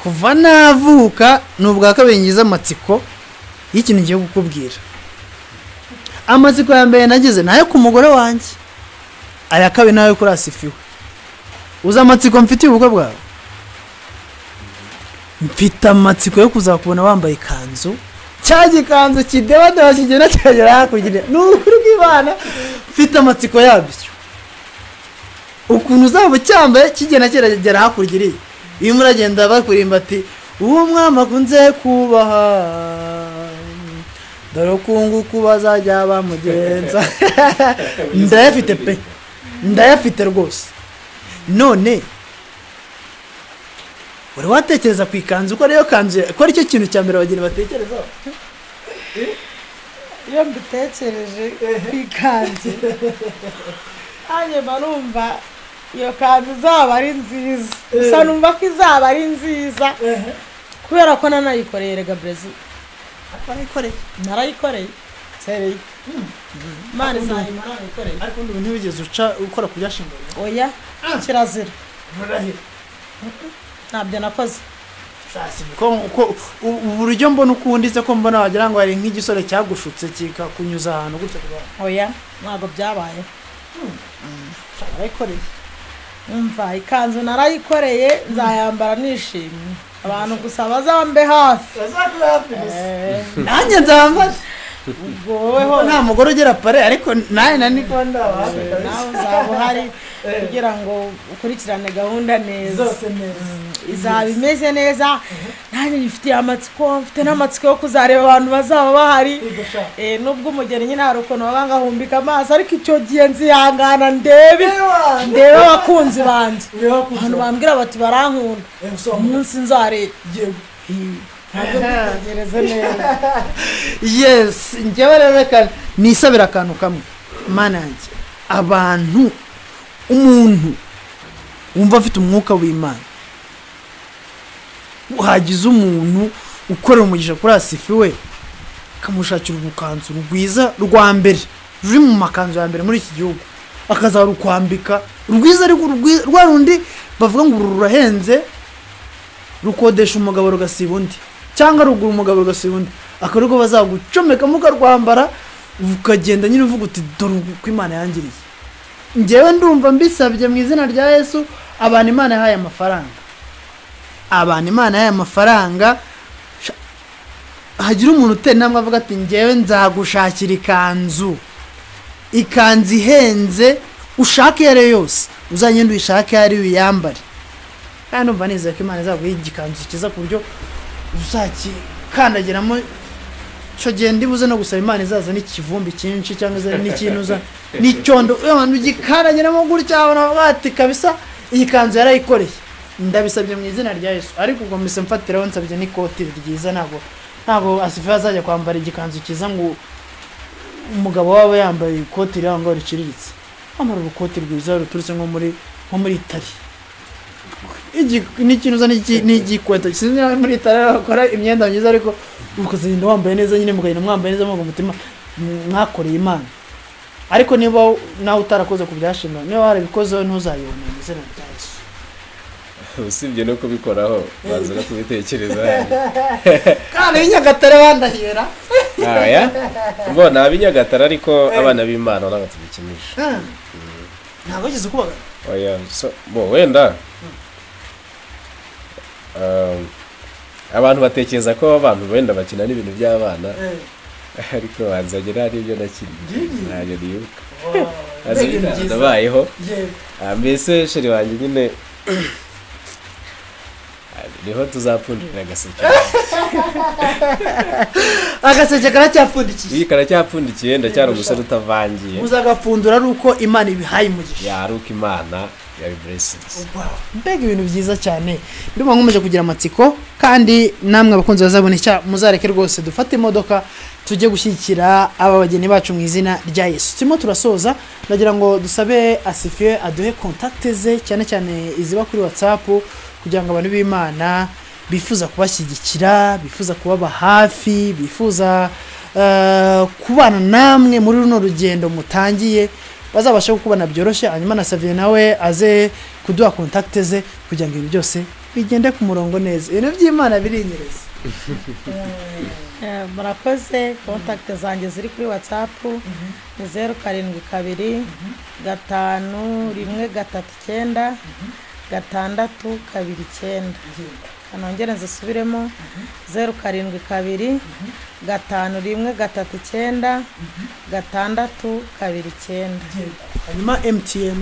Kuva navuka ni ubwa kabiri ngize amatsiko y'ikintu ngiye kukubwira. Amatsiko ya mbere nagize nayo ku mugore wanjye, aya kabiri nayo kuri Asifiwe. Uzi amatsiko mfitiye ubukwe bwawe? Mfite amatsiko yo kuzakubona wambaye ikanzu, cya gikanzu kidebadeba kigenda kikagera hakurya. Ni ukuri kw'Imana, mfite amatsiko yabyo, ukuntu uzaba ucyambaye kigenda kiragera hakurya iriya. Iyo muragenda bakurimba ati uwo mwami akunze kubaha, dore ukunguku bazajya bamugenza. Ndayafite pe, ndayafite rwose. None wari watekereza ku ikanzu ko ariyo kanzu, ko aricyo kintu cya mbere abageni batekerezaho? Iyo mbitekereje ku ikanzu, hanyuma numva iyo kanzu izaba ari nziza. Gusa numva ko izaba ari nziza kubera ko nanayikoreye rega Brezil. Narayikoreye sereye. Imana izayimpa narayikoreye. Ariko ubu ntiwigeze uca ukora ku byashinganye? Oya, kirazira. Ntabyo nakoze. Uburyo mbona ukundize ko mbona wagira ngo hari nk'igisore cyagushutse kikakunyuza ahantu gutya. Oya, ntabwo byabaye. Narayikoreye. Umva, ikanzu narayikoreye, nzayambara nishimye. Abantu gusa bazambe hafi. Nanjye nzambara. Ubwo woweho nta mugore ugera pare, ariko nawe na niko ndaba. Nawe uzaba uhari kugira ngo ukurikirane gahunda neza. Zose neza. Izaba imeze neza. Nanjye ngifitiye amatsiko, mfite n'amatsiko yo kuzareba abantu bazaba bahari. Nubwo umugeni nyine hari ukuntu baba ngahumbika amaso, ariko icyo gihe nzihangana ndebe abakunzi banjye. Abantu bambwira bati barankunda, umunsi nzareba. Yes, njyewe rero reka nisabira akantu kamwe. Mana yanjye, abantu, umuntu wumva afite umwuka w'Imana, hagize umuntu ukorera umugisha kuri Asifiwe, akamushakira urukanzu rwiza rwa mbere ruri mu makanzu ya mbere muri iki gihugu, akazarukwambika rwiza, ariko rwa rundi bavuga ngo uru rurahenze, rukodesha umugabo rugasiba undi, cyangwa rugura umugabo rugasiba undi, akarugo bazagucomeka mukarwambara, ukagenda nyine uvuga uti dore uko Imana yangiriye. Njyewe ndumva mbisabye mu izina rya Yesu, abantu Imana yahaye amafaranga, abantu Imana yahaye amafaranga, hagira umuntu utera intambwe avuga ati njyewe nzagushakira ikanzu, ikanzu ihenze, ushake iyo ari yo yose, uzagende uyishake iyo ari yo uyambare. Kandi ndumva nizeye ko Imana izaguha igikanzu cyiza ku buryo uzakikandagiramo. Icyo gihe ndibuze no gusaba Imana izaza n'ikivumbi cyinshi cyangwa izaza n'ikinuza n'icyondo, abantu ugikandagiramo gutya abantu bati kabisa iyi kanzu yarayikoreye. Ndabisabye mu izina rya Yesu. Ariko ubwo mpise mfatiraho nsabye n'ikoti ryiza. Ntabwo Asifiwe azajya kwambara igikanzu cyiza ngo umugabo waba yambaye ikoti riri aho ngaho riciriritse. Wambara urukoti rwiza ruturutse nko muri Itali. N'ikintu n'igikweta, sinzi niba muri Itali bakora imyenda myiza, ariko ukazagenda wambaye neza nyine, mukagenda mwambaye neza muga umutima mwakoreye Imana. Ariko niba nawe utarakoze ku byashimwe, niba warabikozeho ntuzayibone mu izina rya Yesu. Usibye no kubikoraho, baza no kubitekereza. Kandi b'Inyagatare bandahira. Aya, mbona ab'Inyagatare ariko abana b'Imana ntabwo tubikinisha. Ntabwo wigeze ukubagana? Oya, so bo wenda abantu batekereza ko abantu wenda bakina n'ibintu by'abana, ariko banzagira ari ibyo nakinnye ntabyo nibuka. Ndabayeho mbese sheri wanjye nyine niho tuzapfundikira agaseke. Agaseke karacyapfundikiye. Iyi karacyapfundikiye, ndacyari umusore utavangiye. Muzagapfundura ari uko Imana ibihaye umugisha. Ya, ari uko Imana yabi blessings. Mbega ibintu byiza cyane. Ndumva nkomeje kugira amatsiko, kandi namwe abakunzi bazabona icya muzareke rwose dufate imodoka tujye gushyigikira aba bageni bacu mu izina rya Yesu. Turimo turasoza, ndagira ngo dusabe Asifiwe aduhe contact ze, cyane cyane iziba kuri WhatsApp, kugira ngo abantu b'Imana bifuza kubashyigikira, bifuza kubaba hafi, bifuza kubana namwe muri runo rugendo mutangiye, bazabasha kukubana byoroshye. Hanyuma na Xavier nawe aze kuduha contact ze kugira ngo ibintu byose bigende ku murongo neza. Ibintu by'Imana birinyereza. Murakoze. Contact zanjye ziri kuri WhatsApp ni 072 5 1 3 9 6 2 9. Nongere nzisubiremo: 072 51 39 6 29. Hanyuma MTN?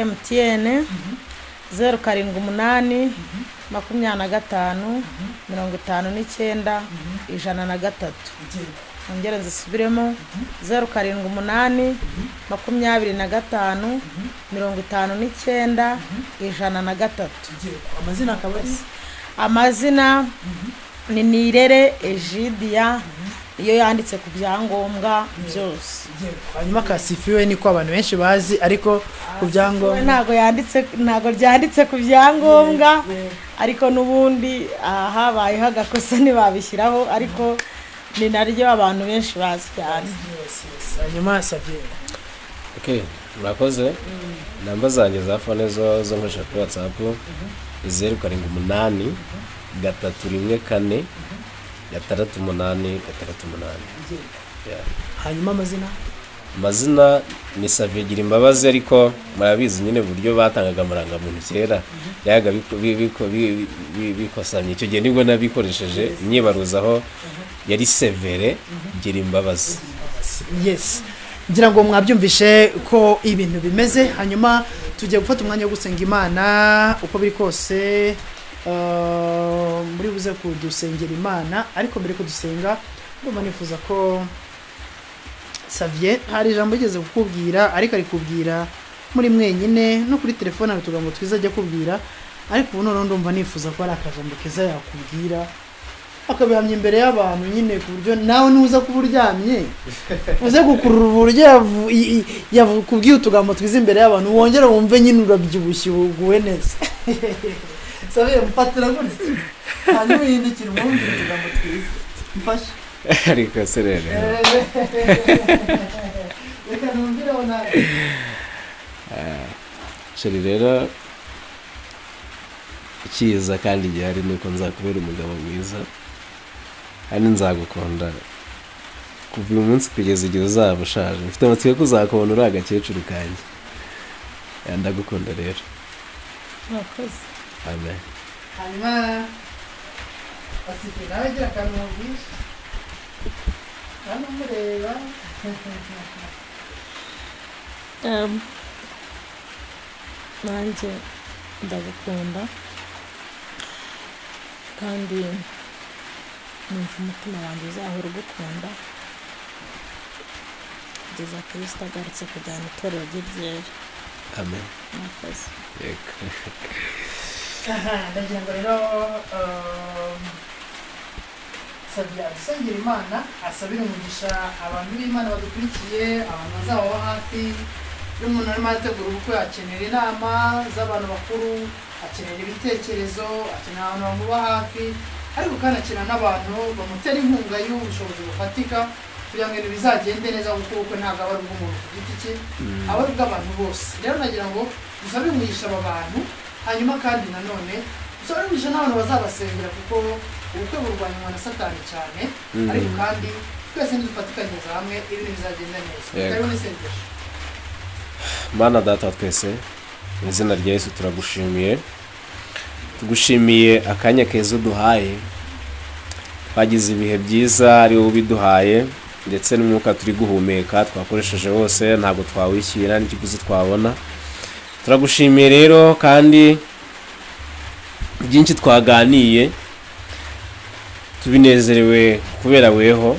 MTN 078 25 59 103. Nongere nzisubiremo: 078 25 59 103. Amazina akaba ari? Amazina ni Nirere Egidia, iyo yanditse ku byangombwa byose. Hanyuma Kasifiwe niko abantu benshi bazi, ariko ku byangombwa ntago yanditse, ntago ryanditse ku byangombwa, ariko n'ubundi habayeho agakosa ntibabishyiraho, ariko ni naryo abantu benshi bazi cyane. Hanyuma Xavier? Okay, murakoze. Namba zanjye za phone zo nkoresha kuri WhatsApp 078 314 6 8 6 8. Hanyuma amazina? Amazina ni Xavier Girimbabazi, ariko murabizi nyine uburyo batangaga amarangamuntu kera yaga bikosamye. Icyo gihe nibwo nabikoresheje nyibaruzaho, yari Severe Girimbabazi. Yes, ngira ngo mwabyumvishe ko ibintu bimeze. Hanyuma tugiye gufata umwanya wo gusenga Imana. Uko biri kose muri buze kudusengera Imana, ariko mbere ko dusenga ndumva nifuza ko Xavier hari ijambo yigeze kukubwira, ariko ari kubwira muri mwenyine no kuri telefone hari utugambo twiza ajya kubwira, ariko ubu noneho ndumva nifuza ko ari akajambo keza yakubwira akabihamya imbere y'abantu nyine, ku buryo nawe nuza kuba uryamye uze gukurura uburyo yakubwiye utugambo twiza imbere y'abantu, wongere wumve nyine urabyibushye uguwe neza. Xavier, mfatira gutya hanyuma uhindukire umwumvire utugambo twiza, mfashe. Ariko se rero reka numvireho nawe. Sheri, rero icyiza kandi gihari ni uko nzakubera umugabo mwiza, kandi nzagukunda kuva uyu munsi kugeza igihe uzaba ushaje. Mfite amatsiko ko uzakubona uri agakecuru kanjye. Ndagukunda rero. Murakoze. Amen. Hanyuma Asifi nawe gira akantu mubwira hano mureba. Nanjye ndagukunda kandi numva umutima wanjye uzahora ugukunda kugeza Kristo agarutse kujyana itorero rye ryera. Amen. Murakoze. Yego. Ndagira ngo rero Xavier adusengera Imana, asabire umugisha abantu b'Imana badukurikiye, abantu bazaba hafi. Iyo umuntu arimo arategura ubukwe akenera inama z'abantu bakuru, akenera ibitekerezo, akenera abantu bamuba hafi, ariko kandi akenera n'abantu bamutera inkunga y'ubushobozi bufatika kugira ngo ibintu bizagende neza, kuko ubukwe ntabwo aba ari ubw'umuntu ku giti cye, aba ari ubw'abantu bose. Rero nagira ngo dusabe umugisha aba bantu, hanyuma kandi nanone dusabe umugisha n'abantu bazabasengera, kuko ubukwe burwanywa na Satani cyane, ariko kandi twese nidufatikanyiriza hamwe ibintu bizagenda neza. Karibu n'isengesho. Mana data wa twese, mu izina rya Yesu turagushimiye, tugushimiye akanya keza uduhaye, twagize ibihe byiza ari wowe ubiduhaye, ndetse n'umwuka turi guhumeka twakoresheje wose ntabwo twawishyura n'ikiguzi twabona. Turagushimiye rero, kandi byinshi twaganiye tubinezerewe kubera weho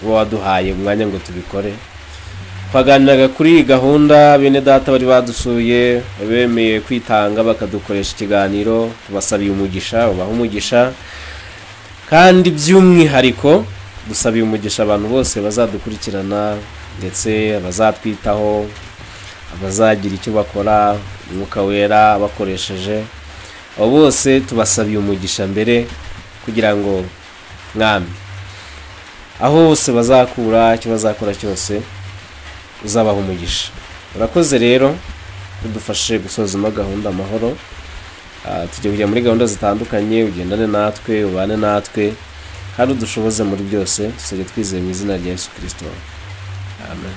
uba waduhaye umwanya ngo tubikore. Twaganiraga kuri iyi gahunda, bene data bari badusuye bemeye kwitanga bakadukoresha ikiganiro, tubasabiye umugisha, ubaha umugisha, kandi by'umwihariko dusabiye umugisha abantu bose bazadukurikirana, ndetse abazatwitaho, abazagira icyo bakora, umwuka wera bakoresheje, abo bose tubasabiye umugisha mbere, kugira ngo mwami aho bose bazakura icyo bazakora cyose uzabaha umugisha. Urakoze rero udufashe gusoza ino gahunda amahoro. Tujye kujya muri gahunda zitandukanye, ugendane natwe, ubane natwe, kandi udushoboze muri byose, tuzajya twizeye mu izina rya Yesu Kristo. Amen.